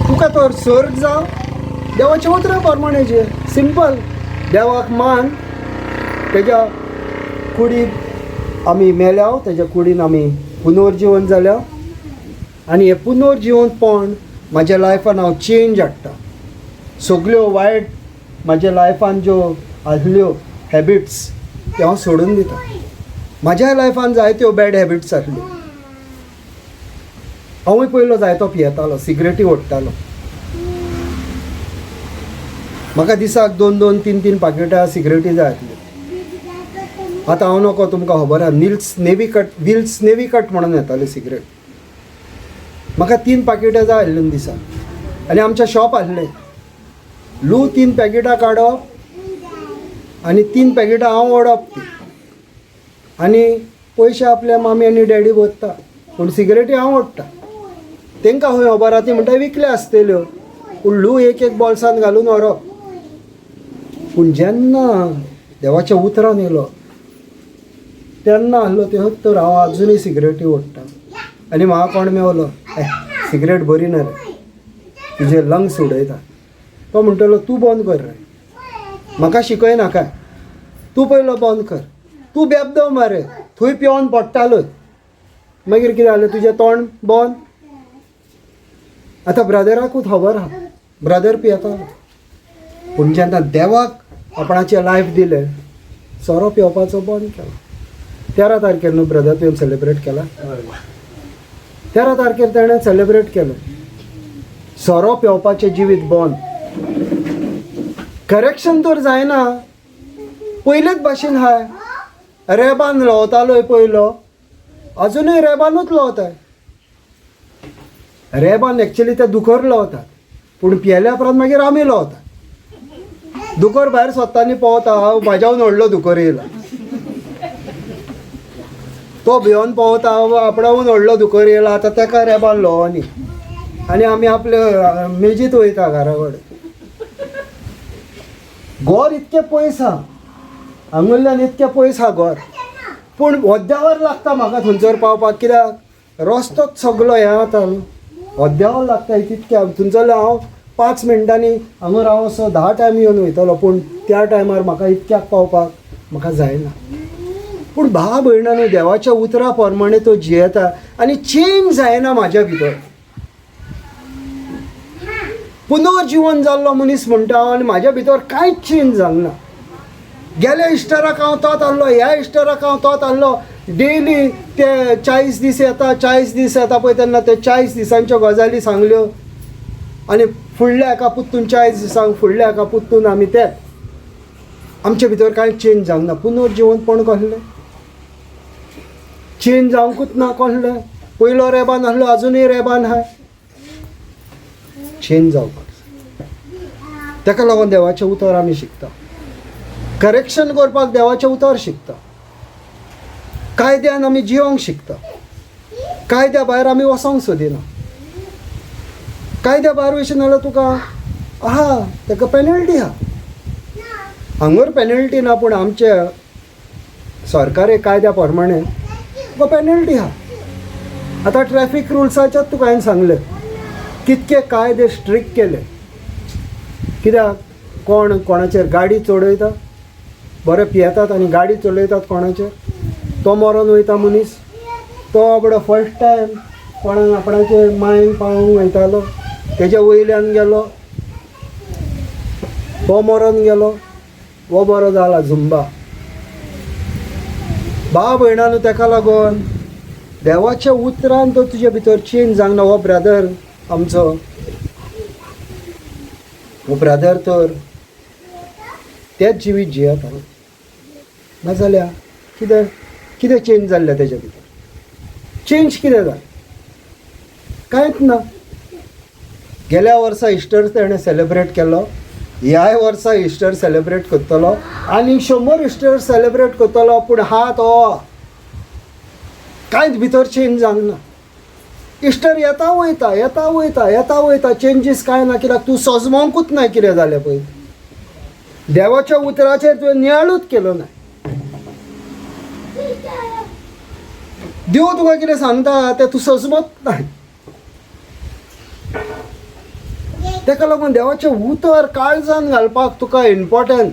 तुका तर सर्ग जावं देवाच्या उतरा प्रमाणे जिये, सिंपल. देवाक मान, तेज्या कुडीक आमी मेल्या, तेज्या कुडीन आमी पुनर्जिवन जाल्या आनी हें पुनर्जिवनपण म्हाज्या लायफान हांव चेंज हाडटा. सगल्यो वायट म्हाज्या लायफान ज्यो आसल्यो हॅबिट्स त्यो हांव सोडून दिता. म्हाज्या लायफान जायत्यो बॅड हॅबिट्स आसल्यो. हांवूय पयलो जायतो पियेतालो, सिगरेटी ओडटालो. म्हाका दिसाक 2-2, 3-3 पाकिटां सिगरेटी जाय आसल्यो. आतां हांव नको, तुमकां खबर आहा, Nils navy cut, Wills navy cut म्हणून येताली सिगरेट. म्हाका 3 पाकिटां जाय आसलीं दिसाक आनी आमचें शॉप आसलें. लू 3 पॅकेटां काडप आनी 3 पॅकेटां हांव ओडप ती, आनी पयशे आपल्या मामी आनी डॅडी भरता, पूण सिगरेटी हांव ओडटा. तांकां खंय खबर आहा, ती म्हणटा विकल्या आसतल्यो, पूण लू एक एक बोल्सान घालून व्हरप. पूण जेन्ना देवाच्या उतरान येयलो तेन्ना आहलो ते तर हांव आजुनूय सिगरेटी ओडटा. आनी म्हाका कोण मेवलो, ए सिगरेट बरी ना रे, तुजे लंग्स उडयता. तो म्हणटलो तूं बंद कर रे, म्हाका शिकयनाका, तूं पयलो बंद कर, तूं बेबदो मरे, थंय पिवन पडटालोच, मागीर कितें जालें तुजें तोंड बंद. आतां ब्रदराकूच खबर आहा, ब्रदर पियेतालो, पूण जेन्ना देवाक आपणाचें लायफ दिलें, सोरो पिवपाचो बंद केलो. 13 तारखेर न्हू ब्रदर तुवें सेलिब्रेट केला, 13 तारखेर ताणें सेलिब्रेट केलें. सोरो पिवपाचें जिवीत बंद. करेक्शन तर जायना, पयलेच भाशेन हाय रेबान लवतालो पयलो, अजुनूय रेबानूच लवताय. रेबान एक्चुली ते दुकर लवतात, पूण पियेल्या उपरांत मागीर आमी लवतात. दुकर भायर सोदता आनी पोवता, हांव म्हाज्याहून व्हडलो दुकर येयला, तो भिवन पोवता, आपणाहून व्हडलो दुकर येयला, आतां तेका रेबान लवनी आनी आमी आपले मेजीत वयता घरा कडेन. घर इतकें पयस आहा, हांगुल्ल्यान इतकें पयस आहा घर, पूण अर्द्यावर लागता म्हाका थंयसर पावपाक, कित्याक रस्तोच सगलो हें जाता न्हू, अर्द्यावर लागता तितकें. थंयसरल्यान हांव 5 मिनटांनी हांगा हांव असो 10 टायम येवन वयतलो, पूण त्या टायमार म्हाका इतक्याक पावपाक म्हाका जायना. पूण भा भयणांनो, देवाच्या उतरा प्रमाणे तो जियेता आनी चेंज जायना म्हाज्या भितर. पुनर्जिवन जाल्लो मनीस म्हणटा हांव, आनी म्हाज्या भितर कांयच चेंज जावंक ना. गेल्या इश्टराक हांव तोच आहलो, ह्या इश्टराक हांव तोच आहलो, डेली ते 40 दीस येता, 40 दीस येता पळय, तेन्ना ते 40 दिसांच्यो गजाली सांगल्यो आनी फुडल्या एका पुत्तून 40 दिसांक फुडल्या एका पुत्तून आमी तेच. आमचे भितर कांय चेंज जावंक ना. पुनर्जिवनपण कसलें चेंज जावंकूच ना, कसलें? पयलो रेबान आहलो, आजुनूय रेबान आहाय. चेंज जावपाक ताका लागून देवाचें उतर आमी शिकता, करेक्शन करपाक देवाचें उतर शिकता, कायद्यान आमी जिवंक शिकता, कायद्या भायर आमी वचोंक सोदिना. कायद्या भायर वयशी नाल्यार तुका आहा ताका पेनल्टी आहा. हांगर पेनल्टी ना, पूण आमच्या सरकारी कायद्या प्रमाणे तुका पेनल्टी आहा. आतां ट्रॅफीक रुल्साच्याच तुका हांवें सांगलें कितके कायदे स्ट्रिक्ट केले. कित्याक कोण कोणाचेर गाडी चडयता, बरे पियेतात आनी गाडी चलयतात कोणाचेर, तो मरोन वयता मनीस. तो बाबडो फर्स्ट टायम कोणाक आपणाचे मायन पावोवंक वयतालो, तेज्या वयल्यान गेलो, तो मरोन गेलो. हो बरो जाला झुंबा. भाव भयणांनो, तेका लागून देवाच्या उतरान तो तुजे भितर चेंज जावंक ना. हो ब्रदर आमचो, हो ब्रदर तर तेच जिवीत जियेता, नाजाल्यार कितें कितें चेंज जाल्लें तेज्या भितर? चेंज कितें जालें? कांयच ना. गेल्या वर्सा इस्टर तेणें सेलेब्रेट केलो, ह्याय वर्सा इस्टर सेलेब्रेट करतलो आनी 100 इस्टर सेलेब्रेट करतलो, पूण हा तो कांयच भितर चेंज जावंक ना. इस्टर येता वयता, येता वयता, येता वयता, चेंजीस कांय ना. कित्याक तूं सजमोंकूच ना कितें जालें पळय. देवाच्या उतराचेर तुवें नियाळूच केलो ना. देव तुका कितें सांगता तें तूं सजमत ना. तेका लागून देवाचें उतर काळजान घालपाक तुका इम्पोर्टंट.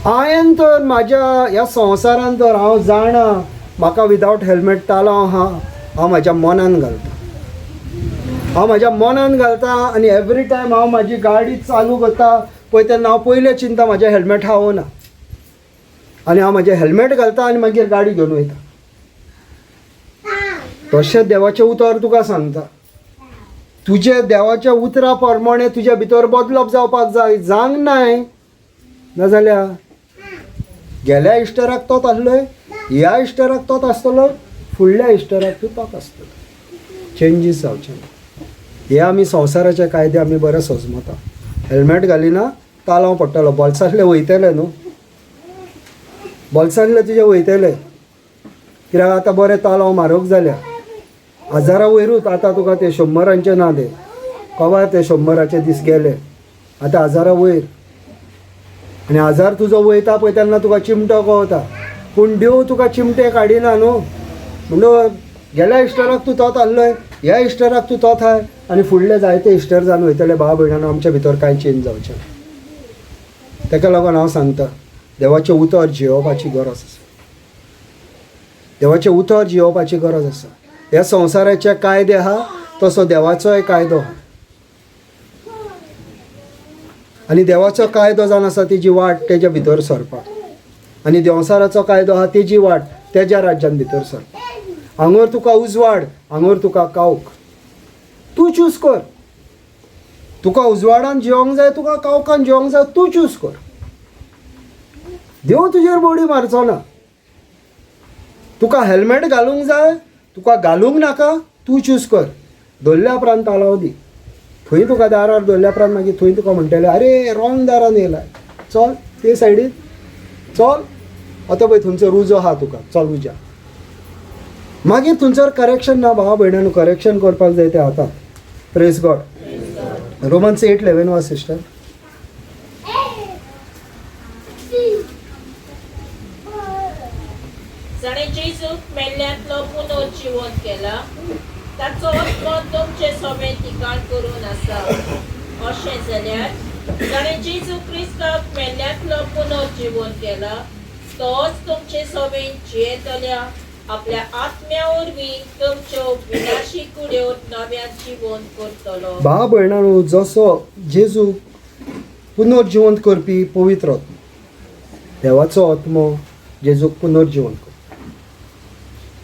हांवें तर म्हाज्या ह्या संवसारान तर हांव जाणा म्हाका विदावट हेल्मेट तालांव आहा, हांव म्हाज्या मनान घालता, हांव म्हाज्या मनान घालता आनी एवरी टायम हांव म्हाजी गाडी चालू करता पळय तेन्ना हांव पयलें चिंता म्हाजें हेल्मेट आहा वो ना, आनी हांव म्हाजें हेल्मेट घालता आनी मागीर गाडी घेवन वयता. तशें देवाचें उतर तुका सांगता, तुजे देवाच्या उतरा प्रमाणे तुज्या भितर बदलप जावपाक जाय. जावंक नाय नाजाल्यार गेल्या इश्टराक तोच आसलोय, ह्या इश्टराक तोच आसतलो, फुडल्या इश्टराक तूं तोच आसतलो. चेंजीस जावचे ना. हे आमी संवसाराचे कायदे आमी बरे सजमता. हेल्मेट घालिना तालांव पडटलो, बोल्सांतले वयतले न्हू, बोल्सांतले तुजे वयतले. कित्याक आतां बरे तालांव म्हारग जाल्या, हजारा वयरूच आतां तुका ते 100 ना, ते कवार ते 100 दीस गेले, आतां 1000 वयर. आनी 1000 तुजो वयता पळय तेन्ना तुका चिमटो कवता, पूण देव तुका चिमटे काडिना न्हू. म्हणून गेल्या इश्टराक तूं तोच आसलोय, ह्या इश्टराक तूं तोच आहाय आनी फुडले जायते इश्टर जावन वयतले. भाव भयणांनो, आमच्या भितर कांय चेंज जावचें ना. तेका लागून हांव सांगता, देवाचें उतर जियोवपाची गरज आसा, देवाचें उतर जियोवपाची गरज आसा. ह्या संवसाराचे कायदे आहा तसो देवाचोय कायदो आहा, आनी देवाचो कायदो जावन आसा तेजी वाट तेज्या भितर सरपाक, आनी देंवसाराचो कायदो आहा तेजी वाट तेज्या राज्यान भितर सरपाक. हांगर तुका उजवाड, हांगर तुका कावक, तूं चूज कर. तुका उजवाडान जिवंक जाय, तुका कावकान जिवंक जाय, तूं चूज कर. देव तुजेर बोडी मारचो ना. तुका हेल्मेट घालूंक जाय, तुका घालूंक नाका, तूं चूज कर. धरल्या उपरांत तालांव दी, थंय तुका दारार धरल्या उपरांत मागीर थंय तुका म्हणटले, अरे रॉंग दारान येयला, चल ते सायडीन चल, आतां पळय थंयसर उजो आहा तुका, चल उज्या. मागीर थंयसर करेक्शन ना भावा भयणांनो, करेक्शन करपाक जाय तें आतां. प्रेज गॉड. रोमन्स 8:11 वा सिस्टर. जाणें जेजूक मेल्ल्यांतलो पुनर्जिवन केला ताचो आत्मो तुमचे सोबें ठिकाण करून आसा. अशें जाल्यार जाणें जेजू क्रिस्ताक मेल्ल्यांतलो पुनर्जिवन केला तोच तुमचे सोबें जियेतल्या आपल्या आत्म्या वरवीं तुमच्यो विनाशी कुड्यो नव्यान जिवन करतलो. भाव भयणांनो, जसो जेजू पुनर्जिवंत करपी पवित्र आत्मो, देवाचो आत्मो जेजूक पुनर्जिवंत करता.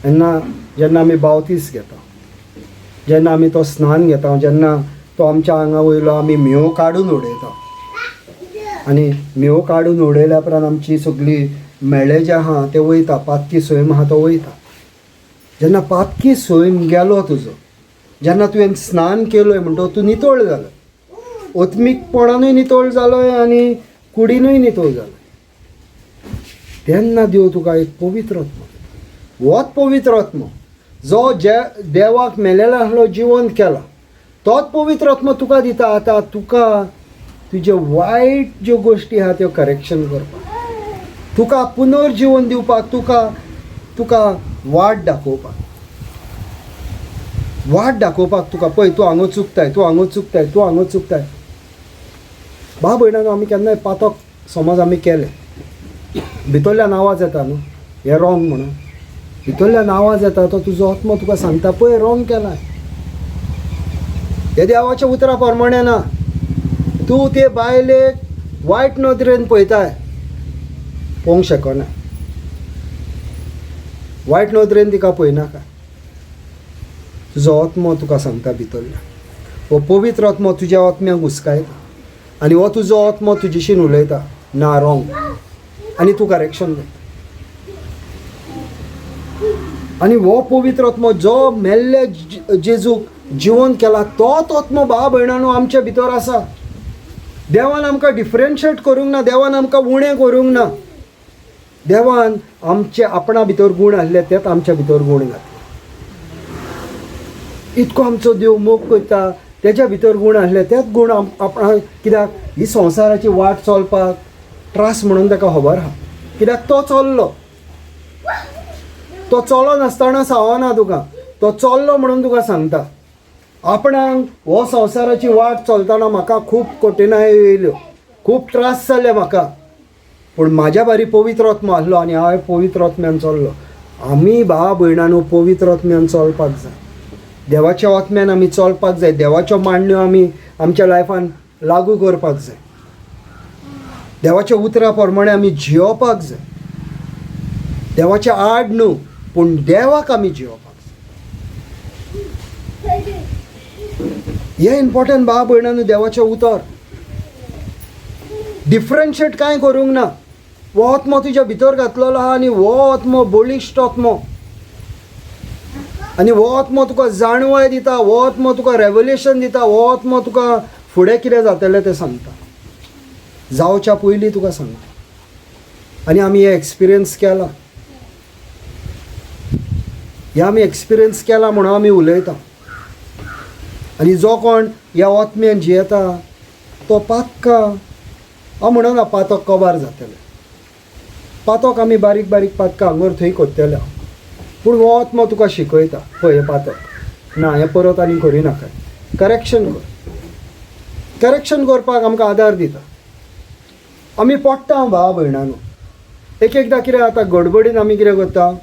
तेन्ना जेन्ना आमी बावतीस घेता, जेन्ना आमी तो स्नान घेता, जेन्ना तो आमच्या आंगा वयलो आमी म्हेंव काडून उडयता, आनी म्हेंव काडून उडयल्या उपरांत आमची सगळी मेळे जे आहा ते वयता, पातकी सैम आहा तो वयता. जेन्ना पातकी सैम गेलो तुजो, जेन्ना तुवें स्नान केलोय म्हणटो तूं नितळ जालो, आत्मीकपणानूय नितळ जालोय आनी कुडीनूय नितळ जालोय, तेन्ना देव तुका एक पवित्र आत्मो दिता. होच पवित्र आत्मो जो जे देवाक मेलेलो आसलो जिवंत केला, तोच पवित्र आत्मो तुका दिता. आतां तुका तुज्यो वायट ज्यो गोश्टी आहा त्यो करेक्शन करपाक, तुका पुनर्जिवन दिवपाक, तुका तुका वाट दाखोवपाक. वाट दाखोवपाक तुका, पळय तूं हांगा चुकताय, तूं हांगा चुकताय, तूं हांगा चुकताय। भाव भयणांनो, आमी केन्नाय पातक समज आमी केलें, भितरल्यान आवाज येता न्हू हें रॉंग म्हणून, भितरल्यान आवाज येता तो तुजो आत्मो तुका सांगता पळय रॉंग केलां, हे देवाच्या उतरा प्रमाणे ना, तूं ते बायलेक वायट नदरेन पळयताय, पळोवंक शकना, वायट नदरेन तिका पळयनाका, तुजो आत्मो तुका सांगता भितरल्यान, हो पवित्र आत्मो तुज्या आत्म्याक हुस्कायता आनी हो तुजो आत्मो तुजेशीन उलयता ना रॉंग, आनी तूं करेक्शन करता। आनी हो पवित्र आत्मो जो मेल्ले जेजूक जिवन केला तोच आत्मो भाव भयणांनो आमच्या भितर आसा। देवान आमकां डिफरन्शिएट करूंक ना, देवान आमकां उणें करूंक ना, देवान आमचे आपणा भितर गूण आसले तेच आमच्या भितर गूण घातले। इतको आमचो देव मोग करता, तेज्या भितर गूण आसले तेच गूण आपणा, कित्याक ही संवसाराची वाट चलपाक त्रास म्हणून ताका खबर आहा, कित्याक तो चल्लो, तो चलो नासतना सावना तुका, तो चल्लो म्हणून तुका सांगता। आपणाक हो संवसाराची वाट चलतना म्हाका खूब कठिनाय येयल्यो, खूब त्रास जाले म्हाका, पूण म्हाज्या बारी पवित्र आत्मो आसलो आनी हांव पवित्र आत्म्यान चल्लो। आमी भाव भयणांनो पवित्र आत्म्यान चलपाक जाय, देवाच्या आत्म्यान आमी चलपाक जाय, देवाच्यो मांडण्यो आमी आमच्या लायफान लागू करपाक जाय, देवाच्या उतरा प्रमाणे आमी जियोवपाक जाय, देवाच्या आड न्हू पूण देवाक आमी जियोवपाक जाय। हें इम्पोर्टंट भाव भयणांनो, देवाचें उतर डिफरन्शिएट कांय करूंक ना। हो आत्मो तुज्या भितर घातलेलो आहा आनी हो आत्मो बळिश्ट आत्मो, आनी हो आत्मो तुका जाणवाय दिता, हो आत्मो तुका रेवल्युशन दिता, हो आत्मो तुका फुडें कितें जातलें तें सांगता, जावच्या पयलीं तुका सांगता। आनी आमी हें एक्सपिरियन्स केलां, हें आमी एक्सपिरियन्स केलां म्हणून आमी उलयता। आनी जो कोण ह्या आत्म्यान जियेता तो पातका, हांव म्हणना पातक कबार जातलें, पातक आमी बारीक बारीक पातकां हांगर थंय करतले, पूण हो आत्मो तुका शिकयता पळय हें पातक ना, हें परत आनी करिनाका, करेक्शन कर, करेक्शन करपाक आमकां आदार दिता। आमी पडटा भाव भयणांनो, एक एकदां कितें जाता गडबडीन आमी कितें करता,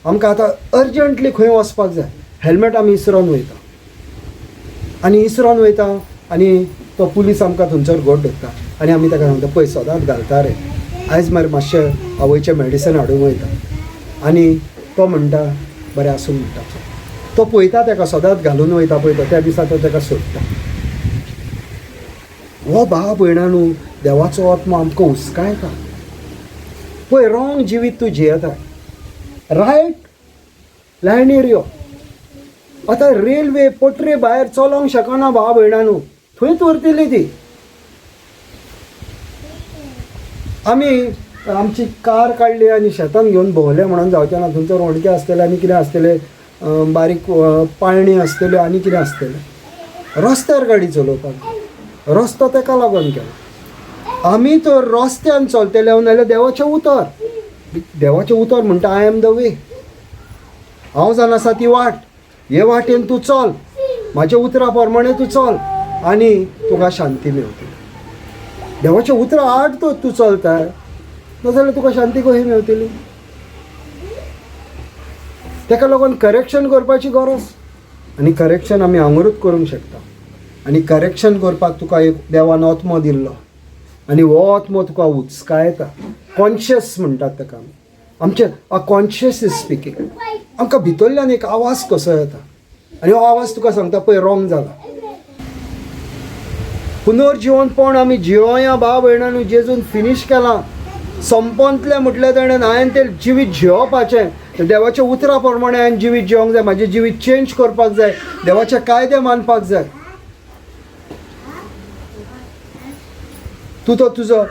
आमकां आतां अर्जंटली खंय वचपाक जाय, हेल्मेट आमी इसरोन वयता आनी इसरोन वयता आनी तो पुलीस आमकां थंयसर घट धरता आनी आमी ताका सांगता पळय सदांच घालता रे, आयज मरे मातशें आवयचें मेडिसन हाडूंक वयता, आनी तो म्हणटा बरें आसूं म्हणटा, तो पळयता ताका सदांच घालून वयता पळयता, त्या दिसा तो ताका सोडटा। हो भाव भयणांनो देवाचो आत्मो आमकां हुस्कायता, पळय रॉंग जिवीत तूं जियेता, रायट लायनीर यो। आतां रेल्वे पटरे भायर चलोवंक शकना भाव भयणांनो, थंयच उरतली ती। आमी आमची कार काडली आनी शेतान घेवन भोंवले म्हणून जावचें ना, थंयसर होणके आसतले आनी कितें आसतलें, बारीक पाळणी आसतल्यो आनी कितें आसतलें, रस्त्यार गाडी चलोवपाक, रस्तो तेका लागून केला। आमी तर रस्त्यान चलतले नाल्यार देवाचें उतर, देवाचें उतर म्हणटा I am the way, हांव जावन आसा ती वाट, हे वाटेन तूं चल, म्हाज्या उतरा प्रमाणे तूं चल आनी तुका शांती मेवतली। देवाच्या उतरा आड तो तूं चलताय नाजाल्यार तुका शांती कशी मेवतली? तेका लागून करेक्शन करपाची गरज, आनी करेक्शन आमी हांगारूच करूंक शकता। आनी करेक्शन करपाक तुका एक देवान आत्मो दिल्लो आनी हो आत्मो तुका उचकायता, कॉन्शियस म्हणटात ताका आमी, आमचें अ कॉन्शियस is speaking, आमकां भितरल्यान एक आवाज कसो येता आनी हो आवाज तुका सांगता पळय रॉंग जाला। पुनर्जिवनपण आमी जियोया भाव भयणांनो, जेजून फिनीश केलां, संपतलें म्हटलें ताणें, हांवें तें जिवीत जियोवपाचें, देवाच्या उतरा प्रमाणे हांवें जिवीत जियोंक जाय, म्हाजें जिवीत चेंज करपाक जाय, देवाचे कायदे मानपाक जाय। तूं तो तुजो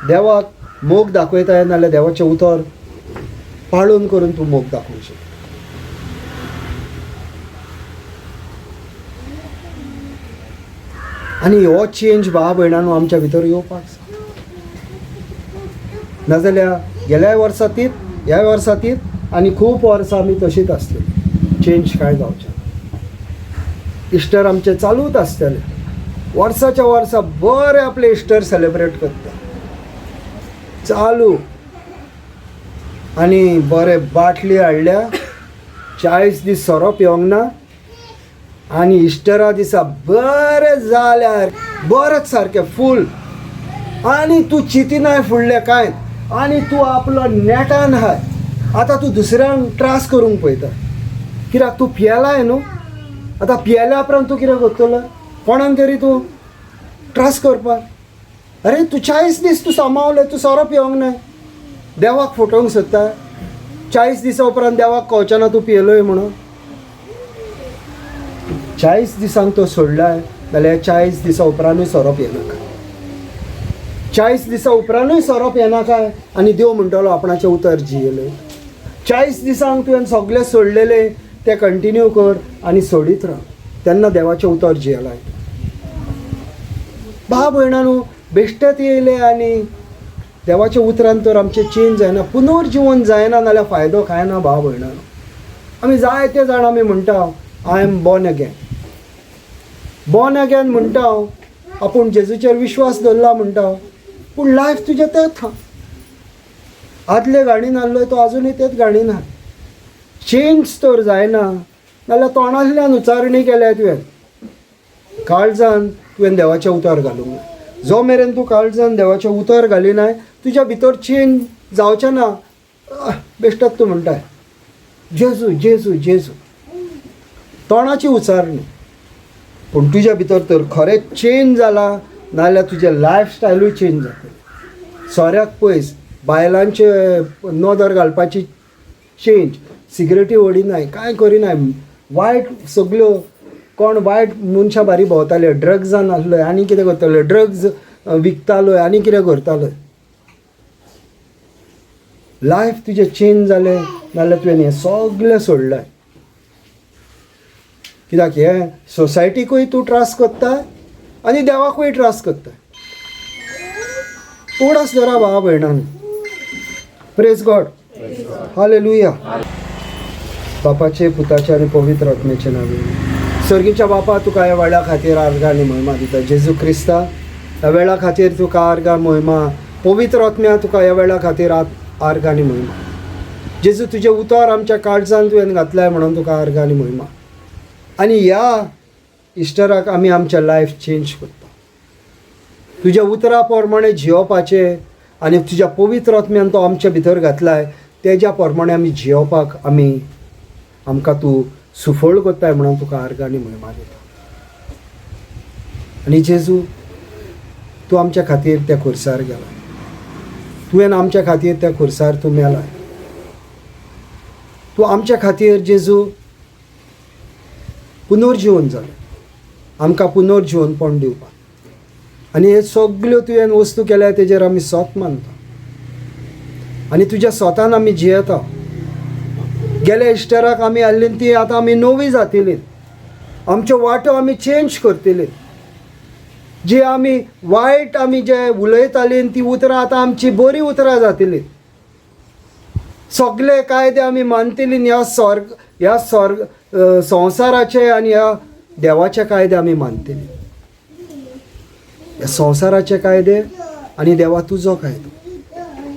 देवाक मोग दाखयता नाल्यार देवाचें उतर पाळून करून तूं मोग दाखोवंक शकता। आनी हो चेंज भाव भयणांनो आमच्या भितर येवपाक जाय, नाजाल्यार गेल्या वर्सा तीच, ह्या वर्सा तीच, आनी खूब वर्सां आमी तशीच आसतली, चेंज कांय जावचें ना। इस्टर आमचें चालूच आसतलें. वर्साच्या वर्सा बरें आपलें इस्टर सेलेब्रेट करता चालू. आनी बरें बाटली हाडल्या, 40 दीस सोरो पिवंक ना आनी इस्टरा दिसा बरें जाल्यार बरेंच सारकें फूल. आनी तूं चिंतिनाय फुडलें कांय, आनी तूं आपलो नेटान आहाय. आतां तूं दुसऱ्यांक त्रास करूंक पळयता कित्याक तूं पियेलाय न्हू. आतां पियेल्या उपरांत तूं कितें करतलो? कोणाक तरी तूं त्रास करपाक. अरे तूं 40 दीस तूं सांबावले, तूं सोरो पिवंक ना, देवाक फटोवंक सोदता. 40 दिसां उपरांत देवाक कळचें ना तूं पियेलोय म्हणून. 40 दिसांक तो सोडलाय जाल्यार 40 दिसां उपरांतूय सोरो पियेनाका. 40 दिसां उपरांतूय सोरो पियेनाका आनी देव म्हणटलो आपणाचें उतर जियेलें. 40 दिसांक तुवें सगळें सोडलेलें तें कंटिन्यू कर आनी सोडीत राव, तेन्ना देवाचें उतर जियेलाय. भाव भयणांनो, बेश्टेच येयले आनी देवाच्या उतरान तर आमचें चेंज जायना, पुनर्जिवन जायना नाल्यार फायदो कांय ना. भाव भयणांनो, आमी जायते जाण आमी म्हणटा I am born again. Born again म्हणटा हांव, आपूण जेजूचेर विश्वास दवरला म्हणटा, पूण लायफ तुजें तेंच आहा. आदले गाणीन आहलो तो आजुनूय तेच गाणीन आहा. चेंज तर जायना नाल्यार तोंडांतल्यान उच्चारणी केल्या तुवें, काळजान तुवें देवाचें उतर घालूंक ना. जो मेरेन तूं काळजान देवाचें उतर घालिनाय तुज्या भितर चेंज जावचें ना. बेश्टोच तूं म्हणटाय जेजू जेजू जेजू, तोंडाची उच्चारणी, पूण तुज्या भितर तर खरेंच चेंज जाला नाल्यार तुजें लायफस्टायलूय चेंज जातलें. सोऱ्याक पयस, बायलांचे नदर घालपाची चेंज, सिगरेटी ओडिनाय, कांय करिनाय, वायट सगल्यो कोण वायट मनशां बारी भोंवताले, ड्रग्सान आसलो आनी कितें करताले, ड्रग्स विकतालो आनी कितें करतालो. लायफ तुजें चेंज जालें नाल्यार तुवें हें सगळें सोडलें. कित्याक हें सोसायटीकूय तूं त्रास करता आनी देवाकूय त्रास करता. उगडास धरा भावा भयणांनी. Praise God, hallelujah. बापाचे, पुताचे आनी पवित्र आत्म्याचे नावे. सर्गीच्या बापा, तुका ह्या वेळा खातीर आर्गां आनी महिमा दिता. जेजू क्रिस्ता, ह्या वेळा खातीर तुका आर्गां महिमा. पवित्र आत्म्या, तुका ह्या वेळा खातीर आर्गां आनी महिमा. जेजू, तुजें उतर आमच्या काळजान तुवें घातलाय म्हणून तुका आर्गां आनी महिमा. आनी ह्या इस्टराक आमी आमचें लायफ चेंज करता. तुज्या उतरा प्रमाणे जियोवपाचें आनी तुज्या पवित्र आत्म्यान तो आमच्या भितर घातलाय तेज्या प्रमाणे आमी जियोवपाक आमी आमकां तूं सुफळ करताय म्हणून तुका आर्गां आनी महिमा दिता. आनी जेजू, तूं आमच्या खातीर त्या खुर्सार गेला, तुवें आमच्या खातीर त्या खुर्सार तूं मेलाय. तूं आमच्या खातीर जेजू पुनर्जिवन जालें, आमकां पुनर्जिवनपण दिवपाक. आनी हे सगल्यो तुवें वस्तू केल्या तेजेर आमी सोत मानता आनी तुज्या सोतान आमी जियेता. गेल्या इश्टराक आमी आहली ती आतां आमी नवी जातली, आमच्यो वाटो आमी चेंज करतली. जी आमी वायट आमी जे उलयताली ती उतरां आतां आमची बरीं उतरां जातली. सगळे कायदे आमी मानतली. ह्या स्वर्ग, ह्या स्वर्ग संवसाराचे आनी ह्या देवाचे कायदे आमी मानतली. ह्या संवसाराचे कायदे आनी देवा तुजो कायदो,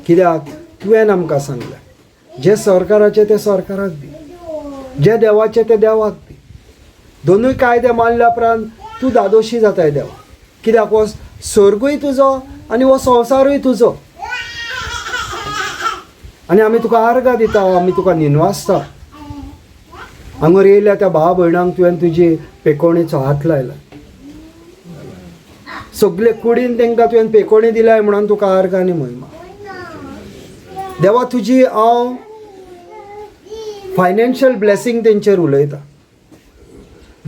कित्याक तुवें आमकां सांगलें जे सरकाराचे ते सरकाराक दी, जे देवाचे ते देवाक दी. दोनूय कायदे मानल्या उपरांत तूं दादोशी जाताय देवा, कित्याक हो स्वर्गूय तुजो आनी हो संवसारूय तुजो. आनी आमी तुका आर्गां दिता, आमी तुका निनवासता. हांगर येयल्या त्या भाव भयणांक तुवें तुजी पेकोणेचो हात लायला, सगळे कुडीन तांकां तुवें पेकोणी दिलाय म्हणून तुका आर्गां आनी महिमा. देवा, तुजी हांव फायनान्शियल ब्लेसींग तेंचेर उलयता.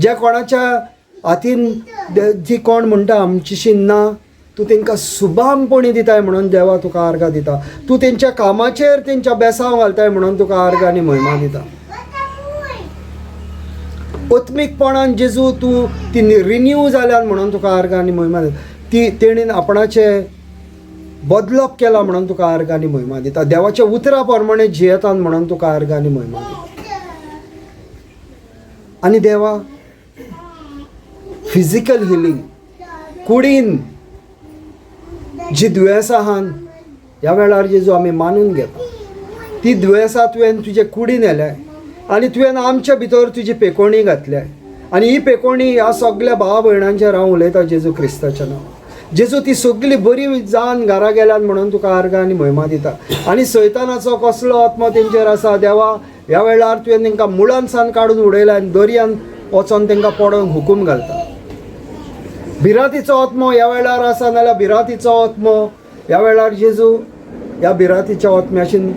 ज्या कोणाच्या हातीन जी कोण म्हणटा आमचीशी ना, तूं तांकां सुबामपणी दिताय म्हणून देवा तुका आर्गां दिता. तूं तेंच्या कामाचेर तेंच्या बेसांव घालताय म्हणून तुका आर्गां आनी महिमा दिता. आत्मीकपणान जेजू तूं ती रिन्यू जाल्यान म्हणून तुका आर्गां आनी महिमा दिता. ती तेणीन आपणाचें बदलप केला म्हणून तुका आर्गां आनी महिमा दिता. देवाच्या उतरा प्रमाणे जियेतात म्हणून तुका आर्गां आनी महिमा दिता. आनी देवा, फिजिकल हिलींग, कुडीन जी दुयेंसां आहान ह्या वेळार जेजू आमी मानून घेता, ती दुयेंसां तुवें तुजे कुडीन येल्या आनी तुवें आमच्या भितर तुजी पेकोणी घातल्या आनी ही पेकोणी ह्या सगल्या भावा भयणांचेर हांव उलयतां जेजू क्रिस्ताच्या नांवान. जेजू ती सगली बरी जावन घरा गेल्यान म्हणून तुका आर्गां आनी म्हयमा दिता. आनी सैतानाचो कसलो आत्मो तेंचेर आसा देवा, ह्या वेळार तुवें तांकां मुळान सावन काडून उडयला आनी दर्यान वचोन तांकां पडोवंक हुकूम घालता. भिरांतीचो आत्मो ह्या वेळार आसा नाल्यार भिरांतीचो आत्मो ह्या वेळार जेजू ह्या भिरांतीच्या आत्म्याशीन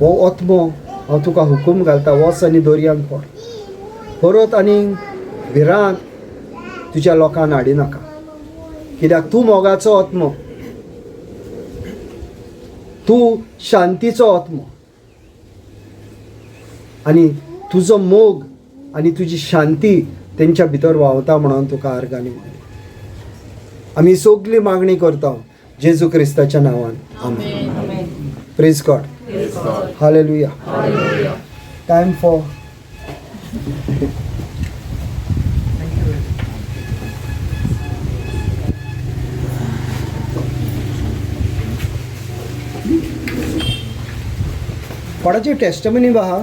हो आत्मो हांव तुका हुकूम घालता, वच आनी दर्यान पड, परत आनी भिरांत तुज्या लोकांक हाडिनाका, कित्याक तूं मोगाचो आत्मो, तूं शांतीचो आत्मो आनी तुजो मोग आनी तुजी शांती तेंच्या भितर व्हांवता म्हणून तुका आर्गांनी मागणी. आमी सगली मागणी करता जेजू क्रिस्ताच्या नांवान, आमेन. Praise God. Hallelujah. Time for कोणाची टेस्टमनी आहा?